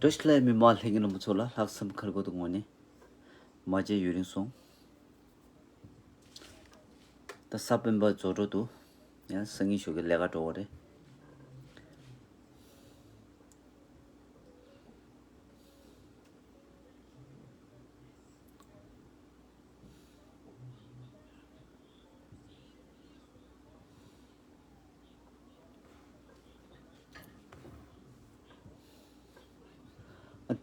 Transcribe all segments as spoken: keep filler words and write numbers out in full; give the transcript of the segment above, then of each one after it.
བཀྲ་ཤིས་བདེ་ལེགས། མི་མང་ལྷན་རྒྱས་རྣམ་པ་ཚོ་ལ་ལྷག་བསམ་དཀར་པོ་དང་ངོ་ནས་མ་མཇལ་ཡུན་རིང་སོང་། ད་ས་སྤེན་པ་རྫོགས་འགྲོ་འདུག། ཡང་སང་ཉིན་ཞོགས་ཀྱི་ལས་ཀ་འགྲོ་བ་རེད།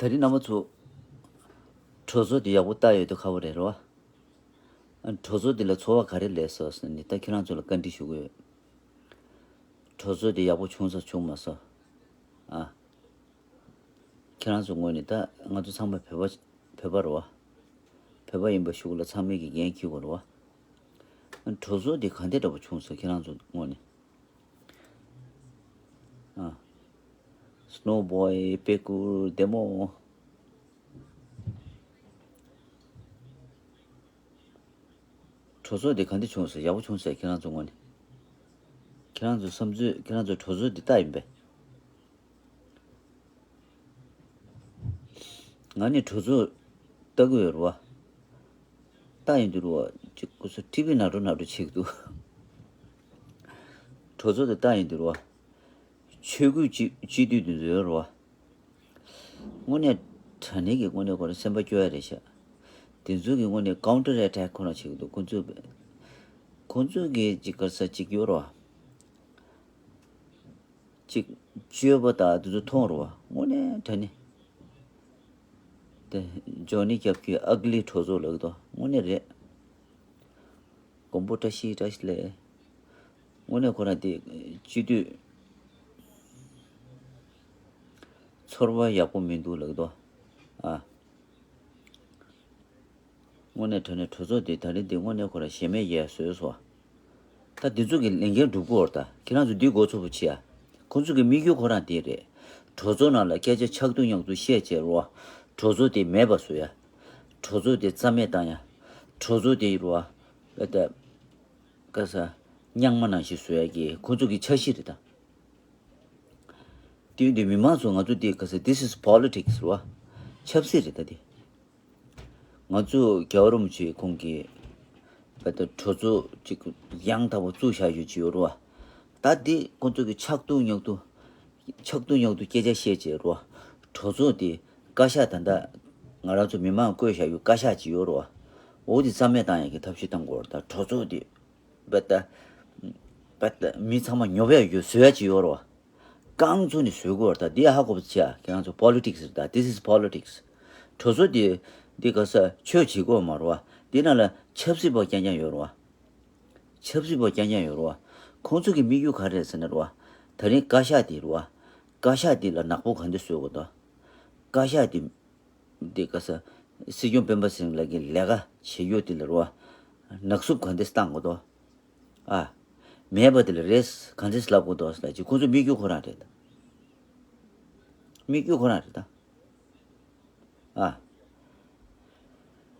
ད་རིང་རྣམ་པ་ཚོ། གྲོས་ཚོགས་དེ་ཡག་པོ་བལྟ་ཡོད་དུས་ཁ་བོ་རེད་རོ། གྲོས་ཚོགས་དེ་ལ་ཚོར་བ་ག་རེ་སླེབས་སོང་ཟེར་ནས་ད་ཁྱེད་རང་ཚོ་ལ་བཀའ་འདྲི་ཞུ་གི་ཡོད། གྲོས་ཚོགས་དེ་ཡག་པོ་བྱུང་ས་བྱུང་མ་སོང་། ཨ། ཁྱེད་རང་ཚོ་ངོས་ནས་ད་ང་ཚོ་ཚང་མ་བོད་པ་བོད་པ་རེད་བ། བོད་པ་ཡིན་པ་ཞུ་གི་ལ་ཚང་མས་ཀྱི་འགན་འཁྱེར་དགོས་རེད་བ། གྲོས་ཚོགས་དེ་ག་འདྲ་འདྲ་པོ་བྱུང་སོང་ཁྱེད་རང་ཚོ་ངོས་ནས། ཨ། སྣོ་བོའི་པེ་ཀུར་བདེ་མོ། གྲོས་ཚོགས་དེ་ག་འདྲ་བྱུང་སོང་ཡག་པོ་བྱུང་སོང་ཁྱེད་རང་ཚོ་ངོས་ནས། ཁྱེད་རང་ཚོ་བསམ་ཚུལ་ཁྱེད་རང་ཚོ་གྲོས་ཚོགས་འདི་ལྟ་ཡིན་པས། ང་ནི་གྲོས་ཚོགས་ལྟ་གི་ཡོད་རེད་བ། ལྟ་ཡིན་དུས་རེད་བ་ཅིག་ཁོ་ཚོ་ཊི་ཝི་ནང་འགྲོ་ནང་འགྲོ་བྱེད་ཀྱི་འདུག། གྲོས་ཚོགས་དེ་ལྟ་ཡིན་དུས་རེད་བ། ཆོས་སྐུའི་སྤྱི་སྤྱི་འཐུས་དེ་ཚོ་ཡོད་རེད་བ། དངོས་གནས་དྲང་གནས་ཀྱི་དངོས་གནས་ཁོ་རང་སེམས་པ་སྐྱོ་ཡ་རེད་ཤག། དེ་ཚོ་གི་དངོས་གནས་ཀའུན་ཊར་ཨེ་ཊེག་ཁོ་རང་བྱེད་ཀྱི་འདུག་ཁོ་ཚོས། ཁོ་ཚོས་གི་ཅིག་ག་ས་ཅིག་ཡོད་རེད་བ། ཅིག་སྤྱོད་པ་དང་དེ་ཚོ་མཐོང་རུང་བ་དངོས་གནས་དྲང་གནས། དེ་ཇོ་ནི་རྒྱབ་ཀྱི་ཨག་ལི་གྲོས་ཚོགས་ལབ་ཀྱི་འདུག་དངོས་གནས་རེད། མགོན་པོ་བཀྲ་ཤིས་བཀྲ་ཤིས་ལས། དངོས་གནས་ཁོ་རང་དེ་སྤྱི་འཐུས་ཚོར་བ་ཡག་པོ་མི་འདུག་ལབ་ཀྱི་འདུག་ཨ། དངོས་གནས་དྲང་གནས་གྲོས་ཚོགས་འདི་ད་རིང་འདི་དངོས་གནས་ཁོ་རང་ཞེ་མེད་ཡས་བཟོས་སོ། ད་འདི་ཚོ་གི་ལས་འགན་སྒྲུབ་དགོས་རེད་ད། ཁྱེད་རང་ཚོ་འདི་འགོ་ཚུགས་པ་བྱེད་ཡ། ཁོང་ཚོ་གི་དམིགས་ཡུལ་ཁོ་རང་འདི་རེད། གྲོས་ཚོགས་ནང་ལ་སྐད་ཆ་ཆག་ཐུག་ཉག་ཐུག་བཤད་བྱས་རོ། གྲོས་ཚོགས་དེ་མེད་པ་བཟོ་ཡ། གྲོས་ཚོགས་དེ་རྩ་མེད་བཏང་ཡ། གྲོས་ཚོགས་དེ་རོ། ད་ག་ས་རྙིང་མ་ནང་བཞིན་བཟོ་ཡ་གི་ཁོང་ཚོ་གི་འཆར་གཞི་རེད་ད། དེ་ཡིན་དུས་མི་མང་ཚོ་ང་ཚོ་འདི་ག་ས་this is politics རེད་བ། ཆབ་སྲིད་རེད་ད་འདི། ང་ཚོ་རྒྱལ་བ་རིན་པོ་ཆེ་ཁོང་གིས་བ་ད་གྲོས་ཚོགས་ཅིག་ཡང་དག་པ་བཙུགས་བཞག་ཡོད་ཅིག་ཡོད་རེད་བ། ད་འདི་ཁོང་ཚོ་གི་ཆག་ཐུག་ཉག་ཐུག་ཆག་ཐུག་ཉག་ཐུག་སྐད་ཆ་བཤད་ཅིག་རེད་བ། གྲོས་ཚོགས་འདི་བཀའ་ཤག་ད་ལྟ་ང་རང་ཚོ་མི་མང་བསྐོས་བཞག་ཡོད་བཀའ་ཤག་ཅིག་ཡོད་རེད་བ། འོ་འདི་རྩ་མེད་བཏང་ཡ་གི་ཐབས་ཤེས་བཏང་དགོས་རེད་ད་གྲོས་ཚོགས་འདི། བ་ད། བ་ད་མི་ཚང་མ་ཉོབ་ཡ་ཡོད་བཟོ་ཡ་ཅིག་ཡོད་རེད་བ། རྐང་བཙུགས་ནས་བཟོ་དགོས་རེད་ད་འདི་ཧ་གོ་བ་ཆེ་ཨ་ཁྱེད་རང་ཚོ་པོ་ལི་ཊིག་སི་རེད་ད་this is politics། གྲོས་ཚོགས་འདི་འདི་ག་ས་ཆོས་བྱེད་དགོས་མ་རེད་བ། འདི་ནང་ལ་ཆབ་སྲིད་པ་རྐྱང་རྐྱང་ཡོད་རེད་བ། ཆབ་སྲིད་པ་རྐྱང་རྐྱང་ཡོད་རེད་བ། ཁོང་ཚོ་གི་དམིགས་ཡུལ་ག་རེ་རེད་ཟེར་ན་རེད་བ། ད་རིང་བཀའ་ཤག་འདི་རེད་བ། བཀའ་ཤག་འདི་ལ་ནག་པོ་ག་འདྲ་བཟོ་དགོས་ད། བཀའ་ཤག་འདི། འདི་ག་ས། སྲིད་སྐྱོང་སྤེན་པ་ཚེ་རིང་ལགས་ཀྱིས་ལས་ཀ་བྱེད་རྒྱུ་དེ་ལ་རོ། ནག་སུབ་ག་འདྲས་བཏང་དགོས་དོ། ཨ། མེད་པ་དེ་ལ་རེས་ག་འདྲས་ལབ་དགོས་དོ་ཟེར་ཅིག་ཁོང་ཚོ་དམིགས་ཡུལ་ཁོ་རང་རེད། དམིགས་ཡུལ་ཁོ་རང་རེད་ད། ཨ།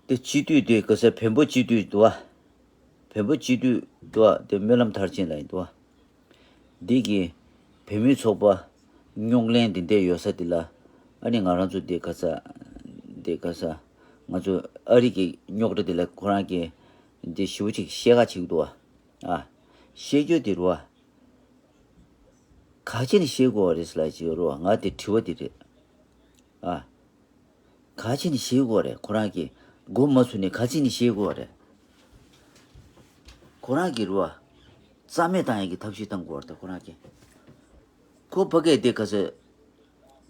དེ་སྤྱི་འཐུས་དེ་ག་ས་བོན་པོ་སྤྱི་འཐུས་འདུག་ཨ། བོན་པོ་སྤྱི་འཐུས་འདུག་ཨ་དེ་སྨོན་ལམ་མཐར་ཕྱིན་ལ་ཡིན་འདུག་ཨ། འདི་གི་བོད་མིའི་ཚོགས་པ་རྙོག་གླེང་འདི་འདྲ་ཡོད་ས་འདི་ལ་ཨ་ནི་ང་རང་ཚོ་འདི་ག་ས་འདི་ག་ས་ང་ཚོ་ཨ་རི་གི་རྙོག་དྲ་འདི་ལ་ཁོ་རང་གི་འདི་ཞེ་པོ་ཅིག་བཤད་ག་ཅིག་འདུག་ཨ། ཨ། བཤད་རྒྱུ་འདི་རུ་ཨ། ག་ཅི་ནས་བཤད་དགོས་པ་རེད་ཟེར་ལ་ཅིག་ཡོད་རུ་ཨ་ང་དེ་དྲི་བ་འདི་རེད། ཨ། ག་ཅི་ནས་ཤེས་དགོས་རེད་ཁོ་རང་གིས་མགོ་མ་ཚོས་ནས་ག་ཅི་ནས་ཤེས་དགོས་རེད། ཁོ་རང་གིས་རུ་བ། རྩ་མེད་བཏང་ཡག་གི་ཐབས་ཤེས་བཏང་དགོས་རེད་ཁོ་རང་གིས། ཁོ་ཕ་གིར་དེ་ག་ས།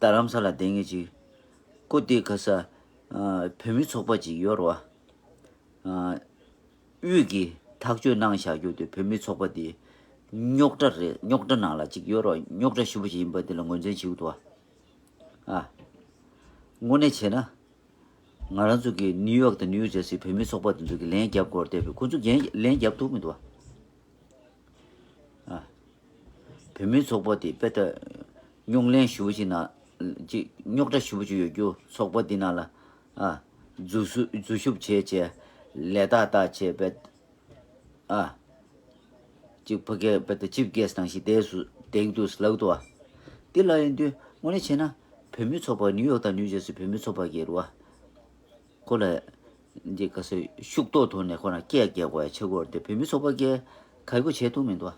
རྡ་རམ་ས་ལ་བསྡད་མཁན་ཅིག་ཁོ་དེ་ག་ས། ཨ། བོད་མི་ཚོགས་པ་ཅིག་ཡོད་རུ་བ། ཨ། དབུས་ཀྱི་ཐག་གཅོད་གནང་བཞག་རྒྱུ་དེ་བོད་མི་ཚོགས་པ་དེ་རྙོག་དྲ་རེད། རྙོག་དྲ་ནང་ལ་གཅིག་ཡོད་རོགས། རྙོག་དྲ་ཞེ་པོ་ཅིག་ཡིན་པ་དེ་ལ་ངོས་འཛིན་བྱེད་ཀྱི་འདུག་ཨ། ཨ། དངོས་གནས་བྱས་ན། ང་རང་ཚོ་གི་ནིའུ་ཡོག་དང་ནིའུ་ཇར་སི་བོད་མི་ཚོགས་པ་དེ་ཚོ་གི་ལན་རྒྱབ་དགོས་རེད་དེ་ཁོ་ཚོ་འགན་ལན་རྒྱབ་ཐུབ་མི་འདུག་ཨ། ཨ། བོད་མིའི་ཚོགས་པ་དེ་དཔེ་ལྟ། རྙོག་གླེང་ཞེ་པོ་ཅིག་ནང་། ཅིག་རྙོག་དྲ་ཞེ་པོ་ཅིག་ཡོད་རྒྱུ་ཚོགས་པ་འདི་ནང་ལ། ཨ། འཛུལ་ཞུགས་འཛུལ་ཞུགས་བྱས་བྱས། ལས་རྟགས་བཏགས་བྱས་དཔེ། ཨ། ཅིག་ཕ་གིར་དཔེ་ལྟ་ཅིབ་གེ་སི་ནང་བཞིན་བསྡད་སུ་བསྡད་ཀྱི་འདུག་ལབ་འདུག་ཨ། འདི་ལ་ཡིན་དུས་དངོས་གནས་བྱས་ན། བོད་མི་ཚོགས་པ་ནིའུ་ཡོག་དང་ནིའུ་ཇར་སི་བོད་མི་ཚོགས་པ་གིས་རེད་བ། ཁོ་ལ་འདི་ག་ས་ཤུགས་ཏོག་ཐོག་ནས་ཁོ་རང་སྐད་རྒྱག་དགོས་ཡ་ཆེ་གོ་རེད་དེ། བོད་མི་ཚོགས་པ་གིས་ག་གོ་བྱས་ཐུབ་མི་འདུག་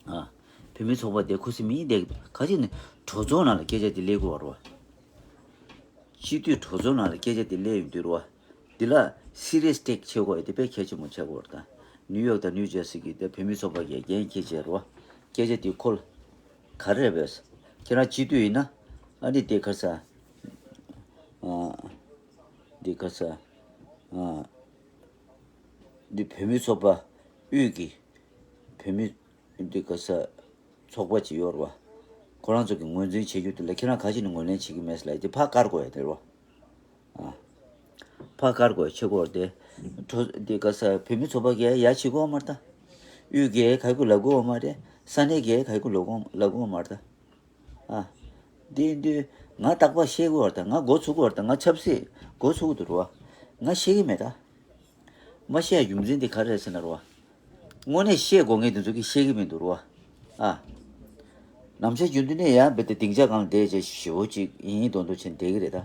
ཨ། བོད་མི་ཚོགས་པ་དེ་ཁུ་སིམ་མེ་དེ་ག་ཅིག་ནས་གྲོས་ཚོགས་ནང་ལ་སྐད་ཆ་དེ་སླེབས་དགོས་རེད་བ། སྤྱི་འཐུས་གྲོས་ཚོགས་ནང་ལ་སྐད་ཆ་དེ་སླེབས་ཡོང་དུས་རེད་བ། འདི་ལ་སི་རི་ཡས་ཊེག་བྱེད་དགོས་ཡ་དེ་དཔེ་གལ་ཆེན་པོ་ཆགས་ཀྱི་ཡོད་རེད་ད། ནིའུ་ཡོག་དང་ནིའུ་ཇར་སི་གི་དེ་བོད་མི་ཚོགས་པ་གིས་འགན་འཁྱེར་བྱས་རེད་བ། སྐད་ཆ་དེ་ཁོ་ལ་ག་རེ་རེད་པས། ཁྱེད་རང་སྤྱི་འཐུས་ཡིན་ན་ཨ་ནི་དེ་ག་ས། ཨ། འདི་ག་ས། ཨ། འདི་བོད་མི་ཚོགས་པ་དབུས་ཀྱི་བོད་མི་འདི་ག་ས་ཚོགས་པ་ཅིག་ཡོད་རེད་བ། ཁོ་རང་ཚོ་གི་ངོས་འཛིན་བྱེད་རྒྱུ་དེ་ལ་ཁྱེད་རང་ག་ཅིག་ནས་ངོས་ལེན་བྱེད་ཀྱི་མེད་ཟེར་ལབ་ཡ་དེ་ཕར་བཀར་དགོས་ཡ་དེ་རེད་བ། ཨ། ཕར་བཀར་དགོས་ཡ་ཆེ་གོ་རེད་དེ། གྲོ་འདི་ག་ས་བོད་མི་ཚོགས་པ་གིས་ཡ་བྱེད་དགོས་མ་རེད་ད། དབུས་ཀྱིས་ག་གུ་ལབ་དགོས་མ་རེད། ས་གནས་ཀྱིས་ག་གུ་ལབ་དགོས་ལབ་དགོས་མ་རེད་ད། ཨ། འདི་འདི་ང་རྟག་པར་བཤད་དགོས་པ་དང་ང་འགོ་ཚུགས་དགོས་པ་དང་ང་ཆབ་སྲིད་འགོ་ཚུགས་དགོས་འདུག་རོ། ང་བཤད་ཀྱི་མེད་ད། མ་བཤད་རྒྱུ་མཚན་འདི་ག་རེ་རེད་ཟེར་ན་རོ། དངོས་གནས་བཤད་དགོས་ངེས་འདི་ཚོ་གིས་བཤད་ཀྱི་མི་འདུག་རོ། ཨ། ནམ་ཞར་རྒྱུན་དུ་ནས་ཡང་རྦད་དེ་སྡིངས་ཆ་སྒང་ལ་བསྡད་བྱས་ཞེ་བོ་ཅིག་ཡིན་མདོག་མདོག་བྱས་བསྡད་ཀྱི་རེད་ད།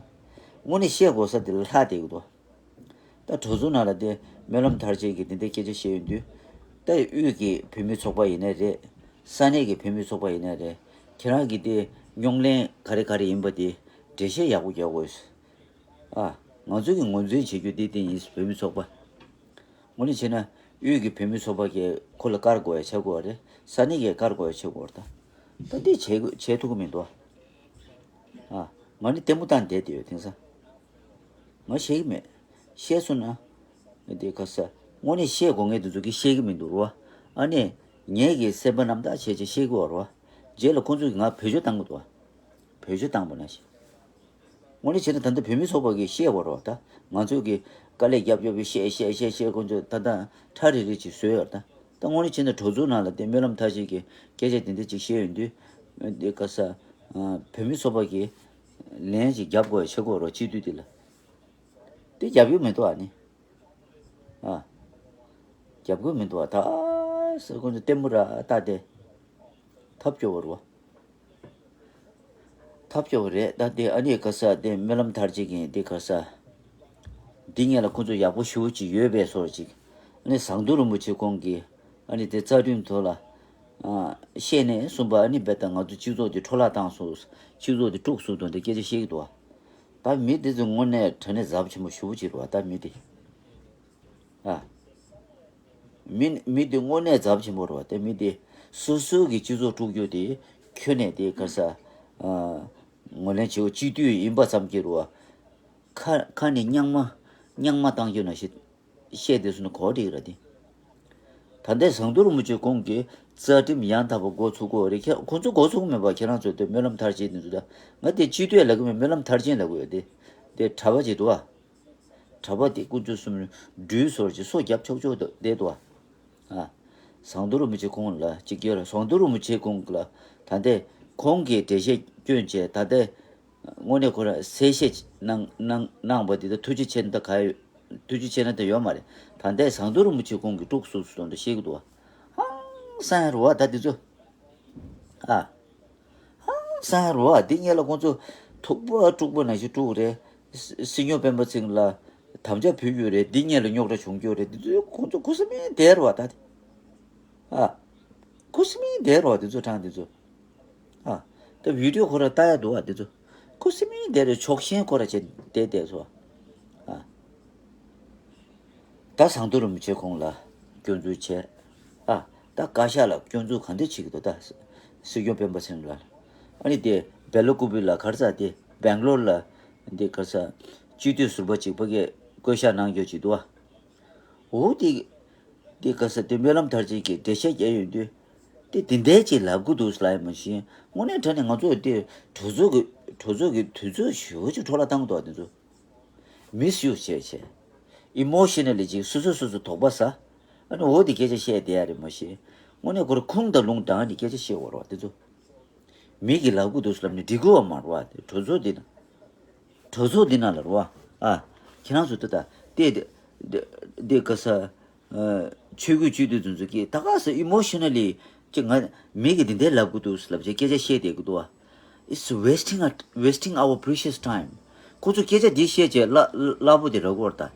དངོས་གནས་བཤད་དགོས་ས་འདི་ལ་ལྷག་བསྡད་ཀྱི་འདུག་ད་གྲོས་ཚོགས་ནང་ལ་དེ་སྨོན་ལམ་མཐར་ཕྱིན་གྱིས་དེ་འདྲའི་སྐད་ཆ་བཤད་ཡོང་དུས། ད་དབུས་ཀྱི་བོད་མི་ཚོགས་པ་ཡིན་ནའི་རེད། ས་གནས་ཀྱི་བོད་མི་ཚོགས་པ་ཡིན་ནའི་རེད། ཁྱེད་རང་གིས་དེ་རྙོག་གླེང་ག་རེ་ག་རེ་ཡིན་པ་དེ་འགྲེལ་བཤད་ཡག་པོ་རྒྱག་དགོས། ཨ། ང་ཚོ་གི་ངོས་འཛིན་བྱེད་རྒྱུ་དེ་དེ་ཡིན། བོད་མི་ཚོགས་པ། དངོས་གནས་བྱས་ན་དབུས་ཀྱི་བོད་མི་ཚོགས་པ་གིས་ཁོ་ལ་བཀར་དགོས་ཡ་ཆགས་ཀྱི་ཡོད་རེད། ས་གནས་ཀྱིས་བཀར་དགོས་ཡ་ཆགས་ཀྱི་ཡོད་རེད་ད། ད་དེ་བྱེད་དགོས་བྱེད་ཐུབ་ཀྱི་མི་འདུག་ཨ། ང་ནི་ལྟད་མོ་བལྟས་བསྡད་དེ་ཡོད་དེང་སང་། ང་བཤད་ཀྱི་མེད། བཤད་སོང་ན། དེ་ག་ས། དངོས་གནས་བཤད་དགོས་ངེས་དེ་ཚོ་གིས་བཤད་ཀྱི་མི་འདུག་རོ། ཨ་ནི། ངེད་ཀྱིས་སེམས་པ་རྣམ་དག་བྱས་བྱས་བཤད་ཀྱི་ཡོད་རོ། རྗེས་ལ་ཁོང་ཚོ་གིས་ང་བེད་སྤྱོད་བཏང་གི་འདུག་བེད་སྤྱོད་བཏང་བ་ནང་བཞིན། དངོས་གནས་བྱས་ན་ད་ལྟ་བོད་མི་ཚོགས་པ་གིས་བཤད་པ་རོ་ད། ང་ཚོ་གིས་དཀའ་ལས་རྒྱབ་རྒྱབ་བྱས་བཤད་བཤད་བཤད་བཤད་ཁོང་ཚོས་ད་ལྟ་ཁྲ་རི་རི་ཅིག་བཟོས་ཡོད་ད། ད་དངོས་གནས་བྱས་ན་གྲོས་ཚོགས་ནང་ལ་དེ་སྨོན་ལམ་མཐར་ཕྱིན་གྱི་སྐད་ཆ་དེ་འདྲ་ཅིག་བཤད་ཡོང་དུས། དེ་ག་ས། བོད་མི་ཚོགས་པ་གིས་ལན་ཅིག་རྒྱབ་དགོས་ཡ་ཆགས་ཀྱི་ཡོད་རོ། སྤྱི་འཐུས་དེ་ལ། དེ་རྒྱབ་ཡོད་མི་འདུག་ཨ་ནི། ཨ། རྒྱབ་དགོས་མི་འདུག་ཨ། ད་ས་ཁོང་ཚོ་ལྟད་མོ་ར་ལྟ་སྟེ། ཐབས་སྐྱོ་བོ་རེད་བ། ཐབས་སྐྱོ་བོ་རེད་ད་དེ། ཨ་ནི་ག་ས་དེ་སྨོན་ལམ་མཐར་ཕྱིན་གྱི་དེ་ག་ས། འདི་ངེད་ལ་ཁོང་ཚོ་ཡག་པོ་ཞེ་པོ་ཅིག་ཡོད་པའི་བཟོ་ཅིག་ཨ་ནི་ཟམ་གདོང་རིན་པོ་ཆེ་ཁོང་གིས་ཨ་ནི་དེ་རྩ་ཁྲིམས་ཐོག་ལ། ཨ། བཤད་ནས་གསུངས་པ། ཨ་ནི་རྦད་དེ་ང་ཚོ་སྤྱི་ཚོགས་དེ་འཕྲོ་བརླག་བཏང་སོང་། སྤྱི་ཚོགས་དེ་དཀྲུགས་སོང་དང་དེ་སྐད་ཆ་བཤད་ཀྱི་འདུག་བ། ད་མི་དེ་ཚོ་དངོས་གནས་དྲང་གནས་ཚབས་ཆེན་པོ་ཞེ་པོ་ཅིག་རེད་བ་ད་མི་དེ། ཨ། མི་མི་དེ་དངོས་གནས་ཚབས་ཆེན་པོ་རེད་བ། ད་མི་དེ་སོ་སོ་གི་སྤྱི་ཚོགས་དཀྲུག་རྒྱུ་དེ་ཁྱོན་ནས་དེ་ག་ས། ཨ། ངོས་ལེན་བྱེད་དགོས། སྤྱི་འཐུས་ཡིན་པ་ཙམ་གྱིས་རེད་བ། ཁ་ཁ་ནས་རྙིང་མ་རྙིང་མ་བཏང་རྒྱུ་ནང་བཞིན། བཤད་དེ་སོང་ན་གོ་སྒྲིག་ར་དེ། ད་ལྟའི་ཟམ་གདོང་རིན་པོ་ཆེ་ཁོང་གིས་རྩ་ཁྲིམས་ཡང་དག་པ་འགོ་ཚུགས་དགོས་རེད། ཁྱེད་ཁོང་ཚོ་འགོ་ཚུགས་མེད་པ། ཁྱེད་རང་ཚོ་དེ་སྨོན་ལམ་མཐར་ཕྱིན་དེ་ཚོ་ད། ང་དེ་སྤྱི་འཐུས་ལབ་གི་མེད། སྨོན་ལམ་མཐར་ཕྱིན་ལབ་གི་ཡོད་དེ། དེ་གྲྭ་པ་ཅིག་འདུག་ཨ། གྲྭ་པ་དེ་དཀོན་མཆོག་གསུམ་སྦྲུལ་སོར་གྱི་སོ་རྒྱབ་ཆོག་ཆོག་བསྡད་འདུག་ཨ། ཨ། ཟམ་གདོང་རིན་པོ་ཆེ་ཁོང་ལ་གཅིག་སྐྱོར། ཟམ་གདོང་རིན་པོ་ཆེ་ཁོང་ལ་ད་ལྟའི་ཁོང་གིས་འགྲེལ་བཤད་བསྐྱོན་བྱས་ད་ལྟའི། དངོས་གནས་ཁོ་རང་གསལ་བཤད་གནང་གནང་གནང་བ་དེ་ད་ཐུགས་རྗེ་ཆེ་ན་ད་ག་ཡོད། ཐུགས་རྗེ་ཆེ་ན་ད་ཡོད་མ་རེད། ད་ལྟའི་ཟམ་གདོང་རིན་པོ་ཆེ་ཁོང་གིས་དཀྲུགས་སོང་སོང་ད་བཤད་ཀྱི་འདུག་བ། ཧང་སང་རེད་བ་ད་དེ་ཚོ། ཨ། ཧང་སང་རེད་བ། འདི་སྔོན་ལ་ཁོང་ཚོ་ཐུག་པ་དཀྲུག་པ་ནང་བཞིན་དཀྲུགས་རེད། སྲིད་སྐྱོང་སྤེན་པ་ཚེ་རིང་ལ་དམ་བཅའ་ཕུལ་རྒྱུ་རེད། འདི་སྔོན་ལ་རྙོག་དྲ་བྱུང་རྒྱུ་རེད། འདི་ཚོ་ཁོང་ཚོ་ཁུ་སིམ་མེར་བསྡད་རེད་བ་ད་དེ། ཨ། ཁུ་སིམ་མེར་བསྡད་རེད་བ་དེ་ཚོ་གྲངས་དེ་ཚོ། ཨ། ད་བི་ཌིའོ་ཁོ་རང་ལྟ་ཡ་འདུག་བ་དེ་ཚོ། ཁུ་སིམ་མེར་བསྡད་རེད། ཕྱོགས་ཞེན་ཁོ་རང་བྱས་བསྡད་བསྡད་སོང་། ཨ། ད་ཟམ་གདོང་རིན་པོ་ཆེ་ཁོང་ལ་སྐྱོན་འཛུགས་བྱས། ཨ། ད་བཀའ་ཤག་ལ་སྐྱོན་འཛུགས་ག་འདྲ་བྱེད་ཀྱི་འདུག་ད་སྲིད་སྐྱོང་སྤེན་པ་ཚེ་རིང་ལ། ཨ་ནི་དེ་སྦེལ་ཀོབ་ལ་ག་རེ་ཟེར་དེ་སྦེང་ལོར་ལ་འདི་ག་རེ་ཟེར་སྤྱི་འཐུས་ཟུར་པ་གཅིག་ཕ་གིར་བསྐོ་བཞག་གནང་རྒྱུ་ཅིག་འདུག་བ། འོ་དེ། དེ་ག་ས་དེ་སྨོན་ལམ་མཐར་ཕྱིན་གྱི་འགྲེལ་བཤད་རྒྱག་ཡོང་དུས། དེ་དེ་འདྲའི་ཅིག་ལབ་དགོས་འདུག་ལབ་ཡ་མ་གཞི། དངོས་གནས་དྲང་གནས་ང་ཚོ་དེ་གྲོས་ཚོགས་ཀྱི་གྲོས་ཚོགས་ཀྱི་དུས་ཚོད་ཞེ་པོ་ཅིག་འཕྲོ་བརླག་བཏང་འདུག་དེ་ཚོ། མིས་ཡུ་སི་བྱས་བྱས། ཨི་མོ་ཤི་ན་ལི་ཅིག་སོ་སོ་སོ་སོ་དོགས་པ་ཟ། ཨ་ནི་འོ་དེ་སྐད་ཆ་བཤད་བསྡད་ཡ་རེད་མ་གཞི། དངོས་གནས་ཁོ་རང་ཁུངས་དང་ལུང་དྲངས་ནས་སྐད་ཆ་བཤད་དགོས་རེད་བ་དེ་ཚོ། མི་གིས་ལབ་དགོས་འདུག་ལབ་ནས་འགྲིག་གི་ཡོད་མ་རེད་བ། དེ་གྲོས་ཚོགས་འདི་ན། གྲོས་ཚོགས་འདི་ན་ལ་རེད་བ། ཨ། ཁྱེད་རང་ཚོ་ད་ལྟ་དེ་དེ་དེ་དེ་ག་ས། ཨ། ཆོས་བརྒྱུད་སྤྱི་འཐུས་དེ་ཚོ་གིས་ད་ག་ས་ཨི་མོ་ཤི་ན་ལི་ཅིག་ང་མི་གིས་འདི་འདྲ་ལབ་དགོས་འདུག་ལབ་བྱས་སྐད་ཆ་བཤད་བསྡད་ཀྱི་འདུག་བ། It's wasting a, wasting our precious time. ཁོ་ཚོ་སྐད་ཆ་འདི་བཤད་བྱས་སླ་སླ་པོ་དེ་རག་གི་ཡོད་རེད་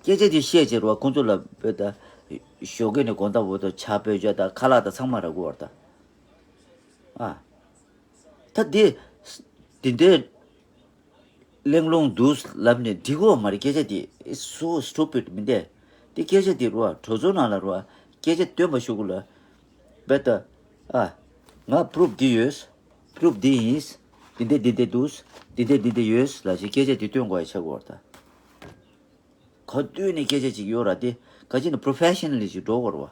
ད། སྐད་ཆ་འདི་བཤད་བྱས་རེད་བ། ཁོ་ཚོ་ལ་བོད་ད་ཞོགས་ཀས་ནས་དགོང་དག་བར་དུ་ཕྱག་དཔེ་བརྗོད་དང་ཁ་ལག་དང་ཚང་མ་རག་གི་ཡོད་རེད་ད། ཨ། ད་འདི་འདི་འདྲའི་གླེང་སློང་འདུག་ལབ་ནས་འགྲིག་གི་ཡོད་མ་རེད། སྐད་ཆ་འདི། It's so stupid མི་འདི། འདི་སྐད་ཆ་འདི་རེད་བ། གྲོས་ཚོགས་ནང་ལ་རེད་བ། སྐད་ཆ་འདོན་པ་ཞུ་དགོས་ལ། བོད་ད། ཨ། ང་པུ་རུབ་འདི་ཡོད། པུ་རུབ་འདི་ཡིན། འདི་འདྲ་འདི་འདྲ་འདུག་འདི་འདྲ་འདི་འདྲ་ཡོད་ལབ་བྱས་སྐད་ཆ་འདི་སྟོན་དགོས་ཡ་ཆགས་ཀྱི་ཡོད་རེད་ད། ག་དུས་ནས་སྐད་ཆ་ཅིག་ཡོད་ར་དེ་ག་ཅིག་ནས་པོ་རོ་ཕེ་ཤ་ནལ་ཅིག་འགྲོ་དགོས་རེད་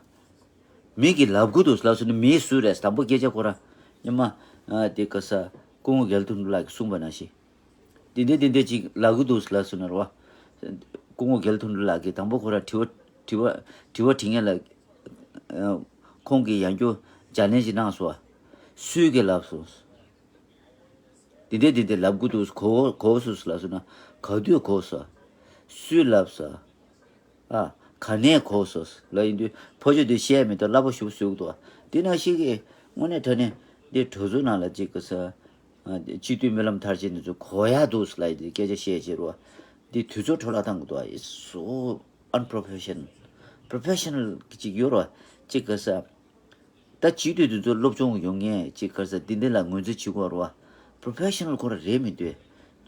བ། མི་གིས་ལབ་གི་འདུག་ལབ་སོང་ན་མི་སུ་རེད། དང་པོ་སྐད་ཆ་ཁོ་རང་ཉི་མ་ཨ་དེ་ག་ས་སྐུ་ངོ་རྒྱལ་དོན་ལགས་ཀྱིས་གསུངས་པ་ནང་བཞིན། དེ་འདྲ་དེ་འདྲ་ཅིག་ལབ་གི་འདུག་ལབ་སོང་ན་རེད་བ། སྐུ་ངོ་རྒྱལ་དོན་ལགས་ཀྱིས་དང་པོ་ཁོ་རང་དྲི་བ་དྲི་བ་དྲི་བ་དྲི་མཁན་ལ་ཨ་ཁོང་གིས་ཡང་བསྐྱར་ཅེ་ལེན་ཇི་གནང་སོང་། སུས་གིས་ལབ་སོང་། དེ་འདྲས་དེ་འདྲས་ལབ་དགོས་འདུག་གོ་གོ་སོང་ལབ་སོང་ན་ག་དུས་གོ་སོང་། སུས་ལབ་སོང་། ཨ། ག་ནས་གོ་སོང་ལབ་ཡིན་དུས་ཕོ་ཆོས་དེ་བཤད་མི་འདུག་སླ་པོ་ཞུ་ཞུ་གི་འདུག་དེ་ནང་བཞིན་གྱི་དངོས་གནས་དྲང་གནས་འདི་གྲོས་ཚོགས་ནང་ལ་ཅིག་གི་ས། ཨ། སྤྱི་འཐུས་སྨོན་ལམ་མཐར་ཕྱིན་དེ་ཚོ་གོ་ཡ་འདུག་ལབ་ཡིན་དུས་སྐད་ཆ་བཤད་བྱེད་རོགས། འདི་དུས་ཚོད་འཕྲོ་བརླག་བཏང་གི་འདུག It's so unprofessional. Professional ཅིག་ཡོད་རོགས་ཅིག་གི་ས། ད་སྤྱི་འཐུས་དེ་ཚོ་སློབ་སྦྱོང་ཡོང་མཁན་ཅིག་ག་རེ་ཟེར་འདི་འདི་ལ་ངོས་འཛིན་བྱེད་དགོས་རེད་བ། པོ་རོ་ཕེ་ཤ་ནལ་ཁོ་རང་རེད་མི་འདུག་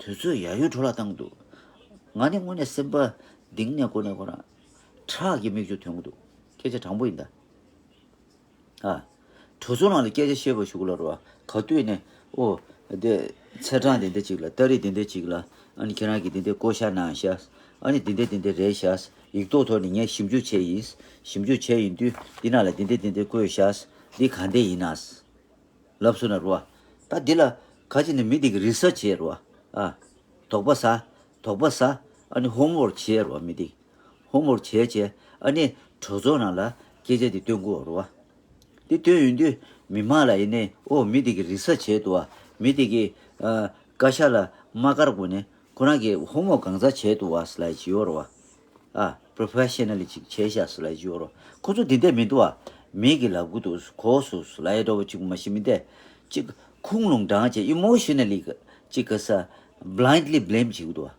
དུས་ཚོད་ཡ་ཡུ་འཕྲོ་བརླག་བཏང་འདུག་ང་ནི་དངོས་གནས་སེམས་པ་གཏིང་ནས་ཁོ་ནས་ཁོ་རང་ཁྲག་གི་མིག་ཆུ་ཐོན་གི་འདུག་སྐད་ཆ་དྲང་པོ་ཡིན་ད། ཨ། གྲོས་ཚོགས་ནང་ལ་སྐད་ཆ་བཤད་པ་ཞུ་གི་ལ་རེད་བ། ག་དུས་ནས་ཨོ། དེ་ཚེས་གྲངས་དེ་འདྲ་ཅིག་ལ་ཏ་རིག་དེ་འདྲ་ཅིག་ལ་ཨ་ནི་ཁྱེད་རང་གིས་དེ་འདྲ་བསྐོ་བཞག་གནང་ཤག་ཨ་ནི་དེ་འདྲ་དེ་འདྲ་རེད་ཤག་ཡིག་ཐོག་ཐོག་ནས་ངས་ཞིབ་འཇུག་བྱས་ཡིན། ཞིབ་འཇུག་བྱས་ཡིན་དུས་འདི་ནང་ལ་དེ་འདྲ་དེ་འདྲ་བཀོད་ཤག་འདི་ག་འདྲ་ཡིན་ན། ལབ་སོང་ན་རེད་བ། ད་འདི་ལ་ག་ཅིག་ནས་མི་དེ་གི་རི་སར་ཆི་བྱས་རེད་བ། ཨ། དོགས་པ་ཟ། དོགས་པ་ཟ། ཨ་ནི་ཧོམ་ཝོག་བྱས་རེད་བ་མི་དེ། ཧོམ་ཝོག་བྱས་བྱས་ཨ་ནི་གྲོས་ཚོགས་ནང་ལ་སྐད་ཆ་དེ་སྟོན་དགོས་རེད་བ། དེ་སྟོན་ཡོང་དུས་མི་མང་ལ་ཡིན་ནའི་ཨོ་མི་དེ་གི་རི་སར་ཆི་བྱས་འདུག་བ། མི་དེ་གི་ཨ་བཀའ་ཤག་ལ་མ་བཀར་གོང་ནས་ཁོ་རང་གི་ཧོམ་ཝོག་གང་ཙམ་བྱས་འདུག་བ་ཟེར་ལབ་ཡ་ཅིག་ཡོད་རེད་བ། ཨ། པོ་རོ་ཕེ་ཤ་ནལ་ཅིག་བྱས་ཤག་ཟེར་ལབ་ཡ་ཅིག་ཡོད་རེད་བ། ཁོ་ཚོ་དེ་འདྲ་མི་འདུག་བ། མི་གིས་ལབ་གི་འདུག་གོ་སོང་ལབ་ཡ་འདྲ་བོ་ཅིག་མ་གཞི་མི་འདུག་ཅིག་ཁུངས་ལུང་དྲངས་བྱས་ཨི་མོ་ཤ་ནལ་ལི་ཅིག་ག་ས་བྷི་ལའིན་ཌི་ལི་བྷི་ལེམ་བྱེད་ཀྱི་འདུག་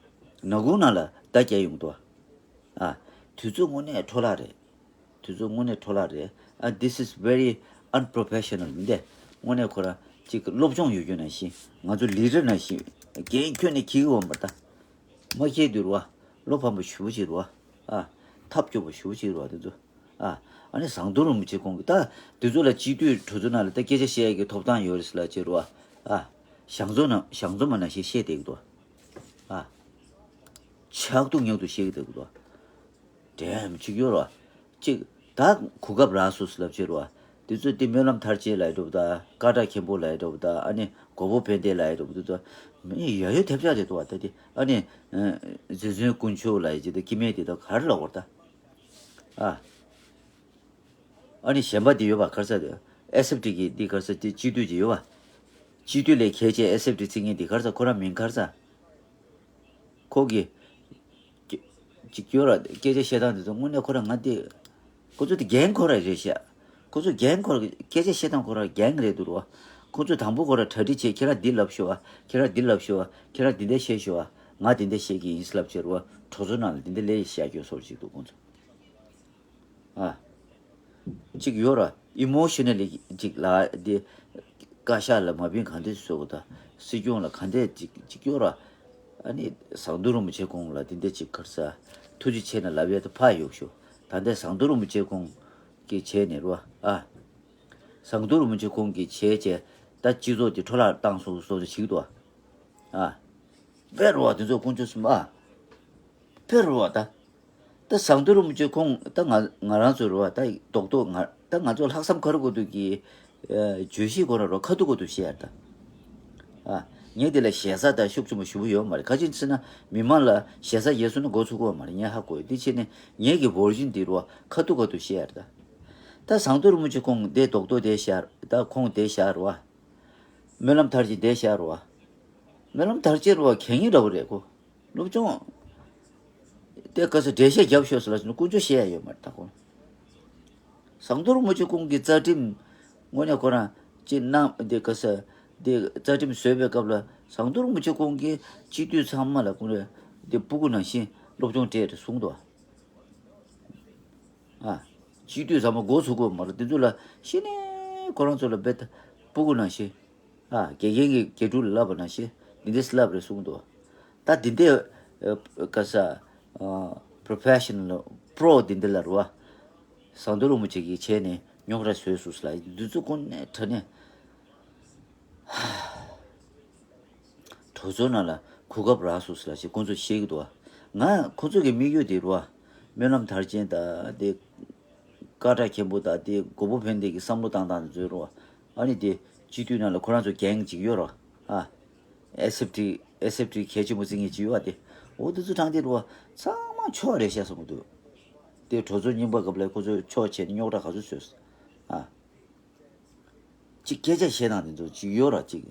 བ། ནག་ཁུང་ནང་ལ་བརྡ་རྒྱག་ཡོང་གི་འདུག་བ། ཨ། དུས་ཚོད་དངོས་གནས་འཕྲོ་བརླག་རེད། དུས་ཚོད་དངོས་གནས་འཕྲོ་བརླག་རེད། ཨ། This is very unprofessional མི་འདུག་དངོས་གནས་ཁོ་རང་ཅིག་སློབ་སྦྱོང་ཡོད་རྒྱུ་ནང་བཞིན་ང་ཚོ་ལི་ཌར་ནང་བཞིན་འགན་ཁྱོན་ནས་འཁྱེར་གི་ཡོད་མ་རེད་ད། མ་ཁྱེར་དུས་རེད་བ། བློ་ཕམ་པོ་ཞེ་པོ་ཅིག་རེད་བ། ཨ། ཐབས་སྐྱོ་པོ་ཞེ་པོ་ཅིག་རེད་བ་དེ་ཚོ། ཨ། ཨ་ནི་ཟམ་གདོང་རིན་པོ་ཆེ་ཁོང་གིས་ད་དེ་ཚོ་ལ་སྤྱི་འཐུས་གྲོས་ཚོགས་ནང་ལ་ད་སྐད་ཆ་བཤད་ཡ་གི་ཐོབ་ཐང་ཡོད་རེད་ཟེར་ལབ་བྱས་རེད་བ། ཨ། ཞང་ཚོ་ན་ཞང་ཚོ་མ་ནང་བཞིན་བཤད་བསྡད་ཀྱི་འདུག་ཨ། ཆག་ཐུག་ཉག་ཐུག་བཤད་ཀྱི་འདུག་གདོང་། དྲན་ཅིག་ཡོད་རེད་བ། ཅིག་ད་གོ་སྐབས་རག་སོང་ཟེར་ལབ་བྱས་རེད་བ། དེ་ཚོ་དེ་སྨོན་ལམ་མཐར་ཕྱིན་ལབ་ཡ་འདྲ་བོ་དང་ཀ་ཏྲ་མཁན་པོ་ལབ་ཡ་འདྲ་བོ་དང་ཨ་ནི་མགོན་པོ་དཔལ་ལྡན་ལབ་ཡ་འདྲ་བོ་དེ་ཚོ་མི་ཡ་ཡོ་ཐེབས་ཆག་རེད་འདུག་བ། ད་དེ་ཨ་ནི་རྗེ་བཙུན་དཀོན་མཆོག་ལབ་ཡ་ཅིག་དང་སྐྱེ་དམན་དེ་དག་ག་རེ་ལབ་དགོས་རེད་ད། ཨ། ཨ་ནི་གཞན་པ་དེ་ཡོད་པ་ག་རེ་ཟེར་དེ། ཨེ་སི་ཨེཕ་ཊི་གི་འདི་ག་རེ་ཟེར་དེ་སྤྱི་འཐུས་ཅིག་ཡོད་པ། སྤྱི་འཐུས་ལས་གལ་ཆེ་ཨེ་སི་ཨེཕ་ཊི་བརྩི་མཁན་དེ་ག་རེ་ཟེར་ཁོ་རང་མིང་ག་རེ་ཟེར། ཁོ་གི་ཅིག་ཅིག་ཡོད་ར་སྐད་ཆ་བཤད་སྟངས་དེ་ཚོ་དངོས་གནས་ཁོ་རང་ང་དེ། ཁོ་ཚོ་དེ་རྒན་ཁོ་རང་རེད་ཤག་ཁོ་ཚོ་རྒན་ཁོ་རང་སྐད་ཆ་བཤད་སྟངས་ཁོ་རང་རྒན་རེད་འདུག་རོ། ཁོ་ཚོ་དང་པོ་ཁོ་རང་གྲ་སྒྲིག་བྱས་ཁྱེད་རང་འདི་ལབ་ཤོག་ཨ། ཁྱེད་རང་འདི་ལབ་ཤོག་ཨ། ཁྱེད་རང་འདི་འདྲ་བཤད་ཤོག་ཨ། ང་འདི་འདྲ་བཤད་ཀྱི་ཡིན་ལབ་བྱས་རོ། གྲོས་ཚོགས་ནང་ལ་འདི་འདྲ་ལས་བཤད་རྒྱུ་སོར་ཅིག་འདུག་ཁོ་ཚོ། ཨ། ཅིག་ཡོད་ར། ཨི་མོ་ཤ་ནལ་ལི་ཅིག་ལ་དེ། བཀའ་ཤག་ལ་མ་ཕན་གང་འདྲ་བཟོ་དགོས་ད། སྲིད་སྐྱོང་ལ་གང་འདྲ་ཅིག་ཅིག་ཡོད་ར། ཨ་ནི་ཟམ་གདོང་རིན་པོ་ཆེ་ཁོང་ལ་དེ་འདྲ་ཅིག་ག་རེ་ཟེར། ཐུགས་རྗེ་ཆེ་ན་ལབ་ཡ་དེ་ཕར་གཡུག་ཤོག་ད་ལྟ་ཟམ་གདོང་རིན་པོ་ཆེ་ཁོང་གིས་བྱས་ནས་ར། ཨ། ཟམ་གདོང་རིན་པོ་ཆེ་ཁོང་གིས་བྱས་བྱས་ད་སྤྱི་ཚོགས་དེ་འཕྲོ་བརླག་བཏང་སོང་སོང་ཅིག་འདུག་ཨ། ཕེབས་རོགས་དེ་ཚོ་དཀོན་མཆོག་གསུམ་ཨ། ཕེབས་རོགས་ད། ད་ཟམ་གདོང་རིན་པོ་ཆེ་ཁོང་ད་ང་ང་རང་ཚོ་རོགས་ད་རྡོག་རྡོག་ང་ད་ང་ཚོ་ལྷག་བསམ་ཁ་རུ་གོ་ཐུག་གི་བརྗོད་གཞི་ཁོ་ར་རོགས་ཁ་ཐུག་གོ་ཐུག་བཤད་ཡ་ད། ཨ། ངས་དེ་ལ་ཞེ་ས་ད་ཤུགས་ཆེན་པོ་ཞུ་གི་ཡོད་མ་རེད། ག་ཅི་ཟེར་ན་མི་མང་ལ་ཞེ་ས་རྒྱག་སོང་ན་མགོ་ཚོས་ཀྱི་ཡོད་མ་རེད། ངས་ཧ་གོ་ཡོད། དེ་བྱས་ནས་ངས་ཀྱི་བར་ཞིན་དེ་རོགས་ཁ་ཐུག་གོ་ཐུག་བཤད་ཡ་ད། ད་ཟམ་གདོང་རིན་པོ་ཆེ་ཁོང་དེ་རྡོག་རྡོག་དེ་བཞག་ད་ཁོང་དེ་བཞག་རོགས། སྨོན་ལམ་མཐར་ཕྱིན་དེ་བཞག་རོགས། སྨོན་ལམ་མཐར་ཕྱིན་རོགས་གད་སྙིགས་འདྲ་བོ་རེད་ཁོ། སློབ་སྦྱོང་། དེ་ག་ས་འགྲེལ་བཤད་རྒྱབ་ཤོག་ཟེར་ལབ་སོང་ན་དཀོན་མཆོག་བཤད་ཡ་ཡོད་མ་རེད་ད་ཁོ། ཟམ་གདོང་རིན་པོ་ཆེ་ཁོང་གི་རྩ་ཁྲིམས་དངོས་གནས་ཁོ་རང་ཅི་གནང་དེ་ག་ས་ དེ་རྩ་ཁྲིམས་བཟོས་པའི་སྐབས་ལ་ཟམ་གདོང་རིན་པོ་ཆེ་ཁོང་གིས་སྤྱི་འཐུས་ཚང་མ་ལ་ཁོང་རེ་དེ་སྤུ་གུ་ནང་བཞིན་སློབ་སྦྱོང་སྤྲད་གསུངས་འདུག་ཨ། སྤྱི་འཐུས་ཚང་མ་འགོ་ཚུགས་དགོས་མ་རེད། དེ་ཚོ་ལ་ཤི་ནས་ཁོ་རང་ཚོ་ལ་རྦད་དེ་སྤུ་གུ་ནང་བཞིན། ཨ། དགེ་རྒན་གྱིས་དགེ་ཕྲུག་ལ་བསླབ་པ་ནང་བཞིན་འདི་འདྲས་བསླབ་རེད་གསུངས་འདུག་ད་འདི་འདྲས་ཨ་ག་ས་ཨ་professional pro འདི་འདྲས་ལ་རུ་བ་ཟམ་གདོང་རིན་པོ་ཆེ་གིས་བྱས་ནས་རྙོག་དྲ་བཟོས་སོང་ལ། འདི་ཚོ་ཀུན་ནས་དྲ་ནས་གྲོས་ཚོགས་ནང་ལ་གོ་སྐབས་རག་སོང་ལ་ཞེས་ཁོང་ཚོས་བཤད་ཀྱི་འདུག་ང་ཁོང་ཚོ་གི་དམིགས་ཡུལ་དེ་རུ་བ་སྨོན་ལམ་མཐར་ཕྱིན་དང་དེ་བཀའ་དྲག་མཁན་པོ་དང་དེ་མགོ་པོ་ཕན་བདེ་གི་བསམ་བློ་བཏང་སྟངས་དེ་ཚོའི་རུ་བ། ཨ་ནི་དེ་སྤྱི་འཐུས་ནང་ལ་ཁོ་རང་ཚོ་གེང་གཅིག་ཡོད་རོ། ཨ། ཨེ་སི་ཨེཕ་ཊི་ཨེ་སི་ཨེཕ་ཊི་གལ་ཆེན་པོ་བརྩི་མཁན་གཅིག་ཡོད་པ་དེ། འོ་དེ་ཚོ་དྲང་དེ་རུ་བ་ཚང་མ་ཕྱོགས་རེད་ཤག་བསམ་གྱི་འདུག་དེ་གྲོས་ཚོགས་རྙིང་པ་སྐབས་ལ་ཁོ་ཚོས་ཕྱོགས་ཕྱེ་ནས་རྙོག་དྲ་ག་ཚོད་བཟོས། ཨ། གཅིག་སྐད་ཆ་བཤད་སྟངས་དེ་ཚོ་གཅིག་ཡོད་ར་གཅིག་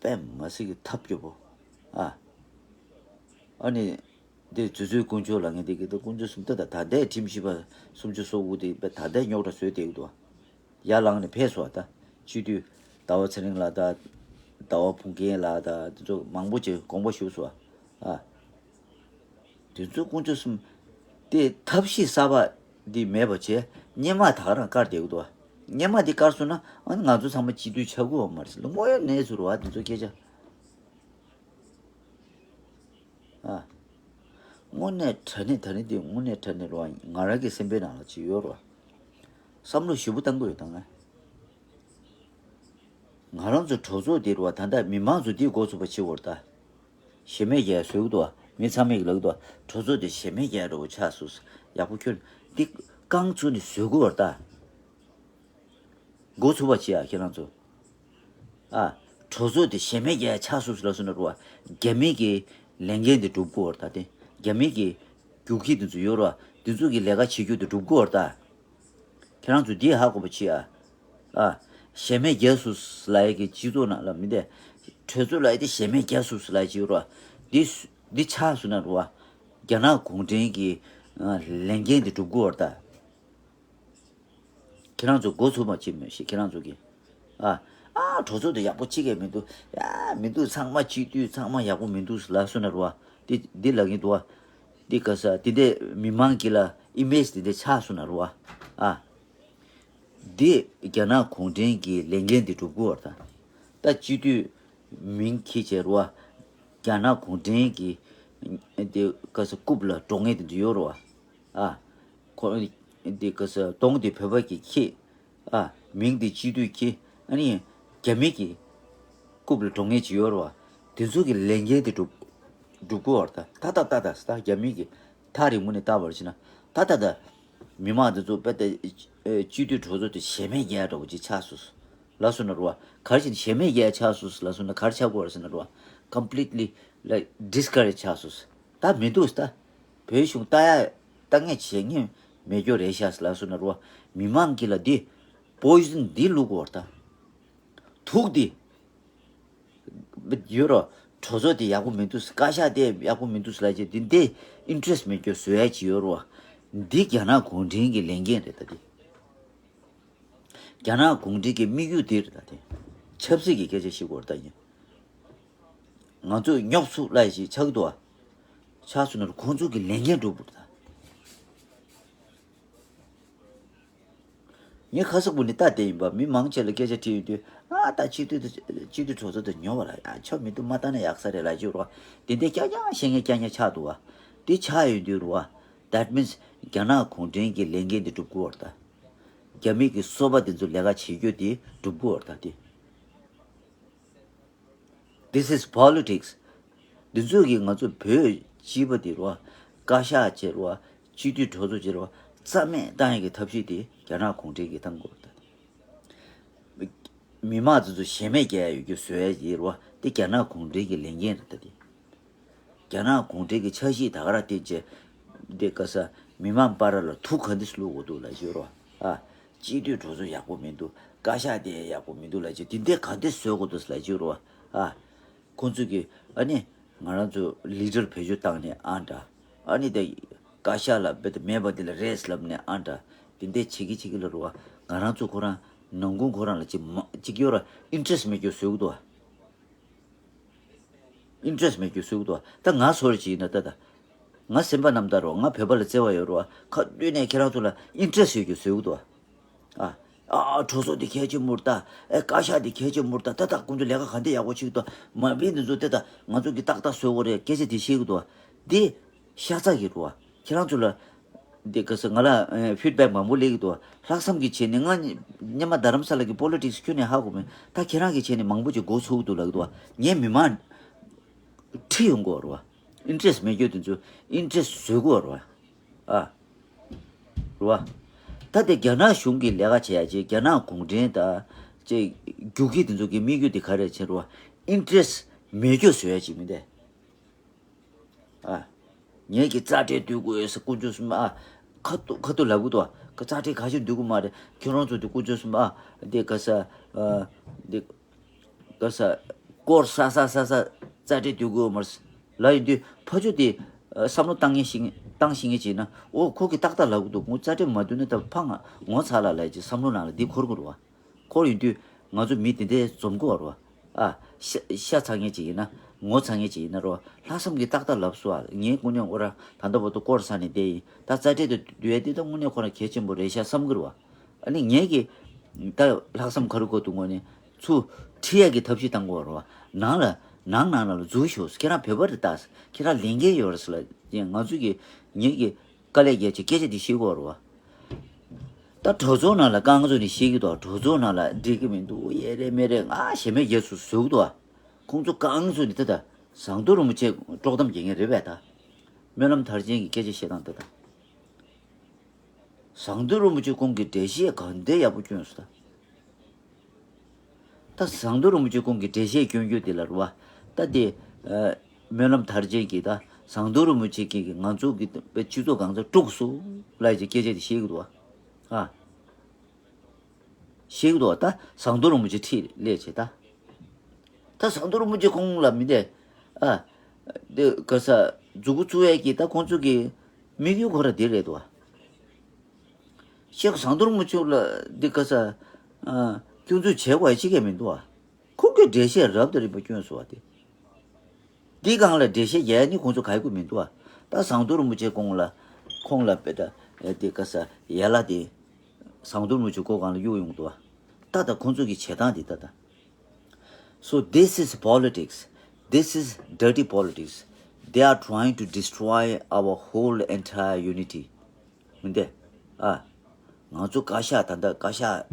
དཔེ་མ་སྲིད་ཀྱི་ཐབས་སྐྱོ་པོ། ཨ། ཨ་ནི། འདི་དུས་ཚོད་དཀོན་མཆོག་ལ་ངས་འདི་གི་དཀོན་མཆོག་གསུམ་ལྟ་ད་ད་ལྟའི་ཁྲིམས་ཞིབ་པ་སུམ་ཅུ་སོ་དགུ་དེ་ད་ལྟའི་རྙོག་དྲ་བཟོས་བསྡད་ཀྱི་འདུག་ཡར་ལངས་ནས་ཕེབས་སོང་ད། སྤྱི་འཐུས་ཟླ་བ་ཚེ་རིང་ལགས་དང་ཟླ་བ་ཕུན་སྐྱིད་ལགས་དང་དེ་ཚོ་མང་པོ་ཅིག་དགོངས་པ་ཞུས་སོང་། ཨ། དུས་ཚོད་དཀོན་མཆོག་གསུམ་དེ་ཐབས་ཤེས་གསར་པ་འདི་མེད་པ་བྱས་སྔོན་མ་ད་ག་རང་བཀར་བསྡད་ཀྱི་འདུག་སྔོན་མ་འདི་བཀར་སོང་ན་ཨ་ནི་ང་ཚོ་ཚང་མ་སྤྱི་འཐུས་ཆགས་ཀྱི་ཡོད་མ་རེད་ཟེར་ལ་དངོས་ཡོད་གནས་ཚུལ་རེད་བ་དེ་ཚོ་སྐད་ཆ། ཨ། དངོས་གནས་དྲང་གནས་ད་ནི་འདི་དངོས་གནས་དྲང་གནས་རེད་བ། ང་རང་གི་སེམས་པའི་ནང་ལ་ཅིག་ཡོད་རེད་བ། བསམ་བློ་ཞིབ་པོ་བཏང་དགོས་ཡོད་ད་ང་། ང་རང་ཚོ་གྲོས་ཚོགས་འདི་རེད་བ། ད་ལྟ་མི་མང་ཚོ་འདི་འགོ་ཚུགས་པ་བྱེད་དགོས་རེད་ད། གཞན་མས་རྒྱལ་བཟོས་ཀྱི་འདུག་བ། མི་ཚང་མས་ལབ་ཀྱི་འདུག་བ། གྲོས་ཚོགས་འདི་གཞན་མས་རྒྱལ་འདྲ་བོ་ཆགས་སོང་། ཡག་པོ་ཁྱོད་འདི་རྐང་བཙུགས་ནས་བཟོ་དགོས་རེད་ད། འགོ་ཚུགས་པ་བྱེད་ཨ་ཁྱེད་རང་ཚོ། ཨ། གྲོས་ཚོགས་དེ་གཞན་མས་རྒྱལ་ཆགས་སོང་ཟེར་ལབ་སོང་ན་རུ་བ། རྒྱ་མི་གི་ལས་འགན་དེ་སྒྲུབ་དགོས་རེད་ད་དེ། རྒྱ་མི་གི་རྒྱུག་ཁྱི་དེ་ཚོ་ཡོད་རེད་བ། དེ་ཚོ་གི་ལས་ཀ་བྱེད་རྒྱུ་དེ་སྒྲུབ་དགོས་རེད་ད། ཁྱེད་རང་ཚོ་འདི་ཧ་གོ་བ་བྱེད་ཨ། ཨ། གཞན་མས་རྒྱལ་སོང་ཟེར་ལབ་ཡ་གི་སྤྱི་ཚོགས་ནང་ལ་མི་འདི། གྲོས་ཚོགས་ལབ་ཡ་དེ་གཞན་མས་རྒྱལ་སོང་ཟེར་ལབ་ཡ་ཅིག་ཡོད་རེད་བ། འདི་འདི་ཆགས་སོང་ན་རུ་བ། རྒྱ་ནག་གུང་ཁྲན་གི་ཨ་ལས་འགན་དེ་སྒྲུབ་དགོས་རེད་ད། ཁྱེད་རང་ཚོ་འགོ་ཚུགས་མ་བྱེད་མོད་ཞེས་ཁྱེད་རང་ཚོ་གིས། ཨ། ཨ། གྲོས་ཚོགས་དེ་ཡག་པོ་གཅིག་ཀྱང་མི་འདུག་ཡ་མི་འདུག་ཚང་མ་སྤྱི་འཐུས་ཚང་མ་ཡག་པོ་མི་འདུག་ལབ་སོང་ན་རུ་བ། འདི་འདི་ལབ་ཀྱིན་འདུག་བ། འདི་ག་ས་འདི་འདྲས་མི་མང་གི་ལ་ཨི་མེཇ་འདི་འདྲས་ཆགས་སོང་ན་རུ་བ། ཨ། འདི་རྒྱ་ནག་གུང་ཁྲན་གྱི་ལས་འགན་འདི་སྒྲུབ་དགོས་བ་ད། ད་སྤྱི་འཐུས་མིང་འཁྱེར་བྱས་རུ་བ། རྒྱ་ནག་གུང་ཁྲན་གྱི་འདི་ག་ས་རྐུབ་ལ་འགྲོ་ངེས་འདི་འདྲས་ཡོད་རུ་བ། ཨ། ཁོ་འདི་ག་ས་གདོང་འདི་བོད་པ་གི་ཁྱི། ཨ། མིང་འདི་སྤྱི་འཐུས་ཁྱི། ཨ་ནི་རྒྱ་མི་གི་རྐུབ་ལ་འགྲོ་མཁན་ཅིག་ཡོད་རེད་བ། དེ་ཚོ་གི་ལས་འགན་དེ་སྒྲུབ་སྒྲུབ་དགོས་བར་ད་ད་ད་ད་ད་ད་རྒྱ་མི་གི་ཐག་རིང་མོ་ནས་ལྟ་བར་ཕྱིན་ན་ད་ད་ད་མི་མང་དེ་ཚོ་དཔེ་ད་སྤྱི་འཐུས་གྲོས་ཚོགས་དེ་གཞན་མའི་རྒྱལ་འདྲ་བོ་ཅིག་ཆགས་སོང་ལབ་སོང་ན་རེད་བ། ག་རེ་བྱས་ནས་གཞན་མའི་རྒྱལ་ཆགས་སོང་ལབ་སོང་ན་ག་རེ་ཆགས་དགོས་རེད་ཟེར་ན་རེད་བ། Completely like discourage ཆགས་སོང་ད་མི་འདུག་ད། བོད་གཞུང་ལྟ་ཡ་ལྟ་ངན་བྱེད་ངན་མེད་རྒྱུ་རེད་ཤག་ལབ་སོང་ན་རུ་བ། མི་མང་གི་ལ་འདི་པོ་ཡི་ཟན་འདི་བླུག་དགོས་ད། དུག་འདི་ཡོད་རོ། གྲོས་ཚོགས་འདི་ཡག་པོ་མི་འདུག་བཀའ་ཤག་འདི་ཡག་པོ་མི་འདུག་ལབ་ཅེས་འདི་འདི་ཨིན་ཊི་རེ་སི་མེད་རྒྱུ་བཟོ་ཡ་ཅིག་ཡོད་རོ། འདི་རྒྱ་ནག་གུང་ཁྲན་གྱི་ལས་འགན་རེད་ད་འདི། རྒྱ་ནག་གུང་ཁྲན་གྱི་དམིགས་ཡུལ་འདི་རེད་ད་དེ། ཆབ་སྲིད་ཀྱི་སྐད་ཆ་བཤད་དགོས་རེད་ད་ཡིན། ང་ཚོས་རྙོག་ཚུགས་ལབ་ཞིག་ཆགས་འདུག་ཨ། ཆགས་སོང་ན་ཁོང་ཚོ་གི་ལས་འགན་སྒྲུབ་དགོས་རེད་ད། ངས་ཁ་སང་བུ་ནས་ལྟ་བསྡད་ཡིན་པ་མི་མང་ཆེ་ལ་སྐད་ཆ་དྲིས་ཡོང་དུས་ཨ་ད་སྤྱི་འཐུས་དེ་སྤྱི་འཐུས་གྲོས་ཚོགས་དེ་ཉོ་བ་ལ་ཨ་ཆོ་མི་འདུག་མ་ལྟ་ན་ཡག་ས་རེད་ལབ་ཀྱི་ཡོད་རེད་བ། དེ་འདྲའི་རྐྱང་རྐྱང་བཤད་མཁན་རྐྱང་རྐྱང་ཆགས་འདུག་བ། དེ་ཆགས་ཡོང་དུས་རེད་བ། That means རྒྱ་ནག་གུང་ཁྲན་གྱི་ལས་འགན་དེ་སྒྲུབ་དགོས་བ་རེད་ད། རྒྱ་མི་གི་སོ་པ་དེ་ཚོ་ལས་ཀ་བྱེད་རྒྱུ་དེ་སྒྲུབ་དགོས་བ་རེད་ད་དེ། This is politics. འདི་ཚོ་གིས་ང་ཚོ་བོད་སྤྱི་པ་དེ་རུ་བ། བཀའ་ཤག་བྱེད་རུ་བ། སྤྱི་འཐུས་གྲོས་ཚོགས་བྱེད་རུ་བ། རྩ་མེད་བཏང་ཡག་གི་ཐབས་ཤེས་དེ་རྒྱ་ནག་གུང་ཁྲན་གྱིས་བཏང་དགོས་རེད་ད། མི་མང་ཚོ་ཚོ་ཞེ་མེད་རྒྱག་ཡག་ཡོད་རྒྱུ་བཟོ་ཡག་ཡིན་རུ་བ། དེ་རྒྱ་ནག་གུང་ཁྲན་གྱི་ལས་འགན་རེད་ད་དེ། རྒྱ་ནག་གུང་ཁྲན་གྱི་འཆར་གཞི་ད་ག་རང་བསྟན་བྱས། འདི་ག་ས་མི་མང་བར་ལ་དུག་ག་འདྲས་བླུག་དགོས་འདུག་ལབ་ཀྱི་ཡོད་རེད་བ། ཨ། སྤྱི་འཐུས་གྲོས་ཚོགས་ཡག་པོ་མི་འདུག་བཀའ་ཤག་དེ་ཡག་པོ་མི་འདུག་ལབ་ཀྱི་འདི་འདྲས་ག་འདྲས་བཟོ་དགོས་འདུག་ལབ་ཀྱི་ཡོད་རེད་བ། ཨ། ཁོང་ཚོ་གིས་ཨ་ནི་ང་རང་ཚོ་ལི་ཌར་བེད་སྤྱོད་བཏང་ནས་ཨ་འདྲ། ཨ་ནི་དེ་བཀའ་ཤག་ལ་རྦད་དེ་མེད་པ་འདི་ལ་རེད་ལབ་ནས་ཨ་འདྲ། འདི་འདྲས་བྱེད་ཀྱི་བྱེད་ཀྱི་ལ་རུ་བ། ང་རང་ཚོ་ཁོ་རང་ ནང་ཁུལ་ཁོ་རང་ལ་ཅིག་མ་ཅིག་ཡོད་ར་ཨིན་ཊི་རེ་སི་མེད་རྒྱུ་བཟོ་གི་འདུག་བ། ཨིན་ཊི་རེ་སི་མེད་རྒྱུ་བཟོ་གི་འདུག་བ། ད་ང་ཚོར་ཅིག་ཡིན་ན་ད་ད། ང་སེམས་པ་རྣམ་དག་རོ། ང་བོད་པ་ལ་བརྩེ་བ་ཡོད་རོ། ཁ་བཏུད་ནས་ཁྱེད་རང་ཚོ་ལ་ཨིན་ཊི་རེ་སི་ཡོད་རྒྱུ་བཟོ་གི་འདུག་བ། ཨ། ཨ། གྲོས་ཚོགས་འདི་གལ་ཆེན་པོ་རེད་ད། ཨེ། བཀའ་ཤག་འདི་གལ་ཆེན་པོ་རེད་ད། ད་ད་ཁོང་ཚོ་ལས་ཀ་ག་འདྲ་ཡག་པོ་བྱེད་ཀྱི་འདུག་མ་འབད་འདི་ཚོ་ད་ད་ང་ཚོ་གི་ཏག་ཏག་བཟོ་དགོས་རེད། སྐད་ཆ་འདི་བཤད་ཀྱི་འདུག་བ། འདི་ཤ་ཚ་གི་རེད་བ། ཁྱེད་རང་ཚོ་ལ་འདི་ག་ས་ང་ལ་ཕིཌ་བེག་མང་པོ་སླེབས་ཀྱི་འདུག་བ། ལྷག་བསམ་གྱི་ཆེད་ནས་ང་སྔོན་མ་རྡ་རམ་ས་ལ་གི་པོ་ལི་ཊིག་སི་ཁྱོན་ནས་ཧ་གོ་མེད། ད་ཁྱེད་རང་གི་ཆེད་ནས་མང་པོ་ཅིག་མགོ་ཚོས་ཀྱི་འདུག་ལབ་ཀྱི་འདུག་བ། ངས་མི་མང་ཁྲིད་ཡོང་གི་ཡོད་རེད་བ། ཨིན་ཊི་རེ་སི་མེད་རྒྱུ་དེ་ཚོ་ཨིན་ཊི་རེ་སི་བཟོ་དགོས་རེད་བ། ཨ། རེད་བ། ད་དེ་རྒྱ་ནག་གཞུང་གི་ལས་ཀ་བྱེད་ཡ་ཅིག་རྒྱ་ནག་གུང་ཁྲན་ད་ཅིག་རྒྱུག་ཁྱི་དེ་ཚོ་གི་དམིགས་ཡུལ་དེ་ག་རེ་བྱེད་རེད་བ། ཨིན་ཊི་རེ་སི་མེད་རྒྱུ་བཟོ་ཡ་ཅིག་མིན་ཏེ། ཨ། ངེད་ཀྱི་རྩ་ཁྲལ་བསྡུ་དགོས་ཟེར་དཀོན་མཆོག་གསུམ་ཨ། ཁ་ཐུག་ཁ་ཐུག་ལབ་གི་འདུག་བ། རྩ་ཁྲལ་ག་ཞིག་བསྡུ་གི་མ་རེད། ཁྱོད་རང་ཚོ་དེ་དཀོན་མཆོག་གསུམ་ཨ། དེ་ག་ས། ཨ། དེ། ག་ས། སྐོར་ས་ས་ས་ས་རྩ་ཁྲལ་བསྡུ་དགོས་མ་རེད་ལབ་ཡིན་དུས་ཕ་ཆོས་དེ་བསམ་བློ་བཏང་ངེས་ཤིག་བཏང་ཤེས་ངེས་ཅིག་ཡིན་ན། འོ་ཁོ་གི་ཏག་ཏག་ལབ་གི་འདུག་ངོ་རྩ་ཁྲལ་མ་བསྡུ་ན་ད་ཕ་ང་ངོ་ཚ་ལ་ལབ་ཅིག་བསམ་བློ་ནང་ལ་འདི་འཁོར་གི་རེད་བ། འཁོར་ཡིན་དུས་ང་ཚོ་མི་དེ་འདྲའི་འཛོམས་གི་བ་རེད་བ། ཨ། ཤ་ཤ་ཚ་ངེས་ཅིག་ཡིན་ན། ངོ་ཚ་ངེས་ཅིག་ཡིན་ན་རེད་བ། ལྷག་བསམ་གྱིས་ཏག་ཏག་ལབ་སོང་ཨ། ངས་དངོས་གནས་ཁོ་རང་ད་ལྟ་བར་དུ་སྐོར་ས་ནས་བསྡད་ཡིན། ད་རྩ་ཁྲལ་དེ་བསྡུ་ཡ་དེ་ད་དངོས་གནས་ཁོ་རང་གལ་ཆེན་པོ་རེད་ཤག་བསམ་གི་རེད་བ། ཨ་ནི་ངེད་ཀྱིས་ད་ལྷག་བསམ་ཁ་རུ་ཁ་ཐུག་ངོས་ནས་ཚུར་ཁྲིད་ཡག་གི་ཐབས་ཤེས་བཏང་དགོས་རེད་བ། ནང་ལ་ནང་ནང་ལ་འཛུལ་ཤོག་ཁྱེད་རང་བོད་པ་རེད་ད། ཁྱེད་རང་ལས་འགན་ཡོད་རེད་ཟེར་ལ། ཡིན་ང་ཚོ་གི་ངེད་ཀྱི་དཀའ་ལས་རྒྱག་ཆེད་སྐད་ཆ་འདི་བཤད་དགོས་རེད་བ། ད་གྲོས་ཚོགས་ནང་ལ་རྐང་བཙུགས་ནས་བཤད་ཀྱི་འདུག་གྲོས་ཚོགས་ནང་ལ་འགྲིག་གི་མི་འདུག་ཡེ་རེད་མེ་རེད་ང་ཞེ་མེད་རྒྱ་སུ་བཟོ་གི་འདུག་ཁོང་ཚོ་རྐང་བཙུགས་ནས་ད་ད་ཟངས་མདོག་རིན་པོ་ཆེ་དཀྲོག་གཏམ་རྒྱག་མཁན་རེད་པས་ད། སྨོན་ལམ་མཐར་ཕྱིན་གྱི་སྐད་ཆ་བཤད་སྟངས་ད་ད། ཟངས་མདོག་རིན་པོ་ཆེ་ཁོང་གི་འགྲེལ་བཤད་གང་འདྲ་ཡག་པོ་བསྐྱོན་སོང་ད། ད་ཟངས་མདོག་རིན་པོ་ཆེ་ཁོང་གི་འགྲེལ་བཤད་སྐྱོན་རྒྱུ་དེ་ལ་རུ་བ། ད་དེ། ཨ། སྨོན་ལམ་མཐར་ཕྱིན་གྱི་ད་ཟངས་མདོག་རིན་པོ་ཆེ་གི་ང་ཚོ་གི་སྤྱི་ཚོགས་གང་ཚ་དཀྲུགས་སོང་ལབ་ཀྱི་སྐད་ཆ་དེ་བཤད་གི་འདུག་བ། ཨ། བཤད་གི་འདུག་བ། ད་ཟངས་མདོག་རིན་པོ་ཆེ་ཁྲིད་ལས་བྱེད་ད། ད་ཟངས་མདོག་རིན་པོ་ཆེ་ཁོང་ལ་མི་དེ། ཨ། དེ་ག་ས་མཛུ་གུ་བཙུགས་ཡས་ཀྱི་ད་ཁོང་ཚོ་གི་དམིགས་ཡུལ་ཁོ་ར་དེ་རེད་འདུག་བ། ཤེག་ཟངས་མདོག་རིན་པོ་ཆེ་ལ་འདི་ག་ས། ཨ། སྐྱོན་འཛུགས་བྱེད་དགོས་ཡ་གཅིག་ཀྱང་མི་འདུག་ཨ། ཁོང་གིས་འགྲེལ་བཤད་རབ་དང་རིམ་པ་བསྐྱོན་སོང་བ་དེ། འདི་སྒང་ལ་འགྲེལ་བཤད་རྒྱག་ཡ་ནི་ཁོང་ཚོ་ག་ཡི་ཀུ་མི་འདུག་ཨ། ད་ཟངས་མདོག་རིན་པོ་ཆེ་ཁོང་ལ། ཁོང་ལ་དཔེ་ད། ཨེ། འདི་ག་ས་ཡ་ལ་དེ། ཟངས་མདོག་རིན་པོ་ཆེ་ཁོ་སྒང་ལ་གཡུག་ཡོང་འདུག་ཨ། ད་ད་ཁོང་ཚོ་གི་བྱེད་སྟངས་དེ་ད་ད། So this is politics. This is dirty politics. They are trying to destroy our whole entire unity. མི་འདི། ཨ། ང་ཚོ་བཀའ་ཤག་ད་ལྟ་བཀའ་ཤག་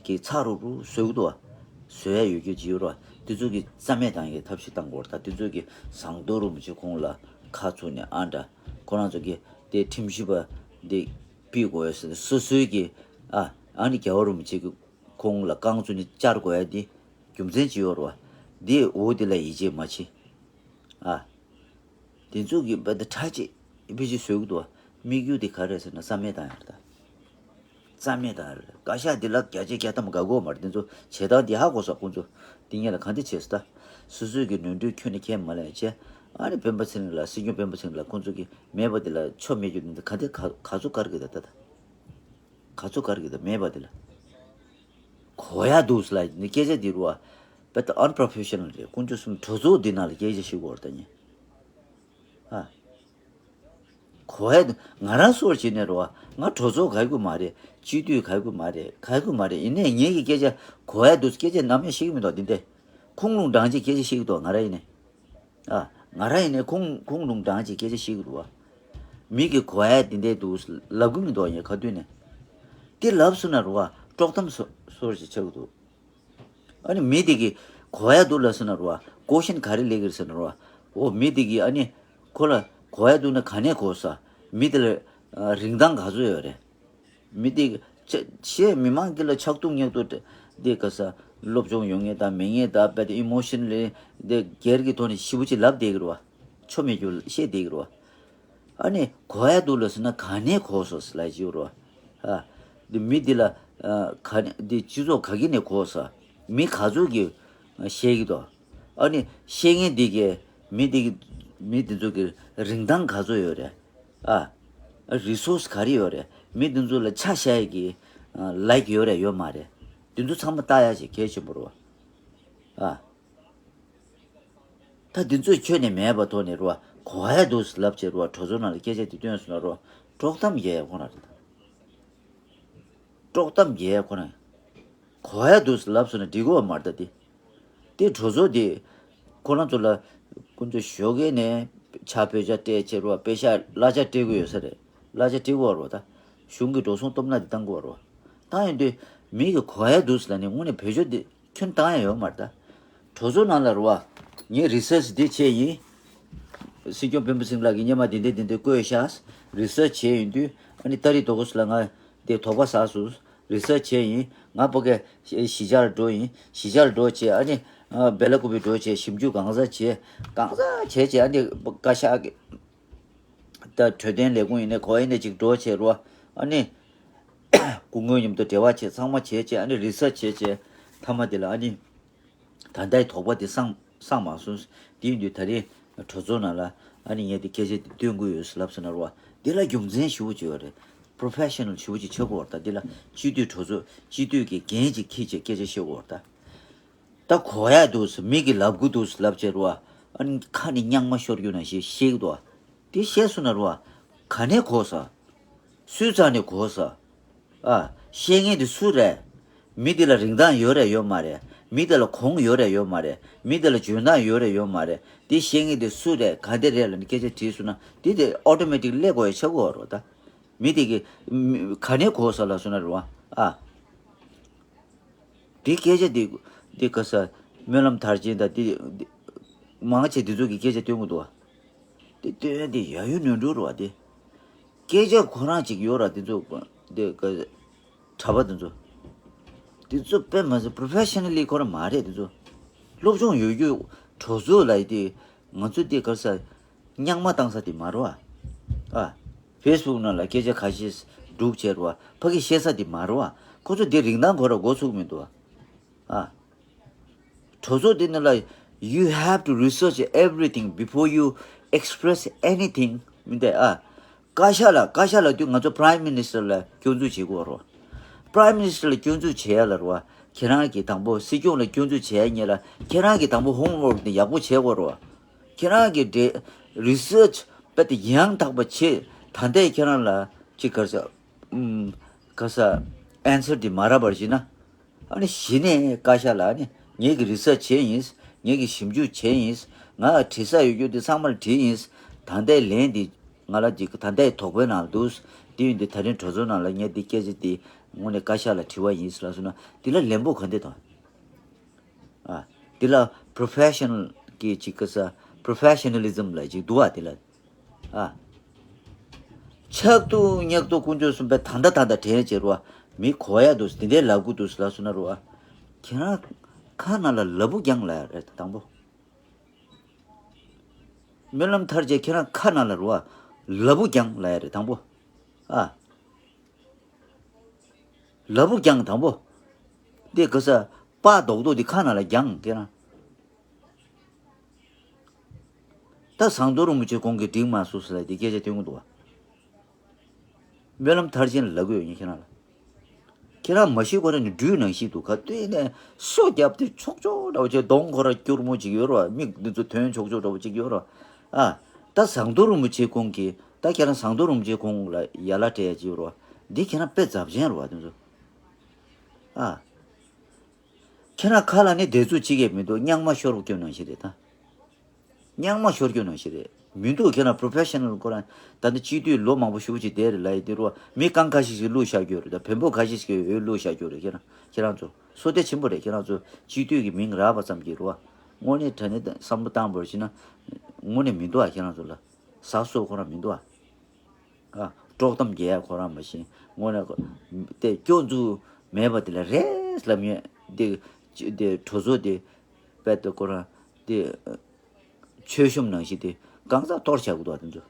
གི་ཚགས་རུབ་རུབ་བཟོས་ཀྱི་འདུག་བ། བཟོ་ཡ་ཡོད་རྒྱུ་ཅིག་ཡོད་རེད་བ། དེ་ཚོ་གི་རྩ་མེད་བཏང་ཡའི་ཐབས་ཤེས་བཏང་དགོས་རེད་ད། དེ་ཚོ་གི་ཟངས་མདོག་རིན་པོ་ཆེ་ཁོང་ལ་ཁ་ཚུགས་ནས་ཨ་འདྲ། ཁོ་རང་ཚོ་གི་དེ་ཁྲིམས་ཞིབ་པ་དེ་ཕུད་དགོས་ཡ་ཟེར་ནས་སོ་སོའི་གི། ཨ། ཨ་ནི་རྒྱལ་བ་རིན་པོ་ཆེ་གི་ཁོང་ལ་རྐང་བཙུགས་ནས་བཅར་དགོས་ཡ་འདི་རྒྱུ་མཚན་ཅིག་ཡོད་རེད་བ། འདི་འོ་འདི་ལ་ཡིད་ཆེས་མ་བྱེད། ཨ། དེ་ཚོ་གི་བ་ད་ཁྲ་ཆེ་བི་ཅི་བཟོས་ཀྱི་འདུག་བ། དམིགས་ཡུལ་དེ་ག་རེ་ཟེར་ན་རྩ་མེད་བཏང་ཡ་རེད་ད། རྩ་མེད་བཏང་ཡ་རེད། བཀའ་ཤག་འདི་ལ་བརྒྱ་ཆ་བརྒྱ་ཐམ་དགའ་གོ་མ་རེད། དེ་ཚོ་བྱེད་སྟངས་འདི་ཧ་གོ་སོང་ཁོང་ཚོ། འདི་ངེད་ལ་གང་འདྲ་བྱས་སོང་ད། སོ་སོའི་གི་ནོར་འཁྲུལ་ཁྱོན་ནས་ཁྱེད་མ་ལེན་བྱས། ཨ་ནི་སྤེན་པ་ཚེ་རིང་ལ་སྲིད་སྐྱོང་སྤེན་པ་ཚེ་རིང་ལ་ཁོང་ཚོ་གི་མེད་པ་འདི་ལ་ཆོ་མེད་རྒྱུ་འདི་ག་འདྲ་ག་ག་ཚོད་དཀར་གི་ད་ད་ད། ག་ཚོད་དཀར་གི་ད་མེད་པ་དེ་ལ། གོ་ཡ་འདུག་ཟེར་ལ་ནི་སྐད་ཆ་འདི་རུ་བ། དཔེ་ད་ཨན་པོ་རོ་ཕེ་ཤ་ནལ་རེད། དཀོན་མཆོག་གསུམ་གྲོས་ཚོགས་འདི་ནང་ལ་སྐད་ཆ་ཞིག་གོ་ར་ད་ཉན། ཨ། གོ་ཡ་འདུག་ང་རང་སོར་བྱེད་ནས་རུ་བ། ང་གྲོས་ཚོགས་ག་གུ་མ་རེད། སྤྱི་འཐུས་ག་གུ་མ་རེད། ག་གུ་མ་རེད། ཡིན་ནའི་ངེད་ཀྱི་སྐད་ཆ་གོ་ཡ་འདུག་སྐད་ཆ་ནམ་ཡང་ཤེས་ཀྱི་མི་འདུག་འདི་འདྲ། ཁུངས་ལུང་དྲངས་ཀྱི་སྐད་ཆ་ཤེས་ཀྱི་འདུག་ང་ར་ཡིན་ནའི། ཨ། ང་རང་ཡིན་ནའི་ཁུངས་ཁུངས་ལུང་དྲངས་ཀྱི་སྐད་ཆ་ཤེས་ཀྱི་རེད་བ། མི་གི་གོ་ཡ་དེ་འདྲས་འདུག་ལབ་གི་མི་འདུག་ངས་ཁ་ཐུག་ནས། དེ་ལབ་སོང་ན་རེད་བ། དཀྲོག་གཏམ་སོ་སོར་ཞིག་ཆགས་ཀྱི་འདུག་ཨ་ནི་མི་དེ་གི་གོ་ཡ་འདུག་ལབ་སོང་ན་རེད་བ། ཀོ་ཤན་ག་རེ་སླེབས་ཀྱི་རེད་ཟེར་ན་རེད་བ། འོ་མི་དེ་གི་ཨ་ནི་ཁོ་ལ་གོ་ཡ་འདུག་ན་ག་ནས་གོ་ས། མི་དེ་ལ་ཨ་རིན་ཐང་ག་ཚོད་ཡོད་རེད། མི་དེ་ཆ་ཆེ་མི་མང་གི་ལ་ཆགས་ཐུག་ཉག་ཐུག་དེ་ག་ས་སློབ་སྦྱོང་ཡོད་ངེས་དང་མེད་ངེས་དང་རྦད་དེ་ཨི་མོ་ཤན་ལི་དེ་སྒེར་གྱི་ཐོག་ནས་ཞེ་པོ་ཅིག་ལབ་བསྡད་ཀྱི་རེད་བ། ཆོ་མེད་རྒྱུ་བཤད་བསྡད་ཀྱི་རེད་བ། ཨ་ནི་གོ་ཡ་འདུག་ལབ་སོང་ན་ག་ནས་གོ་སོང་ཟེར་ལབ་ཀྱི་ཡོད་རེད་བ། ཨ། དེ་མི་དེ་ལ་ཨ་ག་ནས་དེ་སྤྱི་ཚོགས་ག་གི་ནས་གོ་སོང་། མི་ག་ཚོད་ཀྱིས་བཤད་ཀྱི་འདུག་ཨ་ནི་བཤད་མཁན་དེ་གའི་མི་དེ་གི་མི་དེ་ཚོ་གི་རིན་ཐང་ག་ཚོད་ཡོད་རེད། ཨ། རི་སོར་སི་ག་རེ་ཡོད་རེད། མི་དེ་ཚོ་ལ་ཆ་བཞག་ཡས་ཀྱི་ཨ་ལའིག་ཡོད་རེད་ཡོད་མ་རེད། འདི་ཚོ་ཚང་མ་ལྟ་ཡ་ཞིག་གལ་ཆེན་པོ་རེད་བ། ཨ། ད་འདི་ཚོས་ཁྱོན་ནས་མེད་པ་ཐོག་ནས་རེད་བ། གོ་ཡ་འདུག་ལབ་བྱས་རེད་བ། གྲོས་ཚོགས་ནང་ལ་སྐད་ཆ་འདི་བཏོན་སོང་ན་རེད་བ། དཀྲོག་གཏམ་རྒྱག་ཡ་ཁོ་ན་རེད། དཀྲོག་གཏམ་རྒྱག་ཡ་ཁོ་ན། གོ་ཡ་འདུག་ལབ་སོང་ན་འགྲིག་གི་མ་རེད་ད་དེ། དེ་གྲོས་ཚོགས་དེ། ཁོ་རང་ཚོ་ལ། ཁོ་ཚོ་ཞོགས་ཀས་ནས་ཕྱག་དཔེ་ཆ་སྤྲད་བྱས་རེད་བ། དཔེ་ཤག་གླ་ཆ་སྤྲད་དགོས་ཡོད་ས་རེད། གླ་ཆ་སྤྲད་དགོས་རེད་བ་ད། གཞུང་གི་འགྲོ་སོང་སྟོབས་ན་དེ་བཏང་དགོས་རེད་བ། བཏང་ཡོང་དུས་མི་གི་གོ་ཡ་འདུག་ལབ་ནས་དངོས་གནས་བེད་སྤྱོད་དེ་ཁྱོན་བཏང་ཡ་ཡོད་མ་རེད་ད། གྲོས་ཚོགས་ནང་ལ་རེད་བ། ངས་རི་སར་ཆི་འདི་བྱས་ཡིན། སྲིད་སྐྱོང་སྤེན་པ་སེང་ལགས་ཀྱིས་སྔོན་མ་འདི་འདྲ་འདི་འདྲ་བཀོད་ཤག་རི་སར་ཆི་བྱས་ཡོང་དུས་ཨ་ནི་ཏ་རིག་དོ་དགོང་སུ་ལ་ང་དེ་དོགས་པ་ཟ་སོང་། རི་སར་ཆི་བྱས་ཡིན། ང་ཕ་གི་གཞིས་ཆགས་ལ་འགྲོ་ཡིན། གཞིས་ཆགས་ལ་འགྲོ་བྱས་ཨ་ནི་སྦེ་ལ་ཀུ་པེ་འགྲོ་བྱས་ཞིབ་འཇུག་གང་ཟག་བྱས། གང་ཟག་བྱས་བྱས་ཨ་ནི་བཀའ་ཤག་གི་ད་འཕྲོད་བསྟེན་ལས་ཁུངས་ཡིན་ནའི་ག་པར་ཡིན་ནའི་ཅིག་འགྲོ་བྱས་རེད་བ། ཨ་ནི་སྐུ་ངོ་མཉམ་དུ་འབྲེལ་བ་བྱས་ཚང་མ་བྱས་བྱས་ཨ་ནི་རི་སར་ཆི་བྱས་བྱས་མཐའ་མ་དེ་ལ་ཨ་ནི། ད་ལྟའི་དོགས་པ་དེ་སངས་སངས་མ་སོང་། དེ་ཡིན་དུས་ད་རེས་གྲོས་ཚོགས་ནང་ལ་ཨ་ནི་ངས་དེ་སྐད་ཆ་དེ་འདོན་དགོས་ཡོད་ལབ་སོང་ན་རེད་བ། འདི་ལ་རྒྱུ་མཚན་ཞེ་པོ་ཅིག་ཡོད་རེད། པོ་རོ་ཕེ་ཤ་ནལ་ཞེ་པོ་ཅིག་ཆགས་དགོས་རེད་ད། འདི་ལ་སྤྱི་འཐུས་གྲོས་ཚོགས་སྤྱི་འཐུས་ཀྱི་འགན་ཅིག་འཁྱེར་བྱས་སྐད་ཆ་བཤད་དགོས་རེད་ད། ད་གོ་ཡ་འདུག་ཟེར་མི་གིས་ལབ་གི་འདུག་ཟེར་ལབ་བྱས་རེད་བ། ཨ་ནི་ཁ་ནས་རྙིང་མ་ཤོར་རྒྱུ་ནང་བཞིན་བཤད་གི་འདུག་བ། དེ་བཤད་སོང་ན་རེད་བ། ག་ནས་གོ་ས། སུའི་རྩ་ནས་གོ་ས། ཨ། བཤད་མཁན་དེ་སུ་རེད། མི་དེ་ལ་རིན་ཐང་ཡོད་རེད་ཡོད་མ་རེད། མི་དེ་ལ་གོང་ཡོད་རེད་ཡོད་མ་རེད། མི་དེ་ལ་འཇོན་ཐང་ཡོད་རེད་ཡོད་མ་རེད། དེ་བཤད་མཁན་དེ་སུ་རེད་ག་འདྲ་རེད་ལབ་ནས་སྐད་ཆ་དྲིས་སོང་ན་དེ་དེ་ཨོ་ཊོ་མེ་ཊིག་སླེབས་དགོས་ཡ་ཆགས་དགོས་རེད་ད། མི་དེ་གི་མི་ག་ནས་གོ་ས་ལབ་སོང་ན་རེད་བ། ཨ། དེ་སྐད་ཆ་དེ་དེ་ག་ས་སྨོན་ལམ་མཐར་ཕྱིན་དང་དེ་དེ་མང་ཆེ་དེ་ཚོ་གི་སྐད་ཆ་སྟོན་གི་འདུག་བ། དེ་སྟོན་དེ་ཡ་ཡུ་ནོར་འགྲོ་རུ་བ་དེ། སྐད་ཆ་ཁོ་རང་ཅིག་ཡོད་ར་དེ་ཚོ་དེ་ག་གྲྭ་པ་དེ་ཚོ། དེ་ཚོ་དཔེ་མ་ཟད་པོ་རོ་ཕེ་ཤ་ནལ་ལི་ཁོ་རང་མ་རེད་དེ་ཚོ། སློབ་སྦྱོང་ཡོད་རྒྱུ་གྲོས་ཚོགས་ལ་ཡི་དེ་ང་ཚོ་དེ་ག་ས་རྙིང་མ་བཏང་ས་དེ་མ་རེད་བ། ཨ། ཕེ་སི་བུག་ནང་ལ་སྐད་ཆ་ཁ་ཤས་སྒྲུག་བྱས་རེད་བ། ཕ་གི་བཤད་ས་དེ་མ་རེད་བ། ཁོ་ཚོ་དེ་རིན་ཐང་གོ་ར་འགོ་ཚུགས་མི་འདུག་བ། ཨ། གྲོས་ཚོགས་དེ་ནི་ལ། You have to research everything before you express anything. མི་འདུག་ཨ། བཀའ་ཤག་ལ་བཀའ་ཤག་ལ་དུས་ང་ཚོ་Prime Minister ལ་སྐྱོན་འཛུགས་བྱེད་དགོས་རེད་བ། Prime Minister ལ་སྐྱོན་འཛུགས་བྱེད་ཡ་ལ་རེད་བ། ཁྱེད་རང་གིས་དང་པོ་སྲིད་སྐྱོང་ལ་སྐྱོན་འཛུགས་བྱེད་ཡ་ཉེ་ལ་ཁྱེད་རང་གིས་དང་པོ་ཧོམ་ཝོག་དེ་ཡག་པོ་བྱེད་དགོས་རེད་བ། ཁྱེད་རང་གིས་འདྲེ་རི་སར་ཆི་དཔེ་དེ་ཡང་དག་པ་བྱེད། ད་ལྟའི་ཁྱེད་རང་ལ་ཅིག་ག་ས་ཨུམ་ག་ས་ཨན་སར་དེ་མ་རག་པར་བྱེད་ན། ཨ་ནི་གཞི་ནས་བཀའ་ཤག་ལ་ཨ་ནི་ངེད་ཀྱི་རི་སར་ཆི་བྱས་ཡིན། ངེད་ཀྱི་ཞིབ་འཇུག་བྱས་ཡིན། ང་དྲི་ས་ཡོད་རྒྱུ་དེ་ཚང་མར་དྲིས་ཡིན། ད་ལྟའི་ལན་འདི་ང་ལ་འདི་ད་ལྟའི་དོགས་པའི་ནང་འདུག་དེ་ཡིན་དུས་ད་རིང་གྲོས་ཚོགས་ནང་ལ་ངས་འདི་སྐད་ཆ་འདི་དངོས་གནས་བཀའ་ཤག་ལ་དྲི་བ་ཡིན་ལབ་སོང་ན་འདི་ལ་ལན་པོ་ག་འདྲ་དང་། ཨ། འདི་ལ་པོ་རོ་ཕེ་ཤ་ནལ་གྱི་ཅིག་ག་ས་པོ་རོ་ཕེ་ཤ་ནལ་ལི་ཛམ་ལ་ཅིག་འདུག་ཨ་འདི་ལ། ཨ། ཆག་ཏུ་ཉག་ཏུ་དཀོན་མཆོག་གསུམ་པའི་ད་ལྟ་ད་ལྟ་དྲན་བྱེད་རུ་བ། མི་གོ་ཡ་འདུག་འདི་འདྲའི་ལབ་དགོས་འདུག་ལབ་སོང་ན་རུ་བ། ཁྱེད་རང་ཁ་ནང་ལ་ལ་ཕུག་རྒྱང་ལ་ཡ་རེད་དང་པོ། སྨོན་ལམ་མཐར་བྱེད་ཁྱེད་རང་ཁ་ནང་ལ་རུ་བ། ལ་ཕུག་རྒྱང་ལ་ཡ་རེད་དང་པོ། ཨ། ལ་ཕུག་རྒྱང་དང་པོ། འདི་ག་ས་པགས་རྡོག་རྡོག་འདི་ཁ་ནང་ལ་རྒྱང་ཁྱེད་རང་། ད་ཟམ་གདོང་རིན་པོ་ཆེ་ཁོང་གིས་འགྲིག་མ་སོང་ཟེར་ལ་དེ་སྐད་ཆ་སྟོན་གི་འདུག་བ། སྨོན་ལམ་མཐར་ཕྱིན་ལབ་གི་ཡོད་ཉིན་ཁྱེད་རང་ལ། ཁྱེད་རང་མ་ཤི་ཁོ་རང་ནི་སྦྲུལ་ནང་བཞིན་འདུག་ག་དུས་ནས་སོ་རྒྱབ་དེ་ཆོག་ཆོག་འདྲ་བོ་བྱས་གདོང་ཁོ་ར་སྐྱུར་མོ་ཅིག་ཡོད་ར་མིག་འདི་ཚོ་དོན་ཆོག་ཆོག་འདྲ་བོ་ཅིག་ཡོད་ར། ཨ། ད་ཟམ་གདོང་རིན་པོ་ཆེ་ཁོང་གིས་ད་ཁྱེད་རང་ཟམ་གདོང་རིན་པོ་ཆེ་ཁོང་ལ་ཡ་ལ་སྤྲད་ཡ་ཅིག་ཡོད་ར། འདི་ཁྱེད་རང་དཔེ་རྫབ་ཆེན་ར་བ་དེ་ཚོ། ཨ། ཁྱེད་རང་ཁ་ལ་ནི་བདེ་ཚུགས་གཅིག་ཡས་མི་འདུག་རྙིང་མ་ཤོར་སྐྱོན་ནང་བཞིན་རེད་ད། རྙིང་མ་ཤོར་སྐྱོན་ནང་བཞིན་རེད། མི་འདུག་ཁྱེད་རང་པོ་རོ་ཕེ་ཤ་ནལ་ཁོ་རང་ད་ནི་སྤྱི་འཐུས་ལོ་མང་པོ་ཞེ་པོ་ཅིག་བསྡད་རེད་ལབ་ཡི་དེ་རུ་བ་མི་རྐང་ཁ་ཤས་ཤིག་བླུགས་བཞག་རྒྱུ་རེད་ད་བེམ་པོ་ཁ་ཤས་ཤིག་འོད་བླུགས་བཞག་རྒྱུ་རེད་ཁྱེད་རང་ཁྱེད་རང་ཚོ་བསོད་བདེ་ཆེན་པོ་རེད་ཁྱེད་རང་ཚོ་སྤྱི་འཐུས་ཀྱི་མིང་རག་པ་ཙམ་གྱིས་རུ་བ་དངོས་གནས་དྲང་གནས་བསམ་བློ་བཏང་བར་བྱས་ན་དངོས་གནས་མི་འདུག་ཨ་ཁྱེད་རང་ཚོ་ལ་ཟ་སོགས་ཁོ་རང་མི་འདུག་ཨ། ཨ། དཀྲོག་གཏམ་རྒྱག་ཡ་ཁོ་རང་མ་ཤེས་དངོས་གནས་ཁོ་དེ་སྐྱོན་འཛུགས་མེད་པ་དེ་ལ་རེས་ལབ་ཡོད་དེ་དེ་གྲོས་ཚོགས་དེ་དཔེ་དེ་ཁོ་རང་དེ་མཆོད་གཤོམ་ནང་བཞིན་དེ་གང་ཟག་གཏོར་བྱ་དགོས་དོ་དེ་ཚོ་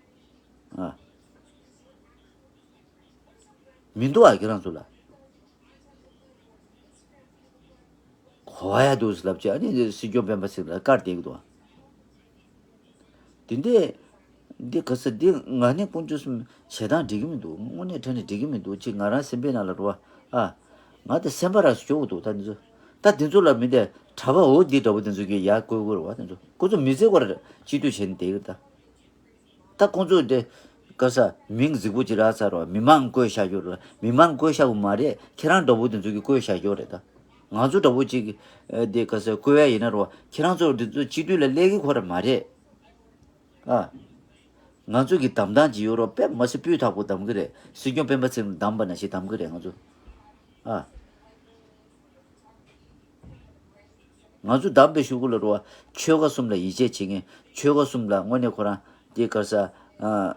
ཨ། མི་འདུག་ཨ་ཁྱེད་རང་ཚོ་ལ། གོ་ཡ་འདུག་ལབ་བྱས་ཨ་ནི་སྲིད་སྐྱོང་སྤེན་པ་ཚེ་རིང་ལ་བཀར་བསྡད་ཀྱི་འདུག་དེ་འདྲས་འདི་ག་ས་འདི་ང་ནི་དཀོན་མཆོག་གསུམ་བྱེད་སྟངས་འགྲིག་གི་མི་འདུག་དངོས་གནས་དྲང་གནས་འགྲིག་གི་མི་འདུག་ཅིག་ང་རང་སེམས་པའི་ནང་ལ་རུ་བ་ཨ། ང་དེ་སེམས་པ་ར་སྐྱོ་བོ་འདུག་ད་འདི་ཚོ། ད་འདི་ཚོ་ལ་མི་དེ་གྲྭ་པ་འོ་འདི་འདྲ་བོ་འདི་ཚོ་གི་ཡར་བསྐོས་དགོས་རེད་བ། འདི་ཚོ་ཁོ་ཚོ་མི་ཚེ་སྐོར་སྤྱི་འཐུས་བྱས་ནས་བསྡད་ཡོད་ད། ད་ཁོང་ཚོས་དེ་ག་ས་མིང་རྫིག་པོ་ཅིག་རག་ཚར་བ། མི་མང་བསྐོས་བཞག་ཡོད་རེད། མི་མང་བསྐོས་བཞག་གི་མ་རེད། ཁྱེད་རང་འདྲ་བོ་དེ་ཚོ་གིས་བསྐོས་བཞག་ཡོད་རེད་ད། ང་ཚོ་འདྲ་བོ་ཅིག་དེ་ག་ས་བསྐོས་ཡ་ཡིན་ན་རོ། ཁྱེད་རང་ཚོ་དེ་ཚོ་སྤྱི་འཐུས་ལ་སླེབས་ཀྱི་ཁོ་ར་མ་རེད། ཨ། ང་ཚོ་གི་གདམ་སྟངས་ཅིག་ཡོད་རོ། དཔེ་མ་སྲིད་སྤུས་དག་པོ་གདམ་གི་རེད། སྲིད་སྐྱོང་སྤེན་པ་ཚེ་རིང་གདམ་པ་ནང་བཞིན་གདམ་གི་རེད་ང་ཚོ། ཨ། ང་ཚོ་གདམ་པའི་གཞུག་གུ་ལ་རོ། ཆོལ་ཁ་གསུམ་ལ་ཡིད་ཆེས་བྱེད་མཁན། ཆོལ་ཁ་གསུམ་ལ་དངོས་གནས་ཁོ་རང་དེ་ག་ས། ཨ།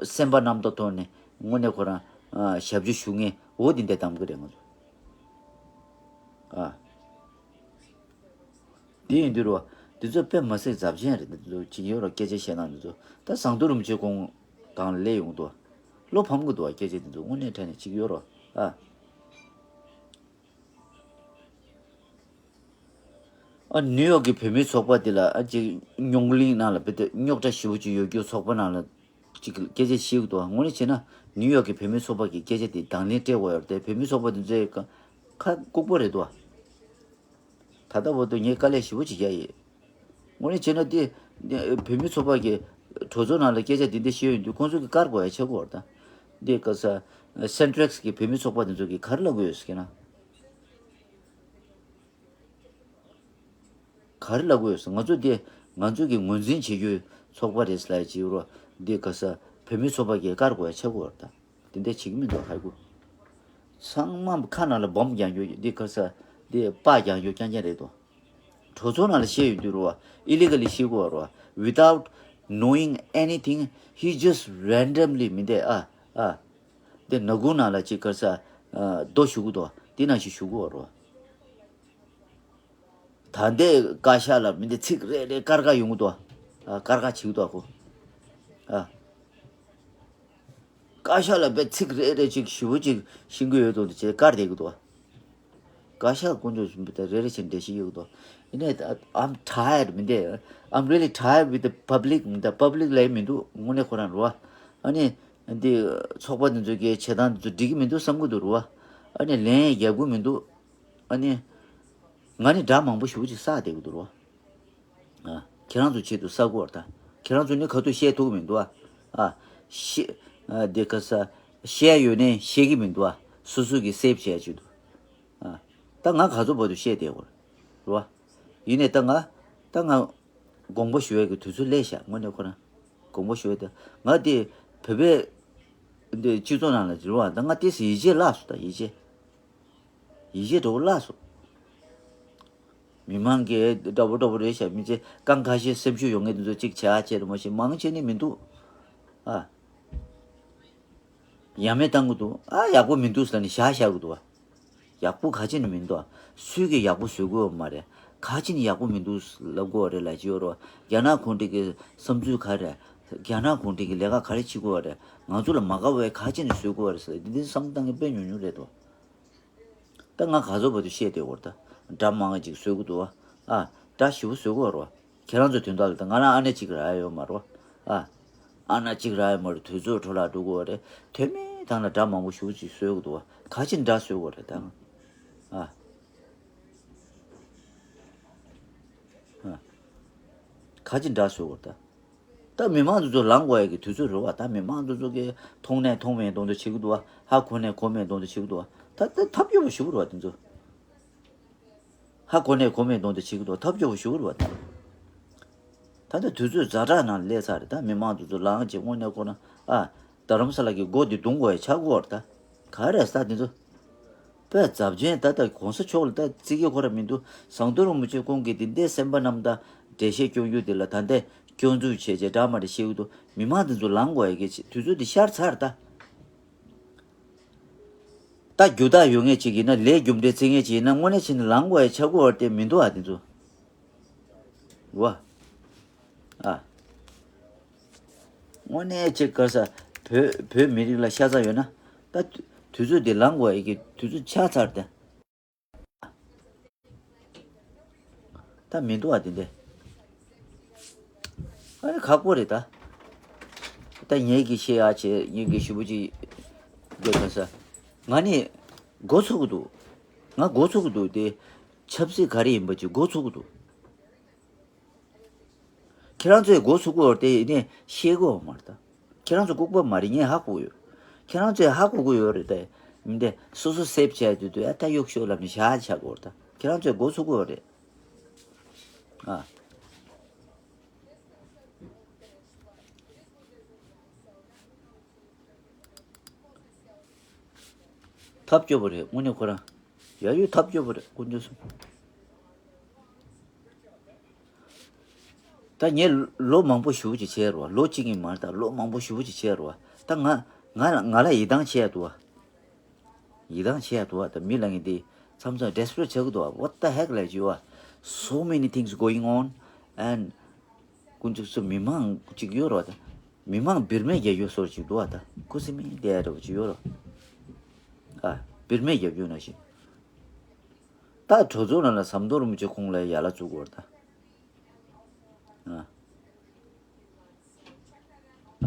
སེམས་པ་རྣམ་དག་ཐོག་ནས་དངོས་གནས་ཁོ་རང་ཨ་ཞབས་ཕྱི་ཞུ་མཁན་འོ་དེ་འདྲ་གདམ་གི་རེད་ང་ཚོ། ཨ། དེ་ཡིན་དུས་རོ། འདི་ཚོ་དཔེ་མ་སྲིད་ཟབ་ཆེན་རེད། འདི་ཚོ་ཅིག་ཡོད་རོ། སྐད་ཆ་བཤད་སྟངས་འདི་ཚོ། ད་ཟངས་མདོག་རིན་པོ་ཆེ་ཁོང་གང་སླེབས་ཡོང་འདུག་བློ་ཕམ་གི་འདུག་སྐད་ཆ་འདི་ཚོ་དངོས་གནས་དྲང་གནས་ཅིག་ཡོད་རོ། ཨ། ཨ། ནིའུ་ཡོག་གི་བོད་མིའི་ཚོགས་པ་འདི་ལ་ཨ་ཅིག་རྙོག་གླེང་ནང་ལ་བུད་དེ་རྙོག་དྲ་ཞེ་པོ་ཅིག་ཡོད་རྒྱུ། ཚོགས་པ་ནང་ལ་ཅིག་སྐད་ཆ་བཤད་ཀྱི་འདུག་དངོས་གནས་བྱས་ན་ནིའུ་ཡོག་གི་བོད་མིའི་ཚོགས་པ་གི་སྐད་ཆ་དེ་དང་ལེན་སྤྲད་དགོས་ཡོད་རེད་དེ། བོད་མིའི་ཚོགས་པ་དེ་ཚོའི་ཁ་ཁ་ལྐུགས་པ་རེད་འདུག་ད་ལྟ་བར་དུ་ངས་དཀའ་ལས་ཞེ་པོ་ཅིག་བརྒྱབ་ཡོད། དངོས་གནས་བྱས་ན་དེ་བོད་མིའི་ཚོགས་པ་གི་གྲོས་ཚོགས་ནང་ལ་སྐད་ཆ་འདི་འདྲ་བཤད་ཡོང་དུས་ཁོང་ཚོ་གི་བཀར་དགོས་ཡ་ཆགས་ཀྱི་ཡོད་རེད་ད། འདི་ག་ས་སེན་ཊྲེག་སི་གི་བོད་མིའི་ཚོགས་པ་དེ་ཚོ་གི་ག་རེ་ལབ་དགོས་ཡོད་ཟེར་ན། ག་རེ་ལབ་དགོས་ཡོད་ཟེར། ང་ཚོ་འདི་ང་ཚོ་གི་ངོས་འཛིན་བྱེད་རྒྱུའི་ཚོགས་པ་རེད་ཟེར་ལབ་ཡ་ཅིག་ཡོད་རོ། འདི་ག་ས་བོད་མིའི་ཚོགས་པ་གི་བཀར་དགོས་ཡ་ཆགས་ཀྱི་ཡོད་རེད་ད། དེ་འདྲ་བྱེད་ཀྱི་མི་འདུག་ཧ་གོ། ཚང་མ་ཁ་ནང་ལ་སྦོམ་རྒྱག་རྒྱུ། འདི་ག་ས་འདི་པགས་རྒྱག་རྒྱུ་རྐྱང་རྐྱང་རེད་དོ། གྲོས་ཚོགས་ནང་ལ་བཤད་ཡོང་དུས་རོ། ཨི་ལི་གལ་ལི་བཤད་དགོས་རོ། Without knowing anything, he just randomly མི་འདི་ཨ་ཨ་འདི་ནག་ཁུང་ནང་ལ་ཅིག་ག་ས་ཨ་རྡོ་གཞུ་གི་འདུག་འདི་ནང་བཞིན་གཞུ་གི་ཡོད་རོ། ད་ལྟའི་བཀའ་ཤག་ལ་མི་འདི་ཚིག་རེ་རེ་སྐར་ཁ་ཡོང་གི་འདུག་ཨ། སྐར་ཁ་བྱེད་ཀྱི་འདུག་ཨ་ཁོ། ཨ། བཀའ་ཤག་ལ་དཔེ་ཚིག་རེ་རེ་ཅིག་ཞེ་པོ་ཅིག་ཤེས་ཀྱི་ཡོད་དོ་དེ་བྱས་བཀར་བསྡད་ཀྱི་འདུག་བཀའ་ཤག་དཀོན་མཆོག་གསུམ་པོ་དེ་རེ་རེ་བྱས་འགྲེལ་བཤད་ཡོད་ཀྱི་འདུག་ཡིན་ནའི་ད་I'm tired མི་འདི། I'm really tired with the public མི་འདི། པབ་ལིག་ལ་ཡིན་མི་འདུག་དངོས་གནས་ཁོ་རང་རེད་བ། ཨ་ནི་འདི་ཚོགས་པ་འདི་ཚོ་གི་བྱེད་སྟངས་འདི་ཚོ་འགྲིག་གི་མི་འདུག་བསམ་གྱི་འདུག་རེད་བ། ཨ་ནི་ལན་ཡང་རྒྱབ་ཀྱི་མི་འདུག་ཨ་ནི་ང་ནི་དགྲ་མང་པོ་ཞེ་པོ་ཅིག་བསགས་བསྡད་ཀྱི་འདུག་རེད་བ། ཨ། ཁྱེད་རང་ཚོའི་ཆེད་དུ་བསགས་ཀྱི་ཡོད་རེད་ད། ཁྱེད་རང་ཚོ་ནི་ཁ་ཐུག་བཤད་ཐུབ་ཀྱི་མི་འདུག་ཨ། ཨ། བཤད། ཨ། དེ་ག་ས། བཤད་ཡོད་ནའི་བཤད་ཀྱི་མི་འདུག་ཨ། སོ་སོ་གི་སེབ་བྱས་ཆེད་དུ། ཨ། ད་ང་ག་ཚོད་བར་དུ་བཤད་བསྡད་ཡོད་རེད་བ། ཡིན་ནའི་ད་ང་ད་ང་དགོངས་པ་ཞུ་ཡས་ཀྱི་དུས་ཚོད་སླེབས་ཤག་དངོས་གནས་ཁོ་རང་དགོངས་པ་ཞུ་ཡས་ད། ང་དེ་བོད་པའི་འདི་སྤྱི་ཚོགས་ནང་ལ་འཛུལ་བ་ད་ང་ཏོག་ཙམ་ཡིད་ཆེས་བརླགས་སོང་ད། ཡིད་ཆེས། ཡིད་ཆེས་འདྲ་བོ་བརླགས་སོང་། མི་མང་གིས་འདྲ་བོ་འདྲ་བོ་རེད་ཤག་མི་ཚེ་རྐང་ཁ་ཤས་སེམས་ཤུགས་ཡོད་མཁན་དེ་ཚོ་གཅིག་བྱས་ཨ་བྱས་རེད་མ་གཞི་མང་ཆེ་ནི་མི་འདུག་ཨ། ཡ་མེད་བཏང་གི་འདུག་ཨ། ཡག་པོ་མི་འདུག་ཟེར་ནས་བཞག་བཞག་གི་འདུག་ཨ། ཡག་པོ་ག་ཅི་ནས་མི་འདུག་ཨ། སུས་ཀྱིས་ཡག་པོ་བཟོ་གི་ཡོད་མ་རེད། ག་ཅི་ནས་ཡག་པོ་མི་འདུག་ལབ་དགོས་པ་རེད་ལབ་ཀྱི་ཡོད་རེད། རྒྱ་ནག་གུང་ཁྲན་གྱི་བསམ་ཚུལ་ག་རེ། རྒྱ་ནག་གུང་ཁྲན་གྱི་ལས་ཀ་ག་རེ་བྱེད་དགོས་པ་རེད། ང་ཚོ་ལ་མ་དགའ་བའི་ག་ཅི་ནས་བཟོ་དགོས་པ་རེད་ཟེར་འདི་འདི་བསམ་བཏང་མཁན་དཔེ་ཉུང་ཉུང་རེད་དོ། ད་ང་ག་ཚོད་བར་དུ་བཤད་བསྡད་ཡོད་རེད་ད། དགྲ་མང་ང་ཅིག་བཟོ་གི་འདུག་བ། ཨ། དགྲ་ཞེ་པོ་བཟོ་གི་ཡོད་རེད་བ། ཁྱེད་རང་ཚོའི་དོན་དག་ལ་ད་ང་རང་ཨ་ནེ་གཅིག་རག་ཡ་ཡོད་མ་རེད་བ། ཨ། ཨ་ན་གཅིག་རག་ཡོད་མ་རེད། དུས་ཚོད་འཕྲོ་བརླག་འགྲོ་གི་ཡོད་རེད། དོན་མེད་སྒང་ལ་དགྲ་མང་པོ་ཞེ་པོ་ཅིག་བཟོ་གི་འདུག་བ། ག་ཅི་དགྲ་བཟོ་གི་ཡོད་རེད་ད། ཨ། ཨ། ག་ཅི་དགྲ་བཟོ་གི་ཡོད་རེད་ད། ད་མི་མང་དེ་ཚོ་ལངས་དགོས་ཡ་གི་དུས་ཚོད་རེད་བ། ད་མི་མང་དེ་ཚོ་གི་མཐོང་ནས་མཐོང་མེད་མདོག་མདོག་བྱེད་ཀྱི་འདུག་བ། ཧ་གོ་ནས་གོ་མེད་མདོག་མདོག་བྱེད་ཀྱི་འདུག་བ། ད་ད་ཐབས་སྐྱོ་པོ་ཞེ་པོ་རེད་བ་དེ་ཚོ། ཧ་གོ་ནས་གོ་མེད་མདོག་མདོག་བྱེད་ཀྱི་འདུག་ཐབས་སྐྱོ་པོ་ཞེ་པོ་རེད་བ་ད། ད་ལྟ་དུས་ཚོད་ཛ་དྲག་ནང་སླེབས་ཚར་རེད། ད་མི་མང་དེ་ཚོ་ལངས་བྱས་དངོས་གནས་ཁོ་ན་ཨ། རྡ་རམ་ས་ལ་གི་སྒོ་འདི་རྡུང་དགོས་ཡ་ཆགས་ཀྱི་ཡོད་རེད་ད། ག་རེ་ཟེར་དེ་ཚོ། དཔེ་ཛབ་ཆེན་ད་ལྟ་གོང་ས་མཆོག་ལ་ད་བརྩི་གི་ཁོ་ར་མི་འདུག་ཟངས་མདོག་རིན་པོ་ཆེ་ཁོང་གིས་འདི་འདྲའི་སེམས་པ་རྣམ་དག་འགྲེལ་བཤད་སྐྱོན་ཡོད་དེ་ལ་ད་ལྟ་སྐྱོན་འཛུགས་བྱས་བྱས་འདྲ་མ་འདྲ་བཤད་ཀྱི་འདུག་མི་མང་དེ་ཚོ་ལངས་དགོས་ཡ་གི་དུས་ཚོད་འདི་ཤར་ཚར་ད། ད་རྒྱུ་དག་ཡོད་མཁན་ཅིག་ཡིན་ན། ལས་རྒྱུ་འབྲས་བརྩི་མཁན་ཅིག་ཡིན་ན་དངོས་གནས་བྱས་ནས་ལངས་དགོས་ཡ་ཆགས་ཀྱི་ཡོད་རེད་དེ་མི་འདུག་ཨ་དེ་ཚོ། བ། ཨ། དངོས་གནས་ཅིག་ག་ས་བོད་བོད་མི་རིགས་ལ་ཤ་ཚ་ཡོད་ན་ད་དུས་དུས་ཚོད་འདི་ལངས་དགོས་ཡ་གི་དུས་ཚོད་ཆགས་ཚར་ཏེ། ད་མི་འདུག་ཨ་དེ་འདྲས། ཨ་ནི་ཁག་པོ་རེད་ད། ད་ངེད་ཀྱིས་བཤད་ཡ་བྱས་ངེད་ཀྱིས་ཞུ་བ་ཅིག་འདོད་ག་ས། ང་ནི་ མགོ་ཚོས་ཀྱི་འདུག་ང་མགོ་ཚོས་ཀྱི་འདུག་དེ་ཆབ་སྲིད་ག་རེ་ཡིན་པ་ཅིག་མགོ་ཚོས་ཀྱི་འདུག་ཁྱེད་རང་ཚོས་མགོ་ཚོས་ཀྱི་ཡོད་རེད་དེ། ཡིན་ནའི་ཤེས་ཀྱི་ཡོད་མ་རེད་ད། ཁྱེད་རང་ཚོ་ལྐུགས་པ་མ་རེད། ངས་ཧ་གོ་གི་ཡོད། ཁྱེད་རང་ཚོས་ཧ་གོ་གི་ཡོད་རེད་དེ། མི་འདི་སོ་སོ་སེབ་བྱས་དུས་དུས་ཨ་ད་གཡུག་ཤོག་ལབ་ནས་བཞག་བཞག་གི་ཡོད་རེད་ད། ཁྱེད་རང་ཚོས་མགོ་ཚོས་ཀྱི་ཡོད་རེད། ཨ། ཐབས་སྐྱོ་པོ་རེད་དངོས་གནས་ཁོ་རང་། ཡ་ཡོད་ཐབས་སྐྱོ་པོ་རེད་དཀོན་མཆོག་གསུམ། ད་ངས་ལོ་མང་པོ་ཞེ་པོ་ཅིག་བྱས་རེད་བ། ལོ་གཅིག་ཡིན་མ་རེད་ད། ལོ་མང་པོ་ཞེ་པོ་ཅིག་བྱས་རེད་བ། ད་ང་ང་ལ་ང་ལ་ཡིད་ཐང་ཆད་ཡ་འདུག་བ། ཡིད་ཐང་ཆད་ཡ་འདུག་བ། ད་མི་ལ་ངས་འདི་མཚམས་མཚམས་desperate་ཆགས་ཀྱི་འདུག་བ། What the heck ལབ་ཀྱི་ཡོད་བ། So many things going on and དཀོན་མཆོག་གསུམ། མི་མང་ཅིག་ཡོད་རེད་བ་ད། མི་མང་བིར་མེད་རྒྱག་རྒྱུ་བཟོ་ཅིག་འདུག་བ་ད། ཁུ་སིམ་མེར་བསྡད་ཡ་འདྲ་པོ་ཅིག་ཡོད་རེད་བ། ཨ། བིར་མེད་རྒྱག་རྒྱུ་ནང་བཞིན། ད་གྲོས་ཚོགས་ནང་ལ་ཟམ་གདོང་རིན་པོ་ཆེ་ཁོང་ལ་ཡ་ལ་བཙུགས་དགོས་རེད་ད། ཨ།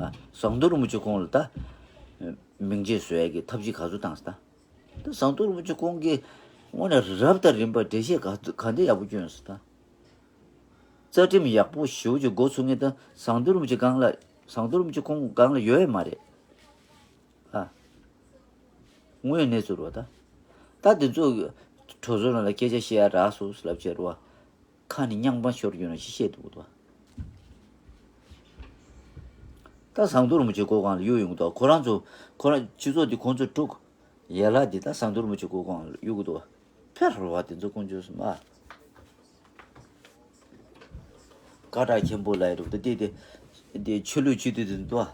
ཨ། ཟམ་གདོང་རིན་པོ་ཆེ་ཁོང་ལ་ད་མིང་ཆད་བཟོ་ཡ་གི་ཐབས་ཤེས་ག་ཚོད་བཏང་ཟེར་ད། ད་ཟམ་གདོང་རིན་པོ་ཆེ་ཁོང་གིས་དངོས་གནས་རབ་དང་རིམ་པ་འགྲེལ་བཤད་ག་ག་འདྲ་ཡག་པོ་བསྐྱོན་ཟེར་ད། རྩ་ཁྲིམས་ཡག་པོ་ཞེ་པོ་ཅིག་འགོ་ཚུགས་མཁན་ད་ཟམ་གདོང་རིན་པོ་ཆེ་སྒང་ལ། ཟམ་གདོང་རིན་པོ་ཆེ་ཁོང་སྒང་ལ་ཡོད་ཡ་མ་རེད། ཨ། དངོས་ཡོད་གནས་ཚུལ་རེད་བ་ད། ད་འདི་ཚོ་གྲོས་ཚོགས་ནང་ལ་སྐད་ཆ་བཤད་ཡ་རག་སོང་ལབ་བྱས་རེད་བ། ཁ་ནས་རྙང་པ་ཤོར་རྒྱུ་ན་ཤི་བཤད་འདུག་བ། ད་ཟམ་གདོང་རིན་པོ་ཆེ་སྒང་ལ་གཡུག་ཡོང་གི་འདུག་ཁོ་རང་ཚོ་ཁོ་རང་སྤྱི་ཚོགས་འདི་ཁོང་ཚོས་དཀྲུགས། ཡན་ལག་འདི་ད་ཟམ་གདོང་རིན་པོ་ཆེ་སྒང་ལ་གཡུག་གི་འདུག་བ། ཕེབས་རེད་བ་དེ་ཚོ་དཀོན་མཆོག་གསུམ་ཨ། སྐད་གྲགས་ཆེན་པོ་ལབ་ཡ་རེད་བ་ད། དེ་དེ་དེ་ཆོས་ལུགས་སྤྱི་འཐུས་དེ་འདུག་ཨ།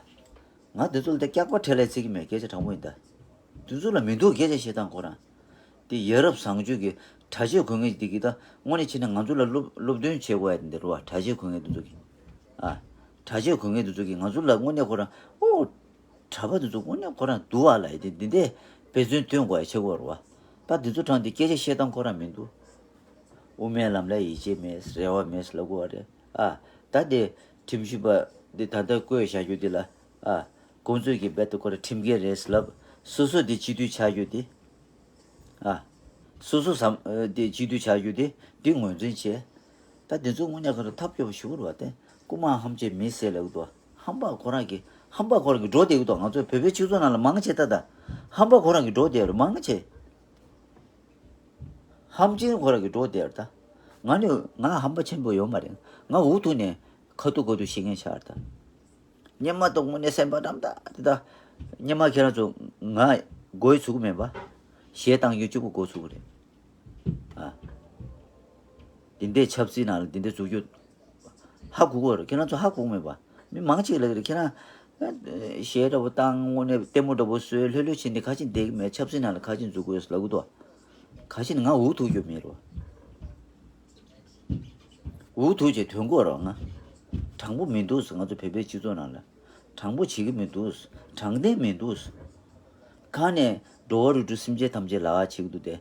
ང་དེ་ཚོ་ལ་ད་སྐྱག་པ་ཁྲལ་ལས་བརྩི་གི་མེད། སྐད་ཆ་དྲང་པོ་ཡིན་ད། དེ་ཚོ་ལ་མི་འདུག་སྐད་ཆ་བཤད་སྟངས་ཁོ་རང་། དེ་ཡ་རབས་བཟང་སྤྱོད་ཀྱི་གྲྭ་ཆས་གོན་མཁན་འདི་གི་ད་དངོས་གནས་བྱས་ན་ང་ཚོ་ལ་སློབ་སློབ་སྟོན་བྱེད་དགོས་ཡ་དེ་འདྲ་རེད་བ། གྲྭ་ཆས་གོན་མཁན་དེ་ཚོ་གི། ཨ། གྲྭ་ཆས་གོན་མཁན་དེ་ཚོ་གི་ང་ཚོ་ལ་དངོས་གནས་ཁོ་རང་ཨོ། གྲྭ་པ་དེ་ཚོ་དངོས་གནས་ཁོ་རང་སྡུག་བ་ལ་ཡི་དེ་འདི་འདྲས་དཔེ་མཚོན་སྟོན་དགོས་ཡ་ཆེ་གོ་རེད་བ། ད་འདི་ཚོ་དྲངས་ཏེ་སྐད་ཆ་བཤད་སྟངས་ཁོ་རང་མི་འདུག་དབུ་མའི་ལམ་ལ་ཡིད་ཆེས་མེད། རེ་བ་མེད་ལབ་དགོས་བ་རེད། ཨ། ད་དེ་ཁྲིམས་ཞིབ་པ་འདི་ད་ལྟ་བསྐོས་བཞག་རྒྱུ་འདི་ལ། ཨ། ཁོང་ཚོས་ཀྱི་རྦད་དེ་ཁོ་རང་ཁྲིམས་འགལ་རེད་ལབ། སོ་སོ་འདི་སྤྱི་འཐུས་ཆགས་རྒྱུ་འདི། ཨ། སོ་སོ་ཟམ་འདི་སྤྱི་འཐུས་ཆགས་རྒྱུ་འདི་འདི་ངོས་འཛིན་བྱས། ད་འདི་ཚོ་དངོས་གནས་ཁོ་རང་ཐབས་སྐྱོ་པོ་ཞེ་པོ་རེད་བ་དེ། རྐུ་མ་ཧམ་བྱེད་མི་ཟེར་ལབ་འདུག་ཧམ་པ་ཁོ་རང་གི་ཧམ་པ་ཁོ་རང་གི་འགྲོ་བསྡད་ཀྱི་འདུག་ང་ཚོ་བོད་པའི་སྤྱི་ཚོགས་ནང་ལ་མང་ཆེ་ད་ད་ཧམ་པ་ཁོ་རང་གི་འགྲོ་བསྡད་རེད་མང་ཆེ། ཧམ་ཅན་ཁོ་རང་གི་འགྲོ་བསྡད་རེད་ད། ང་ནི་ང་ཧམ་པ་ཆེན་པོ་ཡོད་མ་རེད། ང་འུ་ཐུག་ནས་ཁ་ཐུག་ཁ་ཐུག་བཤད་མཁན་ཆགས་རེད་ད། སྙེ་མ་ཏོག་དངོས་གནས་སེམས་པ་འགྲམ་ད་དེ་ད། སྙེ་མ་ཁྱེད་རང་ཚོ་ང་མགོ་ཡི་ཚུགས་མེད་པ། གཞས་བཏང་རྒྱུ་གཅིག་པུ་མགོ་ཚུགས་རེད། ཨ། འདི་འདྲའི་ཆབ་སྲིད་ནང་ལ་འདི་འདྲའི་འཛུགས་རྒྱུ། ཧ་གོ་གི་རེད། ཁྱེད་རང་ཚོ་ཧ་གོ་གི་མེད་པ། མི་མང་ཆེ་ལབ་ཀྱི་རེད། ཁྱེད་རང་། ཨ། གཞས་འདྲ་པོ་བཏང་དངོས་གནས་ལྟད་མོ་འདྲ་པོ་བཟོས་ལྷོད་ལྷོད་བྱས་ནས་ཁ་ཆེ་བསྡད་ཀྱི་མེད། ཆབ་སྲིད་ནང་ལ་ཁ་ཆེ་འཛུལ་དགོས་ལབ་ཀྱི་འདུག་ཁ་ཆེ་ནས་ང་འུ་ཐུག་རྒྱུ་མེད་རོ། འུ་ཐུག་བྱས་ཐོན་དགོས་རོ་ང་། དྲང་པོ་མི་འདུག་ང་ཚོ་བོད་པའི་སྤྱི་ཚོགས་ནང་ལ། དྲང་པོ་བྱེད་ཀྱི་མི་འདུག་དྲང་བདེན་མི་འདུག་གང་ནས་འགྲོ་བ་རིགས་དྲུག་སེམས་ཅན་ཐམས་ཅད་ལ་བྱེད་ཀྱི་འདུག་སྟེ།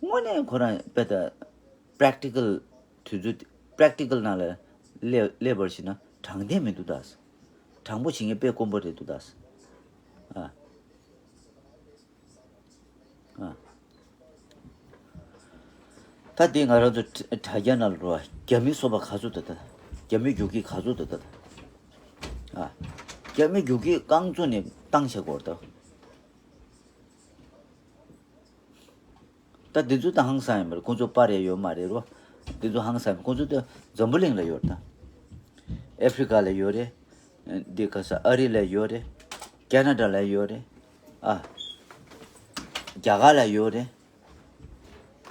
དངོས་གནས་ཁོ་རང་དཔེ་ད། practical དུས་ཚོད་practical ནང་ལ་སླེབས་སླེབས་པར་བྱས་ན་དྲང་བདེན་མི་འདུག་ད། དྲང་པོ་བྱེད་མཁན་དཔེ་དཀོན་པོ་རེད་འདུག་ད། ཨ། ཨ། ད་དེ་ང་རང་ཚོ་དྲ་དྲ་རྒྱ་ནང་ལ་འགྲོ་བ་རྒྱ་མི་སོ་པ་ག་ཚོད་ད་ད། རྒྱ་མི་རྒྱུག་ཁྱི་ག་ཚོད་ད་ད། ཨ། རྒྱ་མི་རྒྱུག་ཁྱི་རྐང་བཙུགས་ནས་བཏང་བྱ་དགོས་ད། ད་འདི་ཚོ་ད་ཧང་སང་ཡོད་མ་རེད། ཁོང་ཚོ་པར་ཡ་ཡོད་མ་རེད་རོ། འདི་ཚོ་ཧང་སང་ཡོད། ཁོང་ཚོ་ད་འཛམ་བུ་གླིང་ལ་ཡོད་ད། ཨེ་ཧྥི་རི་ཀ་ལ་ཡོད་རེད། འདི་ག་ས་ཨ་རི་ལ་ཡོད་རེད། ཁེ་ན་ཌ་ལ་ཡོད་རེད། ཨ། རྒྱ་གར་ལ་ཡོད་རེད།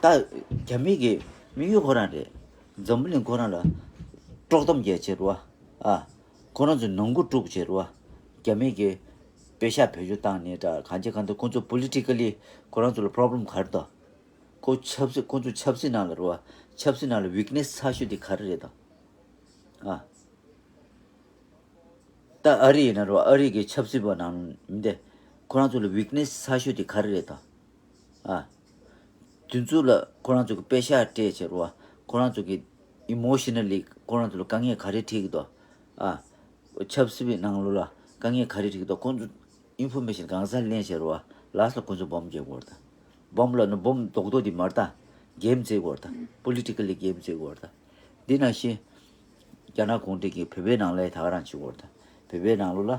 ད་རྒྱ་མི་གི་དམིགས་ཡུལ་ཁོ་རང་རེད། འཛམ་བུ་གླིང་ཁོ་རང་ལ་དཀྲོག་གཏམ་རྒྱག་བྱེད་རོ། ཨ། ཁོ་རང་ཚོ་ནང་ཁུལ་དཀྲུག་བྱེད་རོ། རྒྱ་མི་གི་པེ་ཤག་བེད་སྤྱོད་བཏང་ནས་འདྲ་གང་བྱེད་གང་འདུག་ཁོང་ཚོ་པོ་ལི་ཊི་ཀ་ལི་ཁོ་རང་ཚོ་ལ་པོ་རོ་བྷི་ལེམ་ག་རེ་འདུག་ཁོ་ཆབ་སྲིད་ཁོང་ཚོ་ཆབ་སྲིད་ནང་ལ་རོ། ཆབ་སྲིད་ནང་ལ་ཝིག་ནེ་སི་ཚ་ཤོས་དེ་ག་རེ་རེད་ད། ཨ། ད་ཨ་རི་ཡིན་ན་རོ། ཨ་རི་གི་ཆབ་སྲིད་པ་ནང་མི་འདི་ཁོ་རང་ཚོ་ལ་ཝིག་ནེ་སི་ཚ་ཤོས་དེ་ག་རེ་རེད་ད། ཨ། དེ་ཚོ་ལ་ཁོ་རང་ཚོ་གི་པེ་ཤག་སྤྲད་བྱས་རོ། ཁོ་རང་ཚོ་གི་ཨི་མོ་ཤི་ན་ལི་ཁོ་རང་ཚོ་ལ་དཀའ་ངལ་ག་རེ་འཕྲད་ཀྱི་འདུག་ཨ། ཆབ་སྲིད་པའི་ནང་ལོགས་ལ་དཀའ་ངལ་ག་རེ་འཕྲད་ཀྱི་འདུག་ཁོང་ཚོ་ཨིན་ཕོར་མེ་ཤན་གང་སར་ལེན་བྱས་རོ། ལ་སི་ལ་ཁོང་ཚོ་སྦོམ་རྒྱག་དགོས་རེད་ད། བོམ་ལབ་ན་བོམ་རྡོག་རྡོག་དེ་མ་རེད་ད། གེམ་རྩེ་དགོས་རེད་ད། པོ་ལི་ཊི་ཀལ་གེམ་རྩེ་དགོས་རེད་ད། འདི་ནང་བཞིན་རྒྱ་ནག་གུང་ཁྲན་གྱིས་བོད་པའི་ནང་ལ་ད་ག་རང་བྱེད་དགོས་རེད་ད། བོད་པའི་ནང་ལོགས་ལ་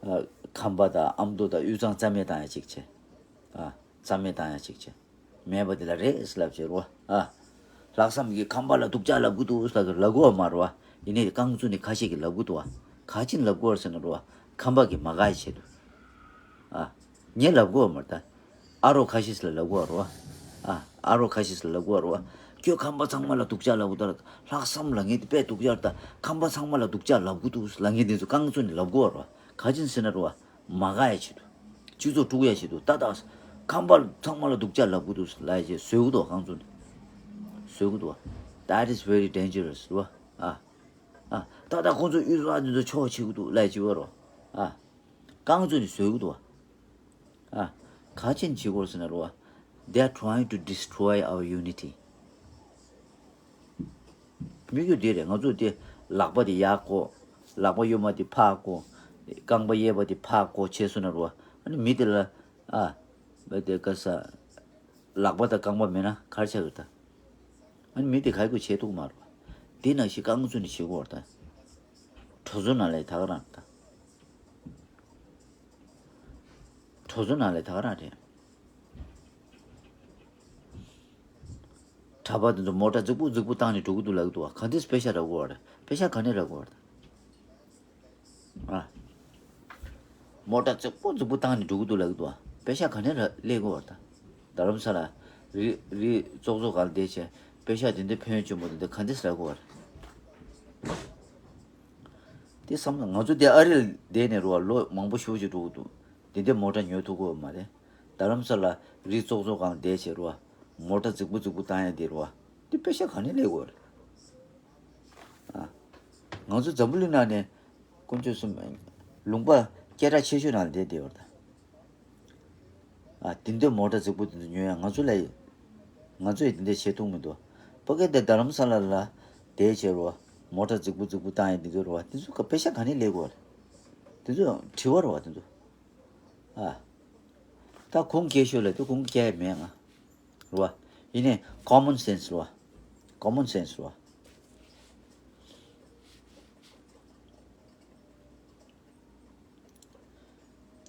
ཨ་ཁམས་པ་དང་ཨ་མདོ་དང་དབུས་གཙང་རྩ་མེད་བཏང་ཡ་གཅིག་བྱས། ཨ་རྩ་མེད་བཏང་ཡ་གཅིག་བྱས། མེད་པ་དེ་ལ་རེད་ཟེར་ལབ་བྱས་རོ། ཨ་ལྷག་བསམ་གྱིས་ཁམས་པ་ལ་སྡུག་ཅག་ལབ་གི་འདུག་ཟེར་ལབ་གི་ལབ་གི་ཡོད་མ་རེད་བ། ཡིན་ནའི་རྐང་བཙུགས་ནས་ཁ་ཤས་ཀྱིས་ལབ་གི་འདུག་བ། ག་ཅིན་ལབ་གི་ཡོད་རེད་ཟེར་ན་རོ། ཁམས་པ་གིས་མ་དགའ་ཡ་ཆེད་དུ། ཨ། ངས་ལབ་དགོས་མ་རེད་ད། ཨ་རོགས་ཁ་ཤས་ལ་ལབ་དགོས་རོ། ཨ། ཨ་རོགས་ཁ་ཤས་ལ་ལབ་དགོས་རོ། ཁྱོད་ཁམས་པ་ཚང་མ་ལ་སྡུག་ཅག་ལབ་གི་འདུག་ལ། ལྷག་བསམ་ལབ་མཁན་དེ་དཔེ་སྡུག་ཅག་རེད་ད། ཁམས་པ་ཚང་མ་ལ་སྡུག་ཅག་ལབ་གི་འདུག་ལབ་མཁན་དེ་ཚོ་རྐང་བཙུགས་ནས་ལབ་དགོས་རོ། ག་ཅིན་ཟེར་ན་རོ། མ་དགའ་ཡ་ཆེད་དུ། སྤྱི་ཚོགས་དཀྲུག་ཡ་ཆེད་དུ། ད་ད། ཁམས་པ་ཚང་མ་ལ་སྡུག་ཅག་ལབ་གི་འདུག་ལབ་ཡ་ཆེད་བཟོས་གི་འདུག་རྐང་བཙུགས་ནས། བཟོས་གི་འདུག That is very dangerous རོ། ཨ། ཨ། ད་ད་ཁོང་ཚོ་དབུས་གཙང་འདི་ཚོ་ཕྱོགས་ཕྱེ་གི་འདུག་ལབ་ཡ་ཆེད་བ་རོ། ཨ། རྐང་བཙུགས་ནས་བཟོས་གི་འདུག་བ། ཨ། ག་ཅིན་བྱེད་དགོས་ཟེར་ན་རོ། They are trying to destroy our unity. དམིགས་ཡུལ་འདི་རེད། ང་ཚོ་དེ་ལག་པ་དེ་ཡར་བཀོག་ལག་པ་གཡོན་མ་དེ་ཕར་བཀོག་རྐང་པ་གཡས་པ་དེ་ཕར་བཀོག་བྱས་སོང་ན་རོ། ཨ་ནི་མི་དེ་ལ། ཨ། མི་དེ་ག་ས། ལག་པ་དང་རྐང་པ་མེད་ན་ག་རེ་ཆགས་ཀྱི་རེད་ད། ཨ་ནི་མི་དེ་ག་གི་བྱེད་ཐུབ་མ་རེད་བ། དེ་ནང་བཞིན་རྐང་བཙུགས་ནས་བྱེད་དགོས་རེད་ད། གྲོས་ཚོགས་ནང་ལ་ད་ག་རང་རེད་ད། གྲོས་ཚོགས་ནང་ལ་ད་ག་རང་རེད། གྲྭ་པ་དེ་ཚོ་མོ་ཊ་རྫིག་པོ་རྫིག་པོ་བཏང་ནས་འགྲོ་གི་འདུག་ལབ་གི་འདུག་བ། ག་འདྲས་པེ་ཤ་རག་གི་ཡོད་རེད། པེ་ཤ་ག་ནས་རག་གི་ཡོད་རེད། ཨ། མོ་ཊ་རྫིག་པོ་རྫིག་པོ་བཏང་ནས་འགྲོ་གི་འདུག་ལབ་གི་འདུག་བ། པེ་ཤ་ག་ནས་རག་སླེབས་གི་ཡོད་རེད་ད། རྡ་རམ་ས་ལ་རི་རི་ཙོག་ཙོག་སྒང་ལ་བསྡད་བྱས་པེ་ཤ་དེ་འདྲ་ཕན་ཡོན་ཅན་པོ་དེ་འདྲ་ག་འདྲས་རག་གི་ཡོད་རེད། དེ་བསམ་ན་ང་ཚོ་དེ་ཨ་རི་ལ་བསྡད་ནས་རོ་བ། ལོ་མང་པོ་ཞེ་པོ་ཅིག་འགྲོ་གི་འདུག་དེ་འདྲའི་མོ་ཊ་ཉོ་ཐུབ་ཀྱི་ཡོད་མ་རེད། རྡ་རམ་ས་ལ་རི་ཙོག་ཙོག་སྒང་བསྡད་བྱས་རོ་བ། མོ་ཊ་རྫིག་པོ་རྫིག་པོ་བཏང་ཡ་དེ་རོ་བ། དེ་པེ་ཤ་ག་ནས་སླེབས་དགོས་རེད། ཨ། ང་ཚོ་འཛམ་བུ་གླིང་ནང་ནས་དཀོན་མཆོག་གསུམ། ལུང་པ་སྐད་གྲགས་ཆེ་ཤོས་ནང་ལ་བསྡད་བསྡད་ཡོད་རེད་ད། ཨ། དེ་འདྲའི་མོ་ཊ་རྫིག་པོ་དེ་ཚོ་ཉོ་ཡ་ང་ཚོ་ལ་ཡི། ང་ཚོ་ཡི་དེ་འདྲ་བྱེད་ཐུབ་མི་འདུག་ཕ་གི་དེ་རྡ་རམ་ས་ལ་ལ་བསྡད་བྱས་རོ་བ། མོ་ཊ་རྫིག་པོ་རྫིག་པོ་བཏང་ཡ་དེ་ཚོ་རོ་བ། དེ་ཚོ་ག་པེ་ཤ་ག་ནས་སླེབས་དགོས་རེད། དེ་ཚོ་དྲི་བ་རོ་བ་དེ་ཚོ། ཨ། ད་ཁུངས་སྐྱེལ་ཤོག་ལབ་དུས་ཁུངས་སྐྱེལ་ཡ་མེད་ང་། རེད་བ། ཡིན་ནའི་common sense རེད་བ། common sense རེད་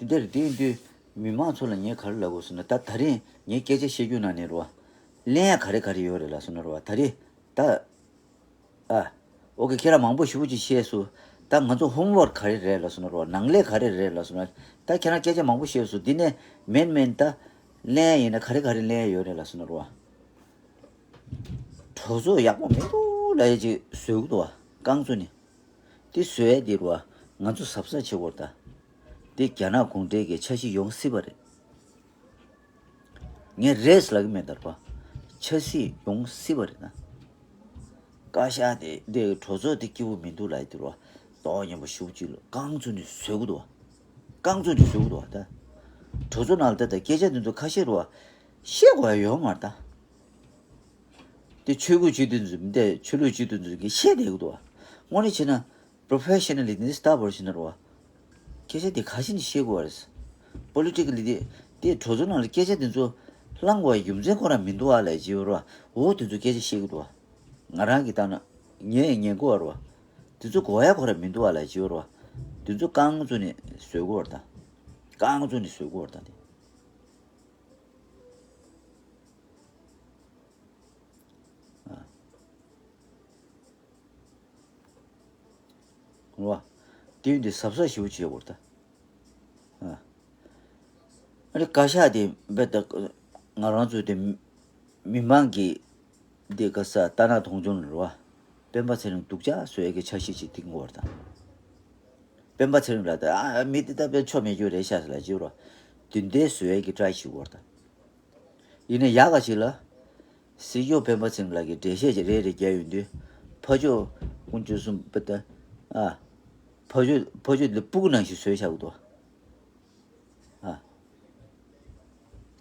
བ། དེ་འདྲ་རེད། དེ་ཡིན་དུས་མི་མང་ཚོ་ལ་ངས་ག་རེ་ལབ་དགོས་ཟེར་ན། ད་ད་རིང་ངས་སྐད་ཆ་བཤད་རྒྱུ་ནང་ནས་རེད་བ། གླེང་ཡ་ག་རེ་ག་རེ་ཡོད་རེད་ལབ་སོང་ན་རེད་བ། ད་རེས་ད། ཨ། ཨོ་ཁེ། ཁྱེད་རང་མང་པོ་ཞེ་པོ་ཅིག་བཤད་སོང་། ད་ང་ཚོ་ཧོམ་ཝརཀ་ག་རེ་རེད་ལབ་སོང་ན་རོ། ནང་ལས་ག་རེ་རེད་ལབ་སོང་ན། ད་ཁྱེད་རང་སྐད་ཆ་མང་པོ་བཤད་སོང་། འདི་ནས་མིན་མིན་ད་ལེན་ཡིན་ན་ག་རེ་ག་རེ་ལེན་ཡོད་རེད་ལབ་སོང་ན་རོ། གྲོས་ཚོགས་ཡག་པོ་མི་འདུག་ལབ་ཡ་ཅིག་བཟོས་ཀྱི་འདུག་བ། རྐང་བཙུགས་ནས། དེ་བཟོ་ཡ་དེ་རོ། ང་ཚོ་གཟབ་གཟབ་བྱེད་དགོས་རེད་ད། དེ་རྒྱ་ནག་གུང་ཁྲན་གྱི་འཆར་གཞི་ཡོང་སྲིད་པ་རེད། ངས་རེད་ལབ་ཀྱི་མེད་ད་རོ། འཆར་གཞི་ཡོང་སྲིད་པ་རེད་ན། བཀའ་ཤག་དེ་དེ་གྲོས་ཚོགས་དེ་སྐྱིད་པོ་མི་འདུག་ལབ་ཡ་དེ་རོ། དོགས་སྙོམས་པོ་ཞེ་པོ་ཅིག་ལ་རྐང་བཙུགས་ནས་བཟོ་གི་འདུག་བ། རྐང་བཙུགས་ནས་བཟོ་གི་འདུག་བ་ད། གྲོས་ཚོགས་ནང་ལ་ད་ད་སྐད་ཆ་དེ་ཚོ་ཁ་ཤས་རོ། བཤད་དགོས་ཡ་ཡོད་མ་རེད་ད། དེ་ཆོས་ལུགས་སྤྱི་འཐུས་ཚོ་མི་འདྲ་ཆོས་ལུགས་སྤྱི་འཐུས་ཚོ་གིས་བཤད་བསྡད་ཀྱི་འདུག་བ། དངོས་གནས་བྱས་ན་professionally དེ་འདྲ་ལྟ་བུར་བྱས་ན་རེད་བ། སྐད་ཆ་དེ་ག་བཞིན་བཤད་དགོས་བ་རེད། Politically དེ་དེ་གྲོས་ཚོགས་ནང་ལ་སྐད་ཆ་དེ་ཚོ་བླང་དགོས་པའི་རྒྱུ་མཚན་ཁོ་རང་མི་འདུག་ཨ་ལབ་ཅིག་ཡོད་རེད་བ། འོ་དེ་ཚོ་སྐད་ཆ་བཤད་ཀྱི་འདུག་བ། ང་རང་གིས་བལྟས་ན་ངས་ཉན་གྱི་ཡོད་རེད་བ། དེ་ཚོ་དགོས་ཡ་ཁོ་རང་མི་འདུག་ཨ་ལབ་ཅིག་ཡོད་རེད་བ། དེ་ཚོ་རྐང་བཙུགས་ནས་བཟོ་དགོས་རེད་ད། རྐང་བཙུགས་ནས་བཟོ་དགོས་རེད་ད་དེ། ཨ། རེད་བ། དེ་ཡིན་དུས་གཟབ་གཟབ་ཞེ་པོ་བྱེད་དགོས་རེད་ད། ཨ། ཨ་ནི་བཀའ་ཤག་དེ་རྦད་དེ་ང་རང་ཚོ་དེ་མི་མང་གི་དེ་ག་ས་ལྟ་ན་མཐོང་ཆུང་རེད་བ། སྤེན་པ་ཚེ་རིང་སྡུག་ཅག་བཟོ་ཡས་ཀྱི་འཆར་གཞི་ཅིག་བཏིང་དགོས་རེད་ད། སྤེན་པ་ཚེ་རིང་ལ་ད་ཨ་མི་དེ་ད་དཔེ་ཆོ་མེད་རྒྱུ་རེད་ཤག་ཟེར་ལབ་ཅིག་རོ། དེ་འདྲའི་བཟོ་ཡས་ཀྱི་try ཞིག་དགོས་རེད་ད། ཡིན་ན་ཡག་ག་ཞིག་ལ། སྲིད་སྐྱོང་སྤེན་པ་ཚེ་རིང་ལགས་ཀྱིས་འགྲེལ་བཤད་ཅིག་རེ་རེ་རྒྱག་ཡོང་དུས། ཕ་ཕྱོགས་དཀོན་མཆོག་གསུམ་པ་ད། ཨ། ཕ་ཕྱོགས་ཕ་ཕྱོགས་འདི་སྤུ་གུ་ནང་བཞིན་བཟོས་བཞག་གི་འདུག་ཨ།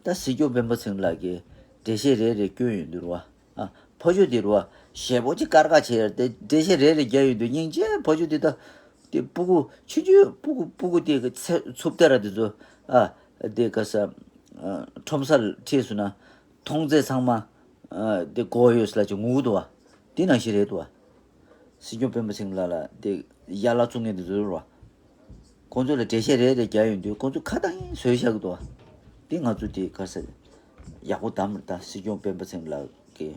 ད་སྲིད་སྐྱོང་སྤེན་པ་ཚེ་རིང་ལགས་ཀྱིས་འགྲེལ་བཤད་རེ་རེ་བསྐྱོན་ཡོང་དུས་རེད་བ། ཨ། ཕ་ཕྱོགས་འདི་རེད་བ། ཞེ་པོ་ཅིག་དཀར་དཀར་བྱས་ཏེ་འགྲེལ་བཤད་རེ་རེ་རྒྱག་ཡོང་དུས་སྙིང་རྗེ། ཕ་ཕྱོགས་འདི་ད། དེ་སྤུ་གུ་ཆུང་ཆུང་སྤུ་གུ་སྤུ་གུ་དེ་གི་ཚེ་འཚུབ་ལྟ་ར་དེ་ཚོ། ཨ། དེ་ག་ས། ཁྲོམ་སར་ཁྲིད་སོང་ན་མཐོང་ཚད་ཚང་མ་དེ་གོ་ཡོད་ལ་ཅིག་ངུ་གི་འདུག་བ། དེ་ནང་བཞིན་རེད་འདུག་བ། སྲིད་སྐྱོང་སྤེན་པ་ཚེ་རིང་ལགས་ལ་དེ་ཡ་ལ་བཙུགས་མཁན་དེ་ཚོ་རེད་བ། ཁོང་ཚོ་ལ་འགྲེལ་བཤད་རེ་རེ་རྒྱག་ཡོང་དུས་ཁོང་ཚོ་ཁ་བཏང་ཡིན་བཟོས་བཞག་གི་འདུག་བ། དེ་ང་ཚོ་དེ་ག་ས་ཡག་པོ་གདམ་རེད་ད། སྲིད་སྐྱོང་སྤེན་པ་ཚེ་རིང་ལགས་ཀྱི་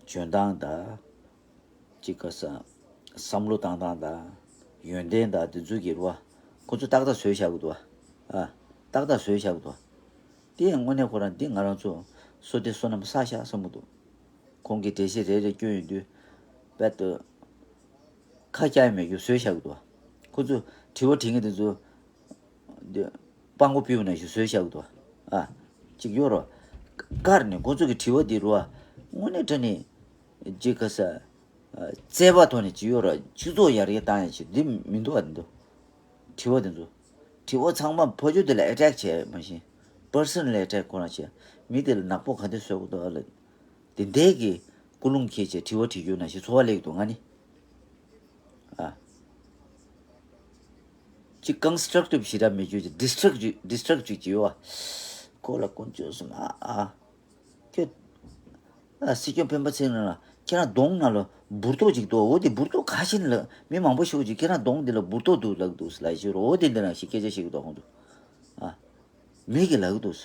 འཇོན་ཐང་དང་། ཅིག་ག་ས་བསམ་བློ་བཏང་སྟངས་དང་ཡོན་ཏན་དང་དེ་ཚོ་གི་རེད་བ། ཁོ་ཚོ་ཏག་ཏག་བཟོས་བཞག་གི་འདུག་བ། ཨ། ཏག་ཏག་བཟོས་བཞག་གི་འདུག་བ། དེ་ཡང་དངོས་གནས་ཁོ་རང་འདི་ང་རང་ཚོ་བསོད་བདེ་བསོད་ནམས་བསགས་ཤག་བསམ་གི་འདུག་ཁོང་གིས་འགྲེལ་བཤད་རེ་རེ་སྐྱོན་ཡོང་དུས་རྦད་དེ་ཁ་སྐྱག་མེད་རྒྱུ་བཟོས་བཞག་གི་འདུག་བ། ཁོ་ཚོ་དྲི་བ་དྲི་མཁན་དེ་ཚོ་འདི་སྤང་གོ་ཕུལ་ན་ཞིག་བཟོས་བཞག་འདུག་ཨ། ཅིག་ཡོད་རོ། ཀར་ནས་ཁོ་ཚོ་གི་དྲི་བ་འདི་རུ་ཨ། དངོས་གནས་དྲང་གནས་ཅིག་ག་ས་བརྩེ་བ་ཐོག་ནས་ཅིག་ཡོད་རོ། སྤྱི་ཚོགས་ཡར་རྒྱས་བཏང་ཡ་ཅིག་འདི་མི་འདུག་ཨ། འདི་འདུག་དྲི་བ་འདི་ཚོ། དྲི་བ་ཚང་མ་ཕ་ཆོས་དེ་ལ་ཨེ་ཊེག་བྱས་མ་གཞི་པར་སོ་ནལ་ཨེ་ཊེག་ཁོ་རང་བྱས། མི་དེ་ལ་ནག་པོ་ག་འདྲ་བཟོ་དགོས་འདུག་ཨ་ལ། དེ་འདྲའི་གི་ཀུན་སློང་འཁྱེར་བྱས་དྲི་བ་དྲི་རྒྱུ་ནང་བཞིན་ཚོར་བ་སླེབས་འདུག་ང་ནི། ཨ། ཅིག་ཀོན་སི་ཊྲག་ཊིབ་ཞེ་དྲག་མེད་རྒྱུ་ཅིག་ཌི་སི་ཊྲག་ཊིབ་ཌི་སི་ཊྲག་ཊིབ་ཅིག་ཡོད་ཨ། ཁོ་ལ་དཀོན་མཆོག་གསུམ་ཨ་ཨ། ཁྱོད། ཨ་སྲིད་སྐྱོང་སྤེན་པ་ཚེ་རིང་ལ་ཁྱེད་རང་གདོང་ནང་ལ་འབུར་ཏོག་ཅིག་འདུག་འོ་དེ་འབུར་ཏོག་ག་ཞིག་ལ་མི་མང་པོ་ཞིག་ཅིག་ཁྱེད་རང་གདོང་འདི་ལ་འབུར་ཏོག་འདུག་ལབ་འདུག་ལབ་ཞིག་རོ། འོ་དེ་འདི་རང་ཞིག་སྐད་ཆ་བཤད་ཀྱི་འདུག་ཁོང་ཚོ། ཨ། མི་གིས་ལབ་ཀྱི་འདུག་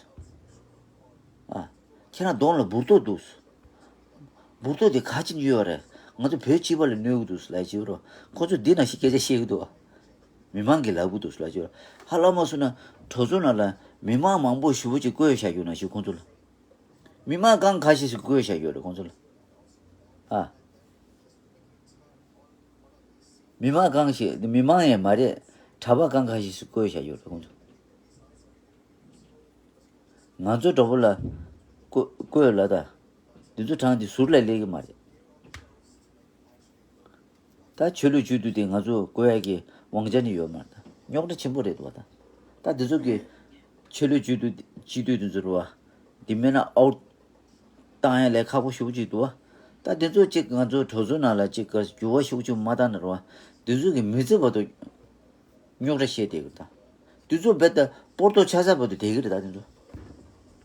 ཨ། ཁྱེད་རང་གདོང་ལ་འབུར་ཏོག་འདུག་འབུར་ཏོག་དེ་ག་ཅིག་ཡོད་རེད། ང་ཚོ་བོད་སྤྱི་པ་ལ་གནོད་ཀྱི་འདུག་ལབ་ཞིག་རོ། ཁོ་ཚོ་འདི་ནང་བཞིན་སྐད་ཆ་བཤད་ཀྱི་འདུག་མི་མང་གིས་ལབ་ཀྱི་འདུག་ལབ་ཞིག་རོ། ཧ་ལམ་མ་སོང་ན་གྲོས་ཚོགས་ནང་ལ་མི་མང་མང་པོ་ཞེ་པོ་ཅིག་བསྐོས་བཞག་ཡོད་ནང་བཞིན་ཁོ་ཚོ་ལ། མི་མང་གང་ཁ་ཤས་ཤིག་བསྐོས་བཞག་ཡོད་རེད་ཁོ་ཚོ་ལ། ཨ། མི་མང་གང་ཞིག་མི་མང་ཡང་མ་རེད། གྲྭ་པ་གང་ཁ་ཤས་ཤིག་བསྐོས་བཞག་ཡོད་རེད་ཁོ་ཚོ། ང་ཚོ་འདྲ་པོ་ལ་བསྐོ་བསྐོས་ལ་ད། འདི་ཚོ་གྲངས་འདི་ཟུར་ལ་སླེབས་ཀྱི་མ་རེད། ད་ཆོས་ལུགས་བཅོས་བསྡུར་དེ་ང་ཚོ་བསྐོ་ཡ་གི་དབང་ཆ་ནི་ཡོད་མ་རེད་ད། རྙོག་དྲ་ཆེན་པོ་རེད་འདུག་བ་ད། ད་འདི་ཚོ་གི་ཆོས་ལུགས་བཅོས་བསྡུར་སྤྱི་འཐུས་འདི་ཚོ་རུ་བ། འདི་མེད་ན་ཨའུཊ་བཏང་ཡ་ལས་ཁག་པོ་ཞེ་པོ་ཅིག་འདུག་བ། ད་འདི་ཚོ་གཅིག་ང་ཚོ་གྲོས་ཚོགས་ནང་ལ་གཅིག་ག་འགྱུར་བ་ཤུགས་ཆེན་མ་བཏང་ན་རུ་བ། འདི་ཚོ་གི་མི་ཚེ་བར་དུ་རྙོག་དྲ་བཤད་བསྡད་ཀྱི་རེད་ད། དུས་ཚོད་རྦད་དེ་སྤོར་ཏོ་ཆ་ཚང་བར་དུ་བསྡད་ཀྱི་རེད་ད་དེ་ཚོ།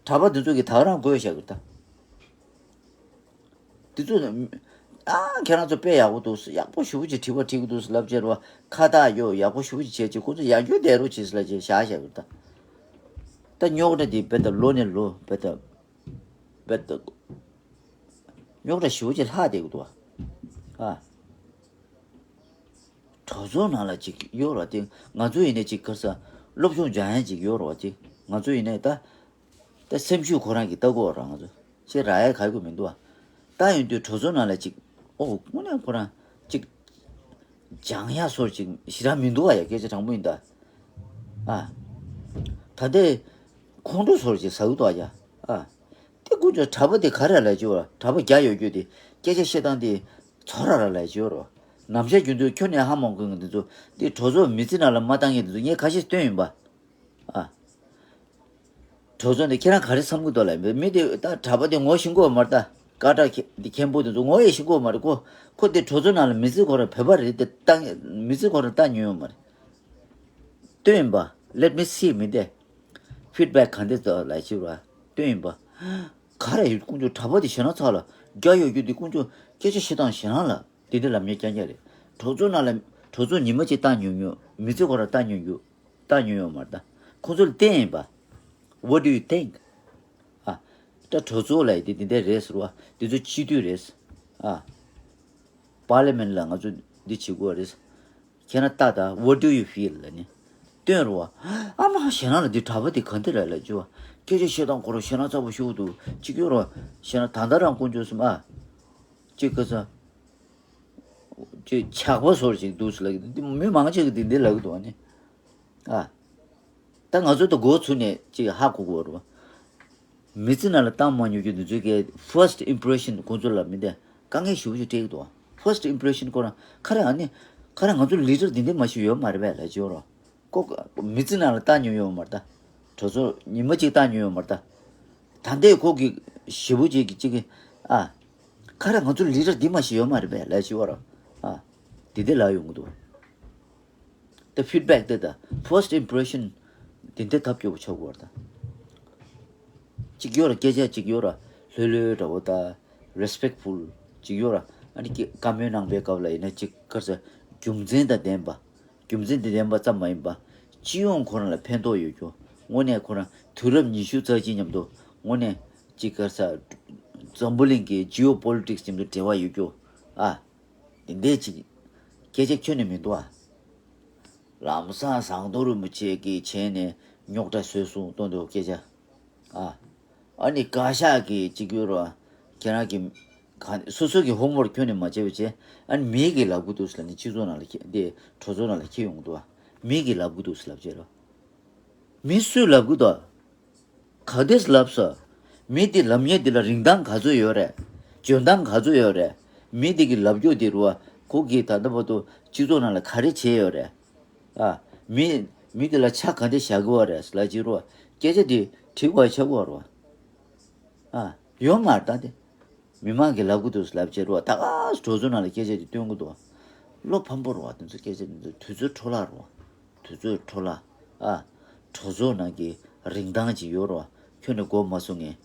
གྲྭ་པ་དེ་ཚོ་གིས་ད་ག་རང་བསྐོས་བཞག་གི་རེད་ད། དེ་ཚོ་ཨ་ཁྱེད་རང་ཚོ་དཔེ་ཡག་པོ་འདུག་ཡག་པོ་ཞེ་པོ་ཅིག་དྲི་བ་དྲི་གི་འདུག་ལབ་བྱས་རོ། ཁ་བཏགས་ཡོད་ཡག་པོ་ཞེ་པོ་ཅིག་བྱས་ཅིག་ཁོ་ཚོ་ཡང་བསྐྱར་བསྡད་རོགས་བྱེད་ཟེར་ལབ་བྱས་བཞག་བཞག་གི་རེད་ད། ད་རྙོག་དྲ་དེ་རྦད་དེ་ལོ་ནས་ལོ་རྦད་དེ་རྦད་དེ་རྙོག་དྲ་ཞེ་པོ་ཅིག་ལྷག་བསྡད་གི་འདུག་ཨ། གྲོས་ཚོགས་ནང་ལ་ཅིག་ཡོད་རེད་དེ། ང་ཚོ་ཡིན་ནའི་ཅིག་ག་ས་སློབ་སྦྱོང་སྦྱང་ཡ་ཅིག་ཡོད་རེད་དེ། ང་ཚོ་ཡིན་ནའི་ད་ད་སེམས་ཤུགས་ཁོ་རང་གིས་ལྟ་དགོས་རེད། ང་ཚོ་ཅིག་རག་ཡ་ག་གི་མི་འདུག་ཨ། ད་ཡིན་དུས་གྲོས་ཚོགས་ནང་ལ་ཅིག་ཨོ་དངོས་གནས་ཁོ་རང་ཅིག་སྦྱང་ཡ་སོར་ཅིག་ཞེ་དྲག་མི་འདུག་ཨ། ཡ་སྐད་ཆ་དྲང་པོ་ཡིན་ད། ཨ། ད་ལྟའི་ཁོང་ཁྲོ་སོར་ཅིག་ཟ་གི་འདུག་ཨ་ཡ། ཨ། དེ་ཀུན་སྤྱོད་གྲྭ་པ་དེ་ག་རེ་ལབ་ཀྱི་ཡོད་ར། གྲྭ་པ་རྒྱ་ཡོད་རྒྱུ་དེ་སྐད་ཆ་བཤད་སྟངས་དེ་ཚོར་ར་ར་ལབ་ཀྱི་ཡོད་ར། ནམ་ཞག་རྒྱུན་དུ་ཁྱོན་ནས་ཧ་མ་གོ་མཁན་དེ་ཚོ་དེ་གྲོས་ཚོགས་མི་ཚེ་ནང་ལ་མ་བཏང་མཁན་དེ་ཚོ་ངས་ཁ་ཤས་སྟོན་ཡིན་པ། ཨ། གྲོས་ཚོགས་འདི་ཁྱེད་རང་ག་རེ་བསམ་གི་འདུག་ལབ་ཡིན་པས། མི་དེ་ད་གྲྭ་པ་དེ་ངོ་ཤེས་ཀྱི་ཡོད་མ་རེད་ད། ཀ་ཏྲ་མཁན་དེ་མཁན་པོ་དེ་ཚོ་ངོ་ཡང་ཤེས་ཀྱི་ཡོད་མ་རེད། ཁོ་ཁོ་དེ་གྲོས་ཚོགས་ནང་ལ་མི་ཚེ་ཁོ་རང་བོད་པ་རེད་དེ་ད་མི་ཚེ་ཁོ་རང་ལྟ་མྱོང་ཡོད་མ་རེད། སྟོན་ཡིན་པ། Let me see མི་དེ། ཕིཌ་བེག་ག་འདྲ་འདུག་ལབ་ཤིག་ར། སྟོན་ཡིན་པ། ག་རེ་ཡོད་ཀུན་སྤྱོད་གྲྭ་པ་དེ་ཞེད་སྣང་ཚ་ལ། རྒྱ་ཡོད་རྒྱུ་དེ་ཀུན་སྤྱོད་སྐད་ཆ་བཤད་སྟངས་ཞེད་སྣང་ལ། དེ་འདྲ་ལབ་མཁན་རྐྱང་རྐྱང་རེད། གྲོས་ཚོགས་ནང་ལ་གྲོས་ཚོགས་ཉི་མ་གཅིག་བཏང་མྱོང་མྱོང་། མི་ཚེ་ཁོ་རང་བཏང་མྱོང་རྒྱུ། བཏང་མྱོང་ཡོད་མ་རེད་ད། ཁོ་ཚོ་ལ་བསྟན་ཡིན་པ། What do you think? ཨ། ད་གྲོས་ཚོགས་ལ་ཡི་དེ་འདི་འདྲ་རེད་ཟེར་བ། འདི་ཚོ་སྤྱི་འཐུས་རེད། ཨ། པར་ལི་མེན་ལ་ང་ཚོ་འདི་བྱེད་དགོས་རེད། ཁྱེད་རང་ལྟ་ད། What do you feel? ལ་ནི། སྟོན་རོ། ཨ་མ་ཞེད་སྣང་ལ་འདི་གྲྭ་པ་འདི་ག་འདི་ལ་ལ་ཅོ། སྐད་ཆ་བཤད་སྟངས་ཁོ་རང་ཞེད་སྣང་ཚ་པོ་ཞུ་འདུག་ཅིག་ཡོད་རོ། ཞེད་སྣང་ད་ལྟ་རང་དཀོན་མཆོག་གསུམ་ཨ། ཅིག་ག་ས། ཅིག་ཇག་པ་ཚོར་ཅིག་འདུག་ཟེར་ལབ་ཀྱི་འདུག་མི་མང་ཆེ་གི་འདི་འདི་ལབ་ཀྱི་འདུག་ཨ་ནི། ཨ། ད་ང་ཚོ་ད་འགོ་ཚུགས་ནས་ཅིག་ཧ་གོ་གོ་རོ། མི་ཚེ་ནང་ལ་བཏང་མ་མྱོང་རྒྱུ་འདི་ཚོའི་གི་first impression ཁོང་ཚོ་ལ་མི་འདི་དཀའ་ངལ་ཞེ་པོ་ཞིག་སྤྲད་ཀྱི་འདུག first impression ཁོ་རང་ག་རེ་ཨ་ནི། ག་རེ་ང་ཚོ་ལི་ཌར་འདི་འདྲ་མ་ཞིག་ཡོད་མ་རེད་པས་ལབ་ཅིག་ཡོད་རོ། ཁོ་མི་ཚེ་ནང་ལ་བཏང་མྱོང་ཡོད་མ་རེད་ད། གྲོས་ཚོགས་ཉི་མ་གཅིག་བཏང་མྱོང་ཡོད་མ་རེད་ད། ད་ལྟའི་ཁོ་གི་ཞེ་པོ་ཅིག་གི་ཅིག་གི་ཨ། ག་རེ་ང་ཚོ་ལི་ཌར་འདི་མ་ཞིག་ཡོད་མ་རེད་པས་ལབ་ཅིག་ཡོད་རོ། ཨ། འདི་འདྲ་ལབ་ཡོང་གི་འདུག་ད་ཕིཌ་བེག་དེ་ད་first impression དེ་འདྲ་ཐབས་སྐྱོ་པོ་ཆགས་ཀྱི་ཡོད་རེད་ད། གཅིག་ཡོད་ར། སྐད་ཆ་གཅིག་ཡོད་ར། ལྷོད་ལྷོད་འདྲ་བོ་ད། རེ་སི་པེག་ཕུལ་གཅིག་ཡོད་ར། ཨ་ནི་སྐད་བཀའ་མོལ་གནང་པའི་སྐབས་ལ་ཡིན་ན་གཅིག་ག་རེ་ཟེར། རྒྱུ་མཚན་དང་ལྡན་པ། རྒྱུ་མཚན་དང་ལྡན་པ་ཙམ་མ་ཡིན་པ། སྤྱི་ཡོངས་ཁོ་རང་ལ་ཕན་ཐོགས་ཡོད་རྒྱུ། དངོས་གནས་ཁོ་རང་དུས་རབས་ཉི་ཤུ་རྩ་གཅིག་མཉམ་དུ་དངོས་གནས་གཅིག་ག་རེ་ཟེར། འཛམ་བུ་གླིང་གི་ཇི་ཨོ་པོ་ལི་ཊིག་སི་མཉམ་དུ་འབྲེལ་བ་ཡོད་རྒྱུ། ཨ། དེ་འདྲས་ཅིག་སྐད་ཆ་ཁྱོན་ནས་མི་འདུག་ཨ། ལམ་སང་ཟམ་གདོང་རིན་པོ་ཆེ་གིས་བྱས་ནས་རྙོག་དྲ་བཟོས་སོང་གཏོང་འདུག་སྐད་ཆ། ཨ། ཨ་ནི་བཀའ་ཤག་གིས་གཅིག་གྱུར་རོ། ཁྱེད་རང་གི་ག་སོ་སོ་གི་ཧོམ་ཝོརྐ་ཁྱོན་ནས་མ་བྱས་པ་བྱས། ཨ་ནི་མི་གིས་ལབ་གི་འདུག་ཟེར་ལབ་ནས་སྤྱི་ཚོགས་ནང་ལ་འཁྱེར་འདི་གྲོས་ཚོགས་ནང་ལ་འཁྱེར་ཡོང་གི་འདུག་ཨ། མི་གིས་ལབ་གི་འདུག་ཟེར་ལབ་བྱས་རོ། མི་སུས་ལབ་གི་འདུག་ཨ། ག་དེས་ལབ་སོང་། མི་དེ་ལབ་མཁན་དེ་ལ་རིན་ཐང་ག་ཚོད་ཡོད་རེད། འཇོན་ཐང་ག་ཚོད་ཡོད་རེད། མི་དེ་གི་ལབ་རྒྱུ་དེ་རུ་བ་ཁོ་གིས་ད་ལྟ་བར་དུ་སྤྱི་ཚོགས་ནང་ལ་ག་རེ་བྱས་ཡོད་རེད། ཨ། མི་མི་དེ་ལ་ཆ་ག་འདྲ་བཞག་གི་བ་རེད་ལབ་ཀྱི་རུ་བ་སྐད་ཆ་དེ་དྲི་དགོས་ཆགས་གི་བ་རུ་བ། ཨ། ཡོད་མ་རེད་ད་དེ། མི་མང་གིས་ལབ་གི་འདུག་ལབ་བྱས་རུ་བ་ད་ག་གྲོས་ཚོགས་ནང་ལ་སྐད་ཆ་དེ་སྟོན་གི་འདུག་བ། བློ་ཕམ་པོ་རུ་བ་དེ་ཚོ་སྐད་ཆ་དེ་ཚོ་དུས་ཚོད་འཕྲོ་བརླག་རུ་བ། དུས་ཚོད་འཕྲོ་བརླག་ཨ། གྲོས་ཚོགས་ནང་གི་རིན་ཐང་ཅིག་ཡོད་རོ། ཁྱོན་ནས་མགོ་མ་ཚོས་ངས།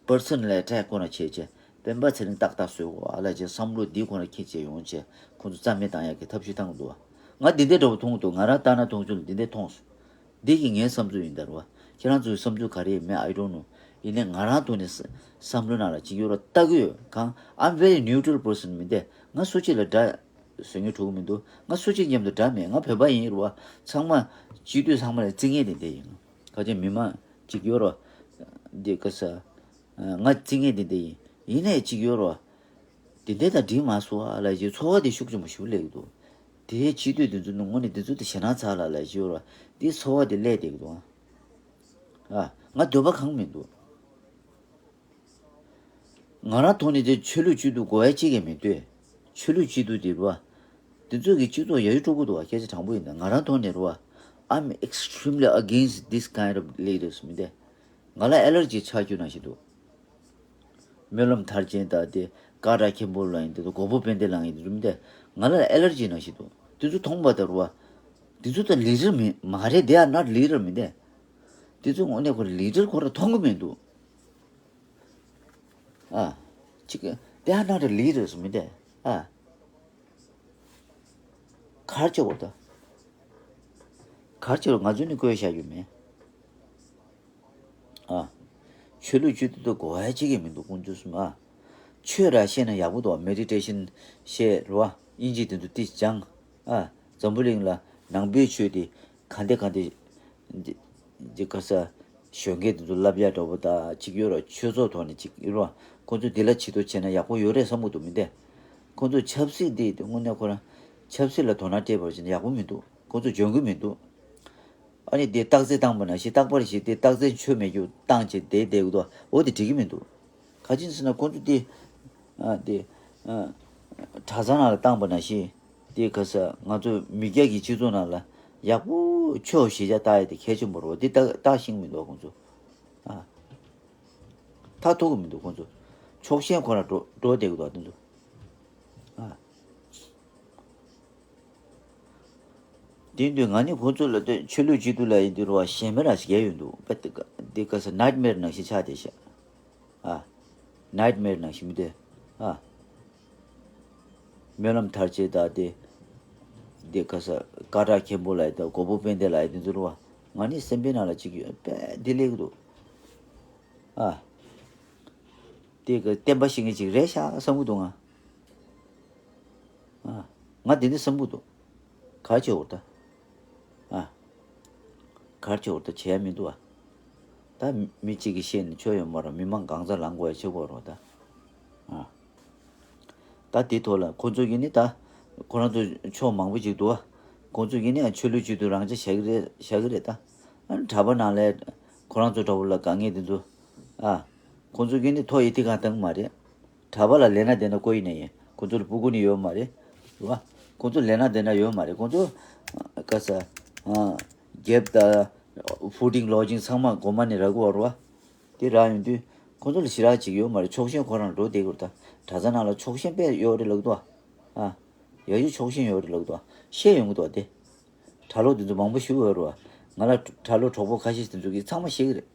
པར་སོ་ནལ་ཨེ་ཊེག་ཁོ་ན་བྱས་བྱས། སྤེན་པ་ཚེ་རིང་ཏག་ཏག་བཟོས་གོ་ཨ་ལ་བྱས་བསམ་བློ་འདི་ཁོ་ན་ཁྱེད་བྱས་ཡོང་བྱས་ཁོ་ཚོ་རྩ་མེད་བཏང་ཡག་གི་ཐབས་ཤེས་བཏང་གི་འདུག་བ། ང་འདི་འདྲའི་འདྲ་བོ་མཐོང་གི་འདུག་ང་རང་ལྟ་ན་མཐོང་ཆུང་ལ་འདི་འདྲའི་མཐོང་སོང་། འདི་གི་ངའི་བསམ་ཚུལ་ཡིན་ད་རོ། ཁྱེད་རང་ཚོའི་བསམ་ཚུལ་ག་རེ་ཡིན་མིན་I don't know། ཡིན་ནའི་ང་རང་ཐོག་ནས་བསམ་བློ་ནང་ལ་ཅིག་ཡོད་རོ་ལྟ་གི་ཡོད་གང་I'm very neutral person མིན་ཏེ། ང་སུ་གཅིག་ལ་དགྲ་ཟེར་མཁན་འགྲོ་གི་མི་འདུག་ང་སུ་གཅིག་མཉམ་དུ་དགྲ་མེད། ང་བོད་པ་ཡིན་རུ་བ། ཚང་མ་སྤྱི་འཐུས་ཚང་མ་ལ་བརྩི་མཁན་དེ་འདྲ་ཡིན། ག་ཅི་མི་མང་གཅིག་ཡོད་རོ། འདི་ག་ས། ང་བརྩི་མཁན་དེ་འདྲ་ཡིན། ཡིན་ནའི་གཅིག་ཡོད་རོ། དེ་འདྲ་དང་འགྲིག་མ་སོང་ཨ་ལ་ཞེས་ཚོར་བ་དེ་ཤུགས་ཆེན་པོ་ཞིག་སླེབས་ཀྱི་འདུག་དེའི་སྤྱི་འཐུས་དེ་ཚོ་ནི་དངོས་གནས་དེ་ཚོ་དེ་ཞེད་སྣང་ཚ་ལ་ལ་ཞེས་རོ། འདི་ཚོར་བ་དེ་སླེབས་བསྡད་ཀྱི་འདུག་ཨ། ང་འདོད་པ་གང་མི་འདུག་ང་རང་ཐོག་ནས་དེ་ཆོས་ལུགས་སྤྱི་འཐུས་དགོས་ཡ་གཅིག་ཀྱང་མི་འདུག་ཆོས་ལུགས་སྤྱི་འཐུས་དེ་རུ་བ། དེ་ཚོས་ཀྱི་སྤྱི་ཚོགས་ཡར་རྒྱས་འགྲོ་གི་འདུག་བ། སྐད་ཆ་དྲང་པོ་ཡིན་ན་ང་རང་ཐོག་ནས་རུ་བ། I'm extremely against this kind of leaders མི་འདུག་ང་ལ་ཨེ་ལར་ཇི་ཆགས་རྒྱུ་ནང་བཞིན་འདུག་སྨོན་ལམ་མཐར་ཕྱིན་དང་དེ་ཀ་ར་མཁན་པོ་ལ་ཡིན་དེ་ཚོ་གོ་བོ་དཔལ་ལྡན་ལགས་ཡིན་དེ་ཚོ་མི་འདུག་ང་ལ་ཨེ་ལར་ཇི་ནང་བཞིན་འདུག་དེ་ཚོ་མཐོང་པ་དང་རུ་བ། དེ་ཚོ་ད་ལི་ཌར་མི་མ་རེད། They are not leader མི་འདུག་དེ་ཚོ་དངོས་གནས་ཁོ་རང་ལི་ཌར་ཁོ་རང་མཐོང་གི་མི་འདུག་ཨ། གཅིག They are not leaders མི་འདུག་ཨ། ག་རེ་བྱེད་དགོས་ད། ག་རེ་བྱེད་དགོས་ང་ཚོ་ནི་བསྐོས་བཞག་རྒྱུ་མེད། ཨ། ཆོས་ལུགས་སྤྱི་འཐུས་དགོས་ཡ་གཅིག་ཀྱང་མི་འདུག་ཁོང་ཚོ་གསུམ་ཨ། ཆོས་ར་ཤེས་ན་ཡག་པོ་འདུག་མེ་ཌི་ཊེ་ཤན་བྱེད་རོ། དབྱིན་ཇི་དེ་ཚོ་ཏིས་སྦྱང་། ཨ། འཛམ་བུ་གླིང་ལ་ནང་པའི་ཆོས་དེ་ག་འདྲ་ག་འདྲ། འདི་འདི་ག་ས། གཞོན་སྐྱེས་དེ་ཚོ་བསླབ་ཡ་འདྲ་པོ་ད་ཅིག་ཡོད་རོ། ཆོས་ཚོགས་ཐོག་ནས་ཅིག་ཡོད་རོ། ཁོང་ཚོ་འདི་ལ་ཇུས་གཏོགས་བྱས་ན་ཡག་པོ་ཡོད་རེད་བསམ་གི་འདུག་མི་འདུག་ཁོང་ཚོ་ཆབ་སྲིད་འདི་དངོས་གནས་ཁོ་རང་ཆབ་སྲིད་ལ་དོ་སྣང་སྤྲད་པར་བྱས་ན་ཡག་པོ་མི་འདུག་ཁོང་ཚོ་འཇོན་གི་མི་འདུག་ཨ་ནི་དེ་རྟགས་རྩལ་བཏང་པ་ན་ཞིག་རྟག་པར་ཞིག་དེ་རྟགས་རྩལ་ཆོ་མེད་རྒྱུ་བཏང་བྱས་དེ་བསྡད་ཀྱི་འདུག་འོ་དེ་འགྲིག་གི་མི་འདུག་ག་ཅི་ཟེར་ན་ཁོང་ཚོ་དེ་ཨ་དེ་ཨ་གྲྭ་ཚང་ནང་ལ་བཏང་པ་ན་ཞིག་དེ་ག་ས་ང་ཚོ་མི་སྐྱ་གི་སྤྱི་ཚོགས་ནང་ལ་ཡག་པོ་ཆོ་ཞེ་དྲག་བཏགས་ཡ་དེ་གལ་ཆེན་པོ་རེད་བ། དེ་བཏགས་བཏགས་ཤེས་མི་འདུག་ཁོང་ཚོ་ཨ་ཐག་ཐུག་གི་མི་འདུག་ཁོང་ཚོ་ཕྱོགས་ཞེན་ཁོ་ན་འགྲོ་འགྲོ་བསྡད་ཀྱི་འདུག་དེ་ཚོ་ཨ། དེ་དུས་ང་ནི་ཁོ་ཚོ་ལ་ལྟོས། ཆོས་ལུགས་སྤྱི་འཐུས་ལ་ཡིན་དུས་རུ་བ་ཞེ་མེར་ར་ཞིག་ཡོད་འདུག་དཔེ་དེ་ག་དེ་ག་ས་ནའིཊ་མེར་ནང་བཞིན་ཆགས་བསྡད་ཤག་ཨ། ནའིཊ་མེར་ནང་བཞིན་མི་འདུག་ཨ། སྨོན་ལམ་མཐར་བྱེད་དང་དེ་དེ་ག་ས་ཀ་དག་མཁན་པོ་ལ་ཡིན་དང་གོ་བོ་དཔལ་ལྡན་ལ་ཡིན་དུས་རུ་བ་ང་ནི་སེམས་པའི་ནང་ལ་ཅིག་ཡོད་དཔེ་བདེ་ལེགས་འདུག་ཨ། དེ་ག་བསྟན་པ་ཤེས་མཁན་ཅིག་རེད་ཤག་བསམ་གི་འདུག་ང་། ཨ། ང་དེ་འདྲ་བསམ་གི་འདུག་ག་བྱེད་འོ་ད། ཨ། ག་བྱེད་འོ་ད་བྱེད་ཡ་མི་འདུག་ཨ། ད་མི་གཅིག་གིས་བཤད་ནས་ཆོ་ཡོད་མ་རེད། མི་མང་གང་ཚ་ལང་དགོས་ཡ་བྱེད་དགོས་རེད་ད། ཨ། ད་དེ་ཐོག་ལ་ཁོ་ཚོ་གིས་ནི་ད་ཁོ་རང་ཚོ་ཕྱོགས་མང་པོ་ཅིག་འདུག་ཨ། ཁོ་ཚོ་གིས་ནི་ཆོས་ལུགས་སྤྱི་འཐུས་རང་ཆ་བཞག་གི་རེད་བཞག་གི་རེད་ད། ཨ་ནི་གྲྭ་པ་ནང་ལ་ཁོ་རང་ཚོ་འདྲ་བོ་ལ་དཀའ་ངལ་དེ་ཚོ་ཨ། ཁོ་ཚོ་གིས་ནི་ཐོ་ཡི་ཐིག་གང་བཏང་གི་མ་རེད། གྲྭ་པ་ལ་ལས་ན་དེ་ན་བསྐོ་ཡི་ན་ཡིན། ཁོ་ཚོ་ལ་སྤུ་གུ་ནི་ཡོད་མ་རེད། རེད་བ། ཁོ་ཚོ་ལས་ན་དེ་ན་ཡོད་མ་རེད། ཁོ་ཚོ་ཨ་ག་ས་ཨ་རྒྱབ་དང་ཕུ་ཌིང་ལོ་ཇིང་ཚང་མ་གོ་མ་ནི་རག་གི་བ་རེད་བ། དེ་རག་ཡོང་དུས་ཁོ་ཚོ་ལ་ཞེ་དྲག་ཅིག་ཡོད་མ་རེད། ཕྱོགས་ཞེན་ཁོ་རང་འགྲོ་བསྡད་ཀྱི་རེད་ད། གྲྭ་ཚང་ནང་ལ་ཕྱོགས་ཞེན་དཔེ་ཡོད་རེད་ལབ་འདུག་བ། ཨ། ཡ་ཡུ་ཕྱོགས་ཞེན་ཡོད་རེད་ལབ་འདུག་བ། བཤད་ཡོང་གི་འདུག་བ་དེ། གྲྭ་ལོག་དེ་ཚོ་མང་པོ་ཞིག་ཡོད་རེད་བ། ང་ལ་གྲྭ་ལོག་གྲོགས་པོ་ཁ་ཤས་དེ་ཚོ་གིས་ཚང་མ་བཤད་ཀྱི་རེད།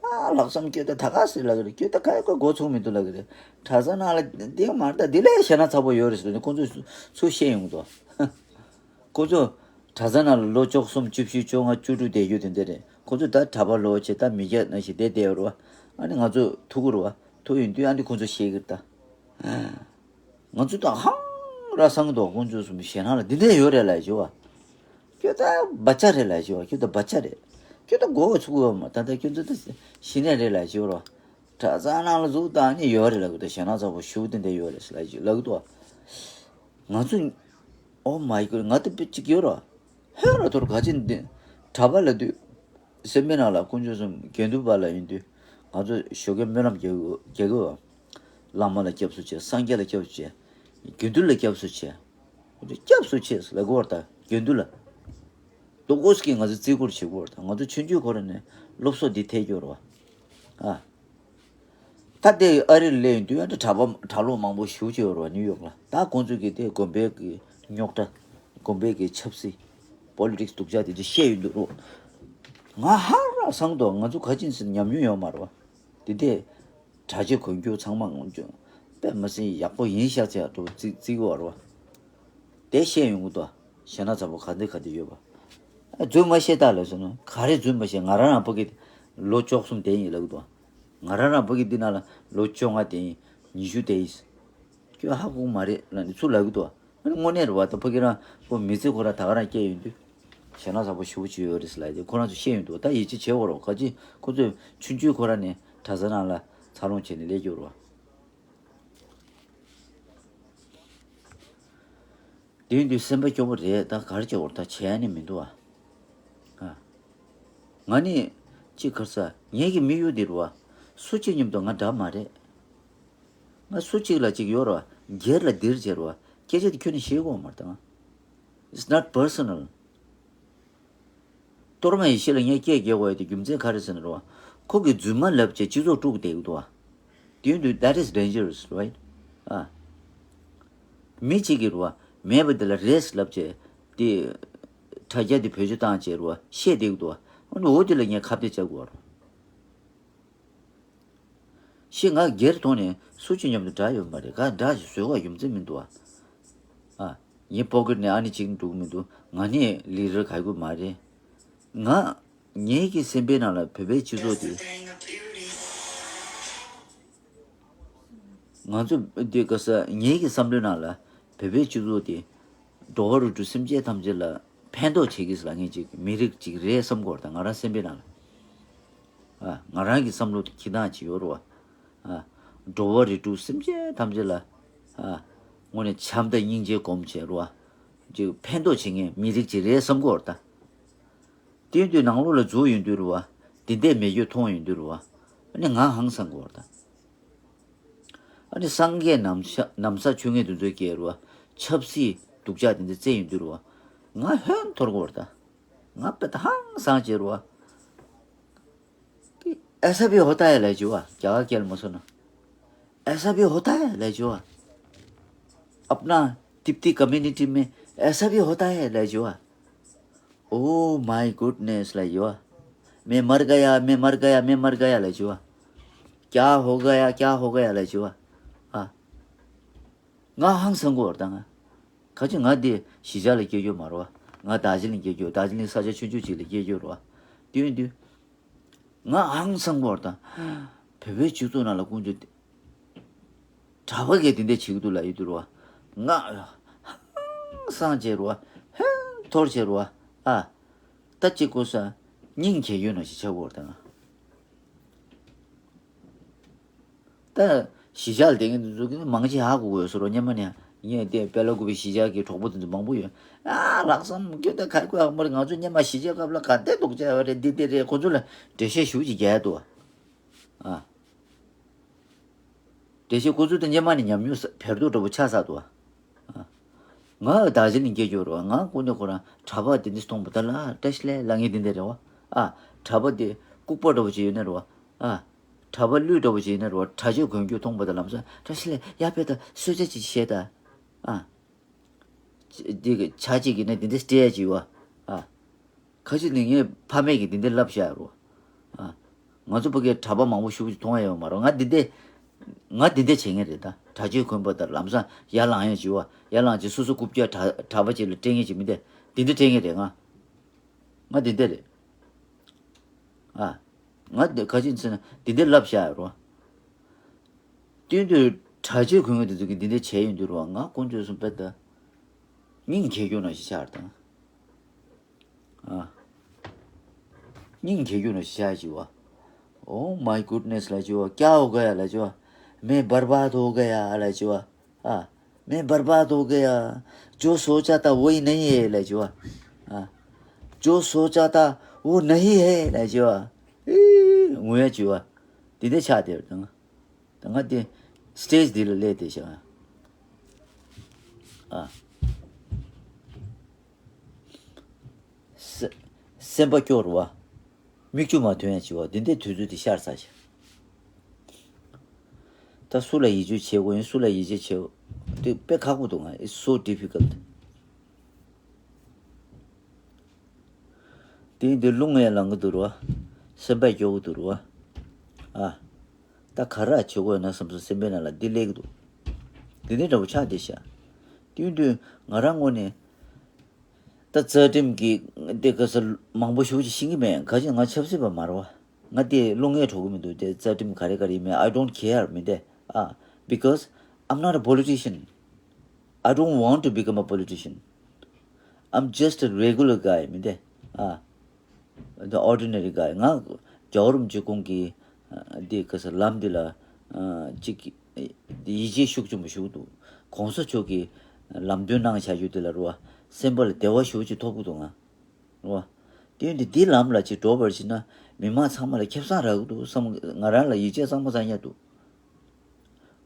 ཨ་ལྷག་བསམ་སྐྱོ་ད་ད་ག་ཟེར་ལབ་ཀྱི་རེད། སྐྱོ་ད་ག་ཡི་གོ་མགོ་ཚུགས་མི་འདུག་ལབ་ཀྱི་རེད། གྲྭ་ཚང་ནང་ལ་འདི་མ་རེད་ད། འདི་ལས་ཞེ་ན་ཚ་པོ་ཡོད་རེད་ཟེར་ནས་ཁོང་ཚོས་ཚུར་བཤད་ཡོང་གི་འདུག་ཁོང་ཚོ་གྲྭ་ཚང་ནང་ལ་ལོ་བཅུ་གསུམ་བཅུ་བཞི་བཅོ་ལྔ་བཅུ་དྲུག་བསྡད་རྒྱུ་དེ་འདྲ་རེད། ཁོང་ཚོ་ད་གྲྭ་པ་ལོ་ཆེ་ད་མི་སྐྱ་ནང་བཞིན་བསྡད་བསྡད་ཡོད་རེད་བ། ཨ་ནི་ང་ཚོ་ཐུག་གི་རེད་བ། ཐུག་ཡོང་དུས་ཨ་ནི་ཁོང་ཚོ་བཤད་ཀྱི་རེད་ད། ང་ཚོ་ད་ཧང་ར་སང་འདུག་ཁོང་ཚོ་གསུམ་ཞེད་སྣང་ལ་འདི་འདྲ་ཡོད་རེད་ལབ་ཞུ་བ། ཁྱོད་ད་བ་ཆ་རེད་ལབ་ཞུ་བ། ཁྱོད་ད་བ་ཆ་རེད། ཁྱོད་ད་མགོ་བ་ཚུགས་ཡོད་མ་ད་ད་ཁྱོད་ཚོ་ད་ཤི་ནས་རེད་ལབ་ཞུ་བ། གྲྭ་ཚང་ནང་ལ་གཟུགས་དང་ནི་ཡོད་རེད་ལབ་གི་འདུག་ཞེད་སྣང་ཚ་པོ་ཞུ་འདི་འདྲ་ཡོད་རེད་ལབ་ཞུ་ལབ་གི་འདུག་ང་ཚོ། ཨོ་མའི་གོ་ང་ད་པི་གཅིག་ཡོད་ར། ཧོན་ར་ཐོར་ག་ཅི་འདི་གྲྭ་པ་ལ་དུས། སེམས་པའི་ནང་ལ་དཀོན་མཆོག་གསུམ་དགེ་འདུན་པ་ལ་ཡིན་དུས་ང་ཚོ་ཞོགས་ཀས་སྨོན་ལམ་རྒྱག་དགོས་རྒྱག་དགོས་བ། བླ་མ་ལ་སྐྱབས་སུ་མཆི། སངས་རྒྱས་ལ་སྐྱབས་སུ་མཆི། དགེ་འདུན་ལ་སྐྱབས་སུ་མཆི། སྐྱབས་སུ་མཆི་ལ་གོ་བར་ད་དགེ་འདུན་ལ། ཏོག་ཙམ་གྱིས་ང་ཚོ་བརྩི་བཀུར་བྱེད་དགོས་བར་ད་ང་ཚོ་ཆུང་ཆུང་ཁོ་ར་ནས་སློབ་གསོ་འདི་ཐེབས་ཀྱི་ཡོད་རེད་བ། ཨ། ད་དེ་ཨ་རིར་སླེབས་ཡོང་དུས་ཨ་ནི་གྲྭ་པ་གྲྭ་ལོག་མང་པོ་ཞེ་པོ་ཅིག་ཡོད་རེད་བ་ནིའུ་ཡོག་ལ། ད་ཁོང་ཚོས་ཀྱི་དེ་དགོན་པའི་གི་རྙོག་དྲ། དགོན་པའི་གི་ཆབ་སྲིད། པོ་ལི་ཊིག་སི་སྡུག་ཅག་དེ་ཚོ་བཤད་ཡོང་དུས་རོ། ང་ཧང་ར་སང་འདུག་ང་ཚོ་ག་ཅིན་ཟེར་ཉམས་མྱོང་ཡོད་མ་རེད་བ། དེ་དེ་གྲྭ་ཆས་གོན་རྒྱུ་ཚང་མ་ངོམ་རྒྱུ་དཔེ་མི་སྲིད་ཡག་པོ་ཡིན་ཤག་ཅེས་འགྲོ་བརྩི་བརྩི་གི་བ་རེད་བ། དེ་བཤད་ཡོང་གི་འདུག་ཞེ་ན་ཚ་པོ་ག་འདི་ག་འདི་ཡོད་པ། ཨ་རྫུན་མ་བཤད་ད་ལབ་སོང་ན་ག་རེ་རྫུན་མ་བཤད། ང་རང་རང་ཕ་གི་ལོ་བཅུ་གསུམ་བསྡད་ཡིན་ལབ་གི་འདུག་ང་རང་རང་ཕ་གི་འདི་ནང་ལ་ལོ་བཅོ་ལྔ་བསྡད་ཡིན། ཉི་ཤུ་བསྡད་ཡིན། ཁྱོད་ཧ་གོ་གི་མ་རེད་ལབ་ནས་ཚུར་ལབ་གི་འདུག་ཨ་ནི་དངོས་གནས་རེད་བ། ད་ཕ་གི་རང་ཁོ་མི་ཚེ་ཁོ་རང་ད་ག་རང་སྐྱེལ་ཡོང་དུས་ཞེ་ན་ཚ་པོ་ཞེ་པོ་ཅིག་ཡོད་རེད་ཟེར་ལབ་ཡོང་དུས་ཁོ་རང་ཚོ་བཤད་ཡོང་དུས་ད་ཡིད་ཆེས་བྱེད་དགོས་རེད་བ། ག་ཅི་ཁོ་ཚོས་ཆུང་ཆུང་ཁོ་རང་ནས་གྲྭ་ས་ནང་ལ་འཚར་ལོངས་བྱས་ནས་སླེབས་ཀྱི་ཡོད་རེད་བ། དེ་ཡིན་དུས་སེམས་པ་སྐྱོ་པོ་རེད། ད་ག་རེ་བྱེད་དགོས་རེད། ད་བྱེད་ཡ་ནི་མི་འདུག་ཨ། ཨ། ང་ནི་ཅིག་ག་རེ་ཟ། ངེད་ཀྱི་དམིགས་ཡུལ་འདི་རེད་བ། སུ་གཅིག་མཉམ་དུ་ང་འདྲ་མ་རེད། ང་སུ་གཅིག་ལ་གཅིག་ཡོད་རེད་བ། སྒེར་ལ་འདིར་བྱེད་རེད་བ། སྐད་ཆ་དེ་ཁྱོན་ནས་བཤད་དགོས་མ་རེད་ད་ང་། It's not personal. གཏོར་མ་ཡེ་ཤེས་ལ་ངས་སྐད་རྒྱག་དགོས་ཡ་དེ་རྒྱུ་མཚན་ག་རེ་ཟེར་ན་རེད་བ། ཁོ་གིས་རྫུན་མ་ལབ་བྱས་སྤྱི་ཚོགས་དཀྲུགས་བསྡད་ཀྱི་འདུག་བ། དེ་ཡིན་དུས་that is dangerous, right? ཨ། མི་གཅིག་གིས་རེད་བ། མེད་པ་དེ་ལ་རེད་ལབ་བྱས་དེ། དྲ་རྒྱ་དེ་བེད་སྤྱོད་བཏང་བྱས་རེད་བ། བཤད་བསྡད་ཀྱི་འདུག་བ། འོ་ན་འོ་དེ་ལ་ངས་ཁ་གཏད་བཅག་དགོས་རེད། ཤི་ང་སྒེར་ཐོག་ནས་སུ་གཅིག་མཉམ་དུ་འདྲ་ཡོད་མ་རེད། ག་འདྲ་ཞིག་བཟོས་པ་རྒྱུ་མཚན་མི་འདུག་ཨ། ཨ། ངའི་པོ་ཀེ་ཊི་ནས་ཨ་ནི་གཅིག་འགྲོ་གི་མི་འདུག་ང་ནས་ལི་ཌར་ག་དགོས་མ་རེད། ང་ངེད་ཀྱི་སེམས་པའི་ནང་ལ་བོད་པའི་སྤྱི་ཚོགས་དེ། ང་ཚོ་འདི་ག་ས་ངེད་ཀྱི་བསམ་བློའི་ནང་ལ་བོད་པའི་སྤྱི་ཚོགས་དེ། འགྲོ་བ་རིགས་དྲུག་སེམས་ཅན་ཐམས་ཅད་ལ་ཕན་ཐོགས་བྱེད་ཀྱི་ཟེར་ལ་ངེད་ཅིག་མི་རིགས་ཅིག་རེད་བསམ་གྱི་ཡོད་རེད་ད་ང་རང་སེམས་པའི་ནང་ལ། ཨ། ང་རང་གི་བསམ་བློ་དེ་འཁྱེར་སྟངས་ཅིག་ཡོད་རེད་བ། ཨ། འགྲོ་བ་རིགས་དྲུག་སེམས་ཅན་ཐམས་ཅད་ལ། ཨ། དངོས་གནས་བྱམས་དང་སྙིང་རྗེ་སྒོམ་བྱས་རེད་བ། ཅིག་ཕན་ཐོགས་བྱེད་མཁན་མི་རིགས་ཅིག་རེད་བསམ་གྱི་ཡོད་རེད་ད། དེ་དུས་ནང་ལོགས་ལ་འཛུལ་ཡོང་དུས་རེད་བ། དེ་འདྲའི་མེ་སྒྱོགས་མཐོང་ཡོང་དུས་རེད་བ། ཨ་ནི་ང་ཧང་སང་གི་ཡོད་རེད་ད། ཨ་ནི་སངས་རྒྱས་ནམ་ས་ནམ་ས་ཆོས་ངན་དེ་ཚོའི་སྐད་རེད་བ། ཆབ་སྲིད་སྡུག་ཅག་དེ་འདྲ་བཙལ་ཡོང་དུས་རེད་བ། ང་ཧོན་འཐོར་གི་ཡོད་རེད་ད། ང་དཔེ་ད་ཧང་སང་བྱས་རེད་བ། ऐसा भी होता है ལབ་བྱས་བ། རྒྱ་གར་སྐད་ལ་མ་སོང་ན། ऐसा भी होता है ལབ་བྱས་བ། अपना तिब्बती कम्युनिटी में ऐसा भी होता है ལབ་བྱས་བ། Oh my goodness ལབ་བྱས་བ། मैं मर गया, मैं मर गया, मैं मर गया ལབ་བྱས་བ། क्या हो गया, क्या हो गया ལབ་བྱས་བ། ཨ། ང་ཧང་སང་གི་ཡོད་རེད་ད་ང་། ག་ཅི་ང་འདི་གཞིས་ཆགས་ལ་སྐྱེས་རྒྱུ་མ་རེད་བ། ང་རྡོ་རྗེ་གླིང་སྐྱེས་རྒྱུ། རྡོ་རྗེ་གླིང་ས་ཆ་ཆུང་ཆུང་ཅིག་ལ་སྐྱེས་རྒྱུ་རེད་བ། དེ་ཡིན་དུས། ང་ཧང་སང་གི་ཡོད་རེད་ད། བོད་པའི་སྤྱི་ཚོགས་ནང་ལ་ཀུན་སྤྱོད་དེ། གྲྭ་པ་གིས་དེ་འདྲ་བྱེད་ཀྱི་འདུག་ལབ་ཡོང་དུས་རེད་བ། ང་ཧང་སང་བྱས་རེད་བ། ཧོན་འཐོར་བྱས་རེད་བ། ཨ། ད་ཅིག་གོ་ས། སྙིང་རྗེ་ཡོད་ནོ་ཞིག་ཆགས་ཀྱི་ཡོད་རེད་ད་ང་། ད་གཞིས་ཆགས་ལ་བསྡད་མཁན་དེ་ཚོ་གིས་མང་ཆེ་ཧ་གོ་གི་ཡོད་ས་རེད། སྔོན་མ་ནས་ངས་དེ་དཔལ་ལ་སྐུ་པའི་གཞིས་ཆགས་ཀྱི་གྲོགས་པོ་དེ་ཚོ་མང་པོ་ཡོད། ཨ། ལྷག་བསམ་སྐྱོ་ད་ག་རེ་ཡོད་མ་རེད། ང་ཚོ་སྔོན་མ་གཞིས་ཆགས་སྐབས་ལ་ག་འདྲ་སྡུག་ཅག་ཡོད་རེད། འདི་འདི་རེད། ཁོ་ཚོ་ལ་འགྲེལ་བཤད་ཞེ་པོ་ཅིག་རྒྱག་ཡ་འདུག་བ། ཨ། འགྲེལ་བཤད་ཁོ་ཚོ་དང་སྔོན་མ་ནས་ཉམས་མྱོང་ས་བེར་ཏོག་འདྲ་པོ་ཆགས་ཚར་འདུག་བ། ཨ། ང་རྡོ་རྗེ་གླིང་སྐྱེས་རྒྱུ་རེད་བ། ང་ཀུན་ནས་ཁོ་རང་གྲྭ་པ་དེ་འདྲ་མཐོང་པ་ད་ལ་བཀྲ་ཤིས་བདེ་ལེགས་ལབ་མཁན་དེ་འདྲ་རེད་བ། ཨ། གྲྭ་པ་དེ་ལྐུགས་པ་འདྲ་པོ་ཅིག་ཡོད་ན་རེད་བ། ཨ། གྲྭ་པ་ལུས་འདྲ་པོ་ཅིག་ཡིན་ན་རེད་བ། གྲྭ་ཆས་གོན་རྒྱུ་མཐོང་པ་དང་ལམ་སང་བཀྲ་ཤིས་བདེ་ལེགས། ཡ་དཔེ་ད་གསོལ་ཇ་ཅིག་བཞེས་དང་། ཨ། འདི་གི་ཇ་ཅིག་ཡིན་ན་འདི་འདྲ་སྤྲད་ཡ་ཅིག་ཡོད་བ། ཨ། ཁ་ཅིག་ནི་ངའི་ཕ་མེས་ཀྱིས་འདི་འདྲ་ལབ་བཞག་ཡོད་རེད་བ། ཨ། ང་ཚོ་ཕ་གིར་གྲྭ་པ་མང་པོ་ཞེ་པོ་ཅིག་མཐོང་ཡ་ཡོད་མ་རེད། ང་འདི་འདྲ་ང་འདི་འདྲ་བྱེད་མཁན་རེད། ད་གྲྭ་ཆས་གོན་པ་དང་ལམ་སང་ཡར་ལངས་ཡ་བྱེད་པ། ཡར་ལངས་བྱས་སོ་སོ་རྐུབ་བཀྱག་གྲྭ་གྲྭ་པ་ཅིག་ལ་སྤྲད་མཁན་ཅིག་མི་འདུག་འདི་འདྲ་སྤྲད་མཁན་རེད་ང། ང་འདི་འདྲ་རེད། ཨ། ང་འདི་ག་ཅིག་ཟེར་ན་འདི་འདྲ་ལབ་བཞག་ཡ་རོ། སྟོན་དུས་གྲྭ་ཆས་གོན་མཁན་དེ་ཚོ་གིས་འདི་འདྲ་བྱས་ཡོང་དུས་རོ། ང་དཀོན་མཆོག་གསུམ་དཔེ་ད་སྙིང་རྗེ་སྐྱོ་ནང་བཞིན་ཤར་དང་། ཨ། སྙིང་རྗེ་སྐྱོ་ནང་བཞིན་ཤར་བྱེད་པ། Oh my goodness ལབ་བྱེད་པ། क्या हो गया ལབ་བྱེད་པ། मैं बर्बाद हो गया ལབ་བྱེད་པ། ཨ། मैं बर्बाद हो गया। जो सोचा था वही नहीं है ལབ་བྱེད་པ། ཨ། जो सोचा था वो नहीं है ལབ་བྱེད་པ། ཨི། ངུ་ཡ་བྱེད་པ། འདི་འདྲ་ཆགས་བསྡད་པ་དང་། ད་ང་དེ་སི་ཊེ་ཇི་འདི་ལ་སླེབས་བསྡད་ཤག་ཨ། སེ་སེམས་པ་སྐྱོ་རུ་བ། མིག་ཆུ་མ་ཐོན་ཡ་བྱེད་པ། འདི་འདྲའི་དུས་ཚོད་དེ་ཤར་ཚར་ཤག་ད་སུ་ལ་ཡིད་ཆེས་བྱེད་དགོས་ཡིན། སུ་ལ་ཡིད་ཆེས་བྱེད་དགོས། དེ་དཔེ་ཁག་པོ་འདུག་ང་། It's so difficult. དེ་ཡིན་དུས་རླུང་ཡང་ལངས་ཀྱི་འདུག་རོ། སེམས་པ་སྐྱོ་གི་འདུག་རོ། ཨ། ད་ག་རེ་བྱེད་དགོས་ན་བསམ་སོང་། སེམས་པའི་ནང་ལ་འདི་སླེབས་ཀྱི་འདུག་འདི་འདྲ་འདྲ་པོ་ཆགས་བསྡད་ཤག་དེ་ཡིན་དུས་ང་རང་ངོས་ནས་ད་རྩ་ཁྲིམས་ཀྱི་དེ་ག་ས་མང་པོ་ཞེ་པོ་ཅིག་ཤེས་ཀྱི་མེད། ག་ཅིག་ང་ཆབ་སྲིད་པ་མ་རེད་བ། ང་དེ་བློ་ངན་འགྲོ་གི་མི་འདུག་དེ་རྩ་ཁྲིམས་ག་རེ་ག་རེ་ཡིན་མིན། I don't care མི་འདི། ཨ། Because I'm not a politician. I don't want to become a politician. I'm just a regular guy མི་འདི། ཨ། The ordinary guy. ང་རྒྱལ་བ་རིན་པོ་ཆེ་ཁོང་གི་ཨ་འདི་ག་ས་ལམ་འདི་ལ་ཨ་ཅིག་ཡིད་ཆེས་ཤུགས་ཆེན་པོ་ཞིག་འདུག་གོང་ས་མཆོག་གིས་ལམ་སྟོན་གནང་བཞག་རྒྱུ་འདི་ལ་རོ། སེམས་པ་ལ་བདེ་བ་ཞེ་པོ་ཅིག་ཐོབ་ཀྱི་འདུག་ང་། རོ། དེ་ཡིན་དུས་འདི་ལམ་ལ་ཅིག་འགྲོ་བར་བྱེད་ན་མི་མང་ཚང་མ་ལ་ཁེ་བཟང་རག་གི་འདུག་བསམ། ང་རང་ལ་ཡིད་ཆེས་གཙང་མ་གཙང་རྐྱང་འདུག་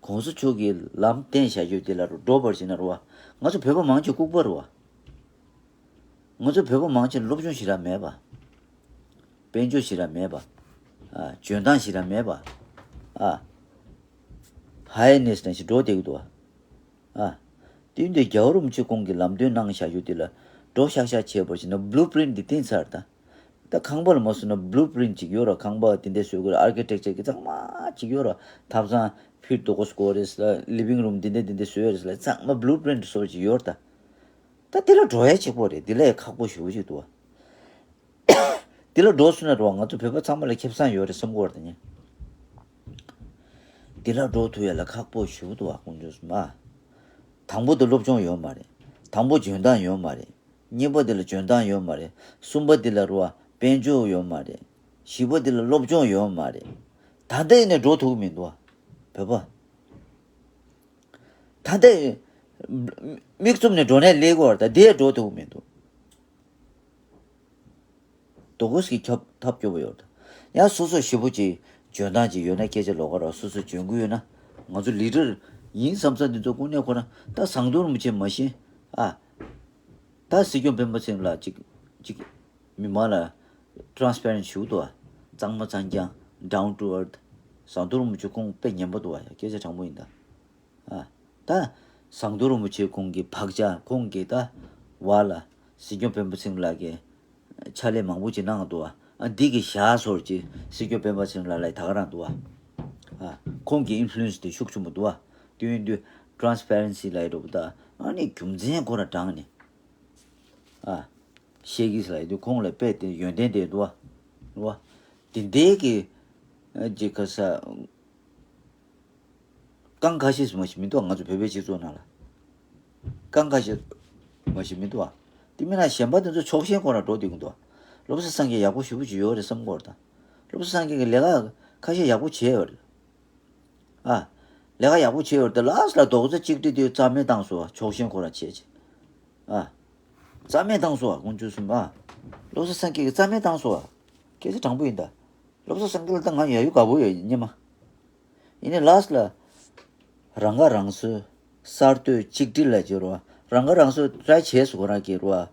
གོང་ས་མཆོག་གིས་ལམ་བསྟན་བཞག་རྒྱུ་དེ་ལ་འགྲོ་བར་བྱེད་ན་རོ། ང་ཚོ་བོད་པ་མང་ཆེ་ལྐུགས་པ་རེད་བ། ང་ཚོ་བོད་པ་མང་ཆེ་སློབ་སྦྱོང་ཞེ་དྲག་མེད་པ། དཔལ་འབྱོར་ཞེ་དྲག་མེད་པ། ཨ། འཇོན་ཐང་ཞེ་དྲག་མེད་པ། ཨ། ཧའི་ནེ་སི་ནང་བཞིན་འགྲོ་བསྡད་ཀྱི་འདུག་བ། ཨ། དེ་ཡིན་དུས་རྒྱལ་བ་རིན་པོ་ཆེ་ཁོང་གིས་ལམ་སྟོན་གནང་བཞག་རྒྱུ་དེ་ལ་འགྲོ་ཤག་ཤག་བྱས་པར་བྱས་ན་བླུ་པི་རིན་ཊི་འདི་བསྟན་ཚར་ད། ད་ཁང་པ་ལ་མ་སོང་ན་བླུ་པི་རིན་ཊི་ཅིག་ཡོད་ར། ཁང་པ་དེ་འདྲ་བཟོ་དགོས་ར། ཨར་ཀི་ཊེག་ཅར་གྱི་ཚང་མ་ཅིག་ཡོད་ར། ཐབ་ཚང་ཕིཊ་དོ་གོ་སྐོར་རེད་ལ། ལི་ཝིང་རུམ་འདི་འདྲ་འདི་འདྲ་བཟོ་ཡ་རེད་ལ། ཚང་མ་བླུ་པི་རིན་ཊི་བཟོ་ཅིག་ཡོད་ར་ད། ད་དེ་ལ་འགྲོ་ཡ་གཅིག་པོ་རེད། དེ་ལས་ཁག་པོ་ཞེ་པོ་ཅིག་འདུག་བ། དེ་ལ་འགྲོ་སོང་ན་རོ། ང་ཚོ་བོད་པ་ཚང་མ་ལ་ཁེ་བཟང་ཡོད་རེད་བསམ་གྱི་ཡོད་རེད་ད་ཉན། དེ་ལ་འགྲོ་ཐུབ་ཡ་ལ་ཁག་པོ་ཞེ་པོ་འདུག་བ། དཀོན་མཆོག་གསུམ་ཨ། དང་པོ་དེ་སློབ་སྦྱོང་ཡོད་མ་རེད། དང་པོ་འཇོན་ཐང་ཡོད་མ་རེད། གཉིས་པ་དེ་ལ་འཇོན་ཐང་ཡོད་མ་རེད། གསུམ་པ་དེ་ལ་རོ་བ་དཔལ་འབྱོར་ཡོད་མ་རེད། བཞི་པ་དེ་ལ་སློབ་སྦྱོང་ཡོད་མ་རེད། ད་ལྟ་ཡིན་ནས་འགྲོ་ཐུབ་ཀྱི་མི་འདུག་བ། བོད་པ། ད་ལྟ་མིག་བཙུམ་ནས་འགྲོ་ནས་སླེབས་ཀྱི་ཡོད་རེད་ད། དེ་འགྲོ་ཐུབ་ཀྱི་མི་འདུག་དོ་གོས་ཀྱི་ཁྱབ་ཐབས་སྐྱོ་པོ་ཡོད་རེད། ཡང་སོ་སོ་ཞེ་པོ་ཅིག་འཇོན་ཐང་ཅིག་ཡོད་ན། སྐད་ཆ་ལོགས་ཀ་ར། སོ་སོ་འཇོན་གྱི་ཡོད་ན། ང་ཚོ་ལི་ཌར་ཡིན་བསམ་ས་འདི་ཚོ་དངོས་གནས་ཁོ་རང་ད་ཟམ་གདོང་རིན་པོ་ཆེ་མ་ཤེས་ཨ། ད་སྲིད་སྐྱོང་སྤེན་པ་ཚེ་རིང་ལགས་ཅིག་ཅིག་མི་མང་ལ་ཊ་རན་སི་པེ་རེན་ཊི་ཞུ་འདུག་ཨ། གཙང་མ་གཙང་རྐྱང་། ཌའུན་ཊུ་ཨར་ཐི། ཟམ་གདོང་རིན་པོ་ཆེ་ཁོང་དཔེ་ཉན་པོ་འདུག་ཨ། ཡ་སྐད་ཆ་དྲང་པོ་ཡིན་ད། ཨ། ད་ཟམ་གདོང་རིན་པོ་ཆེ་ཁོང་གི་བག་ཆགས། ཁོང་གི་ད་བ་ལ་སྲིད་སྐྱོང་སྤེན་པ་ཚེ་རིང་ལགས་ཀྱིས་ཕྱག་ལས་མང་པོ་ཅིག་གནང་འདུག་ཨ། ཨ་འདི་གི་ཞག་སོར་ཅིག་སྲིད་སྐྱོང་སྤེན་པ་ཚེ་རིང་ལགས་ལ་ད་ག་རང་འདུག་ཨ། ཨ་ཁོང་གི་ཨིན་ཕུ་ལུ་ཨེན་སི་དེ་ཤུགས་ཆེན་པོ་འདུག་ཨ། དེ་ཡིན་དུས་ཊ་རན་སི་པེ་རེན་སི་ལབ་ཡ་འདྲ་པོ་ད། ཨ་ནི་རྒྱུ་མཚན་ཁོ་རང་དྲངས་ནས་ཨ་བཤད་ཀྱི་ལབ་ཡ་དུས་ཁོང་ལ་དཔེ་དེ་ཡོན་ཏན་དེ་འདུག་ཨ། རེད་བ། དེ་འདྲའི་གི་ཨ་ཅིག་ག་ས། རྐང་ཁ་ཤས་མ་ཞིག་མི་འདུག་ང་ཚོ་བོད་པའི་སྤྱི་ཚོགས་ནང་ལ། རྐང་ཁ་ཤས་མ་ཞིག་མི་འདུག་ཨ། དེ་མིན་ན་གཞན་པ་དེ་ཚོ་ཕྱོགས་ཞེན་ཁོ་རང་འགྲོ་བསྡད་ཀྱི་འདུག་བློ་བཟང་སེང་གེ་ཡག་པོ་ཞེ་པོ་ཅིག་ཡོད་རེད་བསམ་གྱི་ཡོད་རེད་ད། བློ་བཟང་སེང་གེ་གིས་ལས་ཀ་ཁ་ཤས་ཡག་པོ་བྱས་ཡོད་རེད། ཨ། ལས་ཀ་ཡག་པོ་བྱས་ཡོད་རེད་ད། ལཱསི་ལ་རྡོག་རྩ་གཅིག་སྒྲིལ་དེ་རྩ་མེད་བཏང་སོང་བ། ཕྱོགས་ཞེན་ཁོ་རང་བྱས་བྱས། ཨ། རྩ་མེད་བཏང་སོང་བ། དཀོན་མཆོག་གསུམ་ཨ། བློ་བཟང་སེང་གེ་གིས་རྩ་མེད་བཏང་སོང་བ། སྐད་ཆ་དྲང་པོ་ཡིན་ད། བློ་བཟང་སེང་གེ་ལ་ད་ང་ཡ་ཡུ་དགའ་པོ་ཡོད་སྙམ་མ། ཡིན་ནའི་ལཱསི་ལ། རང་ཁ་རང་གསོ། གསར་གཏོད་གཅིག་སྒྲིལ་ལ་བྱེད་རོགས། རང་ཁ་རང་གསོ་ཊ་རའི་བྱས་སོང་ཁོ་རང་གིས་རོགས།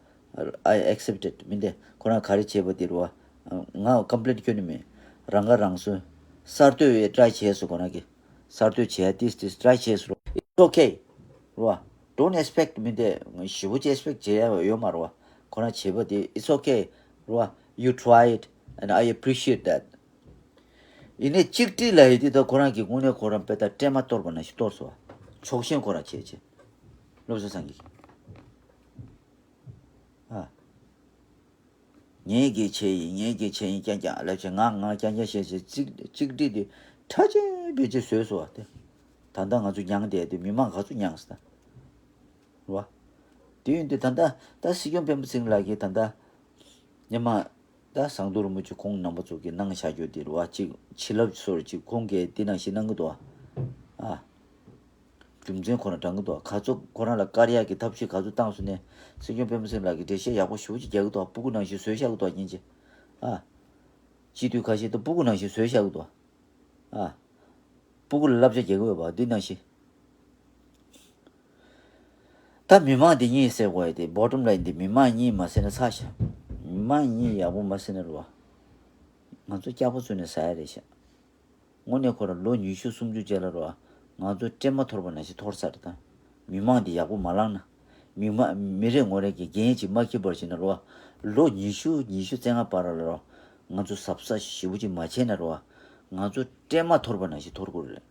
I accept it མི་འདི་ཁོ་རང་ག་རེ་བྱས་པ་དེ་རོགས། ང་ཀམ་པི་ལེན་སྐྱོན་ནི་མེད། རང་ཁ་རང་གསོ། གསར་གཏོད་ཡས་ཊ་རའི་བྱས་སོང་ཁོ་རང་གིས། གསར་གཏོད་བྱས་ཏིས་ཏིས་ཊ་རའི་བྱས་སོང་རོགས། It's okay རོགས། Don't expect མི་འདི་ཞེ་པོ་ཅིག་ཨེག་སི་པེག་བྱེད་ཡ་ཡོད་མ་རོགས། ཁོ་རང་བྱས་པ་དེ་it's okay རོགས། You tried and I appreciate that. ཡིན་ནའི་གཅིག་སྒྲིལ་ལབ་ཡས་དེ་ད་ཁོ་རང་གི་དངོས་གནས་ཁོ་རང་དཔེ་ད་སྲན་མ་གཏོར་བ་ནང་བཞིན་གཏོར་སོང་བ། ཕྱོགས་ཞེན་ཁོ་རང་བྱས་བྱས། བློ་བཟང་སངས་རྒྱས་ཀྱིས། ཨ། ངས་གི་བྱས་ཡིན། ངས་གི་བྱས་ཡིན། རྐྱང་རྐྱང་ལབ་བྱས། ང་ང་རྐྱང་རྐྱང་བྱས་བྱས། གཅིག་གཅིག་སྒྲིལ་དེ་ཁྲ་ཆེན་བེད་སྤྱོད་བཟོས་སོང་བ་དེ། ད་ལྟ་ང་ཚོ་མྱངས་བསྡད་དེ་མི་མང་ག་ཚོད་མྱངས་སོང་ད། རེད་བ། དེ་ཡིན་དུས་ད་ལྟ་ད་སྲིད་སྐྱོང་སྤེན་པ་ཚེ་རིང་ལགས་ཀྱིས་ད་ལྟ་སྔོན་མ་ད་ཟངས་མདོག་རིན་པོ་ཆེ་ཁོང་རྣམ་པ་ཚོ་གིས་གནང་བཞག་རྒྱུ་དེ་རེད་བ། གཅིག་བྱིན་རླབས་སོར་གཅིག་ཁོང་གིས་དེ་ནང་བཞིན་གནང་གི་འདུག་བ། ཨ། རྒྱུ་མཚན་ཁོ་རང་དྲང་གི་འདུག་བ། ག་ཚོད་ཁོ་རང་ལ་བཀར་ཡག་གི་ཐབས་ཤེས་ག་ཚོད་བཏང་སོང་ནས་སྲིད་སྐྱོང་སྤེན་པ་ཚེ་རིང་ལགས་ཀྱིས་འགྲེལ་བཤད་ཡག་པོ་ཞེ་པོ་ཅིག་རྒྱག་གི་འདུག་བ། སྤུ་གུ་ནང་བཞིན་བཟོས་བཞག་གི་འདུག་བ། སྙིང་རྗེ། ཨ། སྤྱི་འཐུས་ཁ་ཤས་དེ་སྤུ་གུ་ནང་བཞིན་བཟོས་བཞག་གི་འདུག་བ། ཨ། སྤུ་གུ་ལ་བསླབ་བྱ་རྒྱག་གི་ཡོད་པ་འདི་ནང་བཞིན། ད་མི་མང་འདི་གཉིད་སད་དགོས་ཡ་དེ། བོ་ཊམ་ལ་ཡིན་དེ། མི་མང་གཉིད་མ་སད་ན་ཚར་ཤག་མི་མང་གཉིད་ཡག་པོ་མ་སད་ན་རེད་བ། ང་ཚོ་སྐྱག་པ་བཙོས་ནས་ཟ་ཡ་རེད་ཤག་དངོས་གནས་ཁོ་རང་ལོ་ཉི་ཤུ་སུམ་ཅུ་རྗེས་ལ་རེད་བ། ང་ཚོ་སྲན་མ་གཏོར་བ་ནང་བཞིན་གཏོར་ཚར་རེད་ད། མི་མང་འདི་ཡག་པོ་མ་བླངས་ན། མི་མ་མི་རེ་ངོ་རེ་གི་འགན་ཅིག་མ་འཁྱེར་བར་བྱས་ན་རེད་བ། ལོ་ཉི་ཤུ་ཉི་ཤུ་རྩ་ལྔ་བར་ལ་རེད་བ། ང་ཚོ་གཟབ་གཟབ་ཞེ་པོ་ཅིག་མ་བྱས་ན་རེད་བ། ང་ཚོ་སྲན་མ་གཏོར་བ་ནང་བཞིན་གཏོར་དགོས་རེད།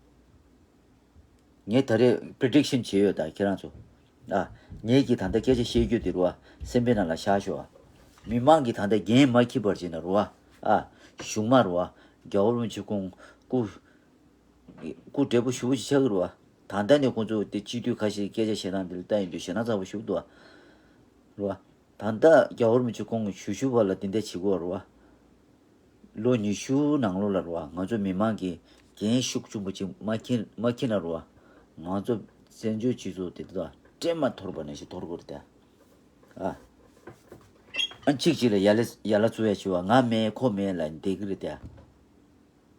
ངས་ད་རེས་པི་རི་ཌིག་ཤན་བྱས་ཡོད་ད་ཁྱེད་རང་ཚོ། ཨ། ངས་ཀྱིས་ད་ལྟ་སྐད་ཆ་བཤད་རྒྱུ་དེ་རེད་བ། སེམས་པའི་ནང་ལ་བཞག་ཤོག་ཨ། མི་མང་གིས་ད་ལྟ་འགན་མ་འཁྱེར་བར་བྱས་ན་རེད་བ། ཨ། གཞུང་མ་རེད་བ། རྒྱལ་བ་རིན་པོ་ཆེ་ཁོང་སྐུ་སྐུ་བགྲེས་པོ་ཞེ་པོ་ཅིག་ཆགས་ཀྱི་རེད་བ། ད་ལྟ་ནས་ཁོང་ཚོ་དེ་སྤྱི་འཐུས་ཁ་ཤས་སྐད་ཆ་བཤད་སྟངས་དེ་ལ་ལྟ་ཡིན་དུས་ཞེད་སྣང་ཚ་པོ་ཞིག་འདུག་བ། རེད་བ། ད་ལྟ་རྒྱལ་བ་རིན་པོ་ཆེ་ཁོང་གི་ཞུ་ཞུ་བ་ལ་དེ་འདྲ་བྱེད་དགོས་རེད་བ། ལོ་ཉི་ཤུ་ནང་ལོགས་ལ་རེད་བ། ང་ཚོ་མི་མང་གིས་འགན་ཤུགས་ཆེན་པོ་ཅིག་མ་འཁྱེར་མ་འཁྱེར་ན་རེད་བ། ང་ཚོ་བཙན་བྱོལ་སྤྱི་ཚོགས་དེ་དག་སྤྲད་མ་ཐོར་བ་ནང་བཞིན་ཐོར་དགོས་རེད་དེ། ཨ། ཨ་གཅིག་གཅིག་ལ་ཡ་ལ་ཡ་ལ་བཙུགས་ཡ་བྱེད་བ། ང་མེད་ཁོ་མེད་ལ་བསྡད་ཀྱི་རེད་དེ།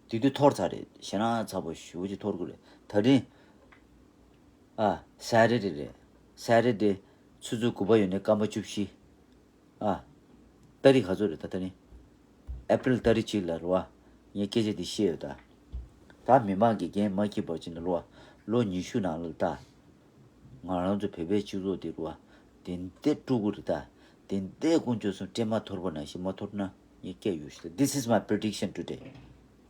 དེ་དུས་ཐོར་ཚར་རེད། ཞེད་སྣང་ཚ་པོ་ཞེ་པོ་ཅིག་ཐོར་གི་རེད། ད་རིང་། ཨ། སེ་ཊར་ཌེ་རེད། སེ་ཊར་ཌེ། ཆུ་ཚོད་དགུ་པ་ཡོལ་ནས་སྐར་མ་བཅུ་བཞི། ཨ། ཏ་རིག་ག་ཚོད་རེད་ད་ད་རིང་། ཨེ་པི་རིལ་ཏ་རིག་གཅིག་ལ་རེད་བ། ངས་སྐད་ཆ་འདི་བཤད་ཡོད་ད། ད་མི་མང་གིས་འགན་མ་འཁྱེར་བར་བྱས་ན་རེད་བ། ལོ་ཉི་ཤུ་ནང་ལ་ད། ང་རང་ཚོ་བོད་པའི་སྤྱི་ཚོགས་འདི་རུ་བ། དེ་འདྲ་དཀྲུག་གི་རེད་ད། དེ་འདྲ་དཀོན་མཆོག་གསུམ་སྤྲད་མ་ཐོར་བ་ནང་བཞིན་མ་ཐོར་ན་ངས་སྐད་ཡོད་ཤི་ད། This is my prediction today.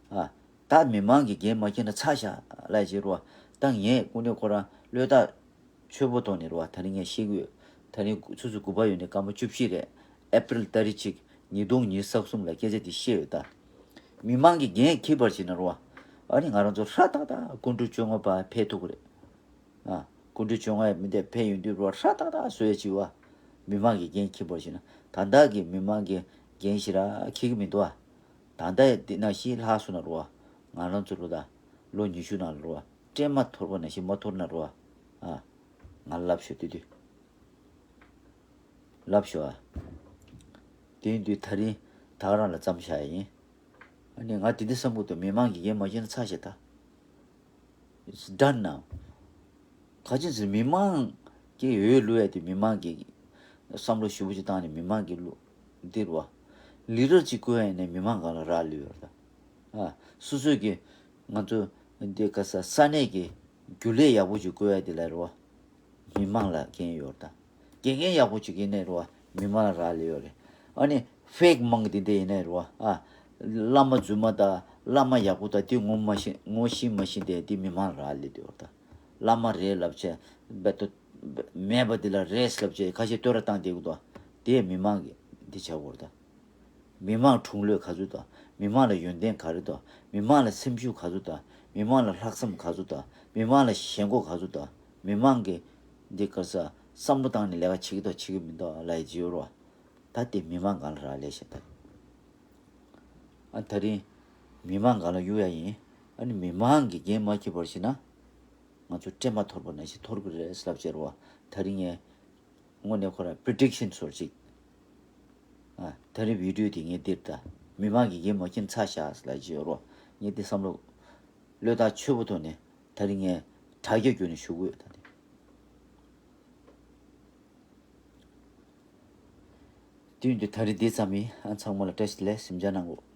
ཨ། ད་མི་མང་གིས་འགན་མ་འཁྱེར་ན་ཚར་ཤག་ལབ་བྱས་རུ་བ། ད་ངས་དངོས་གནས་ཁོ་རང་བློས་ཐག་ཆོད་པོ་ཐོག་ནས་རུ་བ། ད་རིང་ངས་ཤེས་ཀྱི་ཡོད། ད་རིང་ཆུ་ཚོད་དགུ་པ་ཡོལ་ནས་སྐར་མ་བཅུ་བཞི་རེད། ཨེ་པི་རིལ་ཏ་རིག་གཅིག་ཉིས་སྟོང་ཉི་ཤུ་རྩ་གསུམ་ལ་སྐད་ཆ་འདི་བཤད་ཡོད་ད། མི་མང་གིས་འགན་འཁྱེར་བར་བྱས་ན་རུ་བ། ཨ་ནི་ང་རང་ཚོ་ཧྲ་ཏག་ཏག་སྐུ་ཕྲེང་བཅོ་ལྔ་པ་ཕེབས་ཐུབ་ཀྱི་རེད། ཨ། སྐུ་ཕྲེང་བཅོ་ལྔ་ཡི་མི་དེ་ཕེབས་ཡོང་དུས་རུ་ཧྲ་ཏག་ཏག་བཟོས་ཡ་བྱེད་བ། མི་མང་གིས་འགན་འཁྱེར་བར་བྱས་ན། ད་ལྟ་གི་མི་མང་གིས་འགན་ཞེ་དྲག་འཁྱེར་གྱི་མི་འདུག་ཨ། ད་ལྟ་འདི་ནང་བཞིན་ལྷག་སོང་ན་རུ་བ། ང་རང་ཚོ་རུ་ད་ལོ་ཉི་ཤུ་ནང་ལ་རུ་བ། སྤྲད་མ་ཐོར་བ་ནང་བཞིན་མ་ཐོར་ན་རུ་བ། ཨ། ང་ལབ་ཤོག་དུས་དུས། ལབ་ཤོག་ཨ། དེ་ཡིན་དུས་ད་རིང་ད་ག་རང་ལ་བརྩམས་བཞག་ཡ་ཡིན། ཨ་ནི་ང་དེ་འདྲ་བསམ་གྱི་འདུག་མི་མང་གིས་འགན་མ་འཁྱེར་ན་ཚར་ཞེ་ད། It's done now. ག་ཅི་ཟེར་མི་མང་གི་འོས་བླུག་ཡ་དེ་མི་མང་གི་བསམ་བློ་ཞེ་པོ་ཅིག་བཏང་ནས་མི་མང་གི་བླུག་འདི་རུ་བ། ལི་ཌར་ཅིག་བསྐོ་ཡ་ཡིན་ནའི་མི་མང་སྒང་ལ་རག་ལུས་ཡོད་རེད་ད། ཨ། སོ་སོ་གི་ང་ཚོ་འདི་ག་ས་ས་གནས་ཀྱི་རྒྱུན་ལས་ཡག་པོ་ཅིག་བསྐོ་ཡ་དེ་ལ་རུ་བ། མི་མང་ལ་འགན་ཡོད་རེད་ད། དགེ་རྒན་ཡག་པོ་ཅིག་ཡིན་ནའི་རུ་བ་མི་མང་ལ་རག་ལས་ཡོད་རེད། ཨ་ནི་ཕེག་མང་དེ་འདྲ་ཡིན་ནའི་རུ་བ། ཨ། བླ་མ་རྫུན་མ་དང་བླ་མ་ཡག་པོ་དང་དེ་ངོ་མ་ཤེས་ངོ་ཤེས་མ་ཤེས་དེ་དེ་མི་མང་ལ་རག་ལས་དེ་ཡོད་རེད་ད། བླ་མ་རེད་ལབ་བྱས་རྦད་དེ་མེད་པ་དེ་ལ་རེད་ལབ་བྱས་ཁ་ཤས་བསྟོད་ར་བཏང་བསྡད་ཀྱི་འདུག་དེ་མི་མང་གིས་འདི་བྱ་དགོས་རེད་ད། མི་མང་འཁྲུངས་ལོས་ག་ཚོད་དང་། མི་མང་ལ་ཡོན་ཏན་ག་རེ་དང་། མི་མང་ལ་སེམས་ཤུགས་ག་ཚོད་དང་། མི་མང་ལ་ལྷག་བསམ་ག་ཚོད་དང་། མི་མང་ལ་ཞེན་ཁོག་ག་ཚོད་དང་། མི་མང་གིས་འདི་ག་ས་བསམ་བློ་བཏང་ནས་ལས་ཀ་བྱེད་ཀྱི་འདུག་བྱེད་ཀྱི་མི་འདུག་ལབ་ཡ་ཅིག་ཡོད་རེད་བ། ད་དེ་མི་མང་སྒང་ལ་རག་ལས་ཤག་ད། ཨ། ད་རིང་མི་མང་སྒང་ལ་གཡུག་ཡ་ཡིན། ཨ་ནི་མི་མང་གིས་འགན་མ་འཁྱེར་བར་བྱས་ན། ང་ཚོ་སྤྲད་མ་ཐོར་བ་ནང་བཞིན་ཐོར་གི་རེད་ལབ་བྱས་རེད་བ། ད་རིང་ངས་དངོས་གནས་ཁོ་རང་པི་རི་ཌིག་ཤན་ཚོར་ཅིག་ཨ། ད་རིང་བི་ཌི་ཡོ་དེ་ངས་འདིར་ད། མི་མང་གིས་འགན་མ་འཁྱེར་ན་ཚར་ཤག་ལབ་བྱས་ཡོད་རེད་བ། ངས་འདི་བསམ་བློ་བློས་ཐག་ཆོད་པོ་ཐོག་ནས་ད་རིང་ངས་དྲ་རྒྱ་བརྒྱུད་ནས་ཞུ་གི་ཡོད་ད་དེ། དེ་ཡིན་དུས་ད་རིང་འདི་ཙམ་ཡིན། ཨ། ཚང་མ་ལ་བཀྲ་ཤིས་བདེ་ལེགས། གཟིམ་འཇག་གནང་གོ།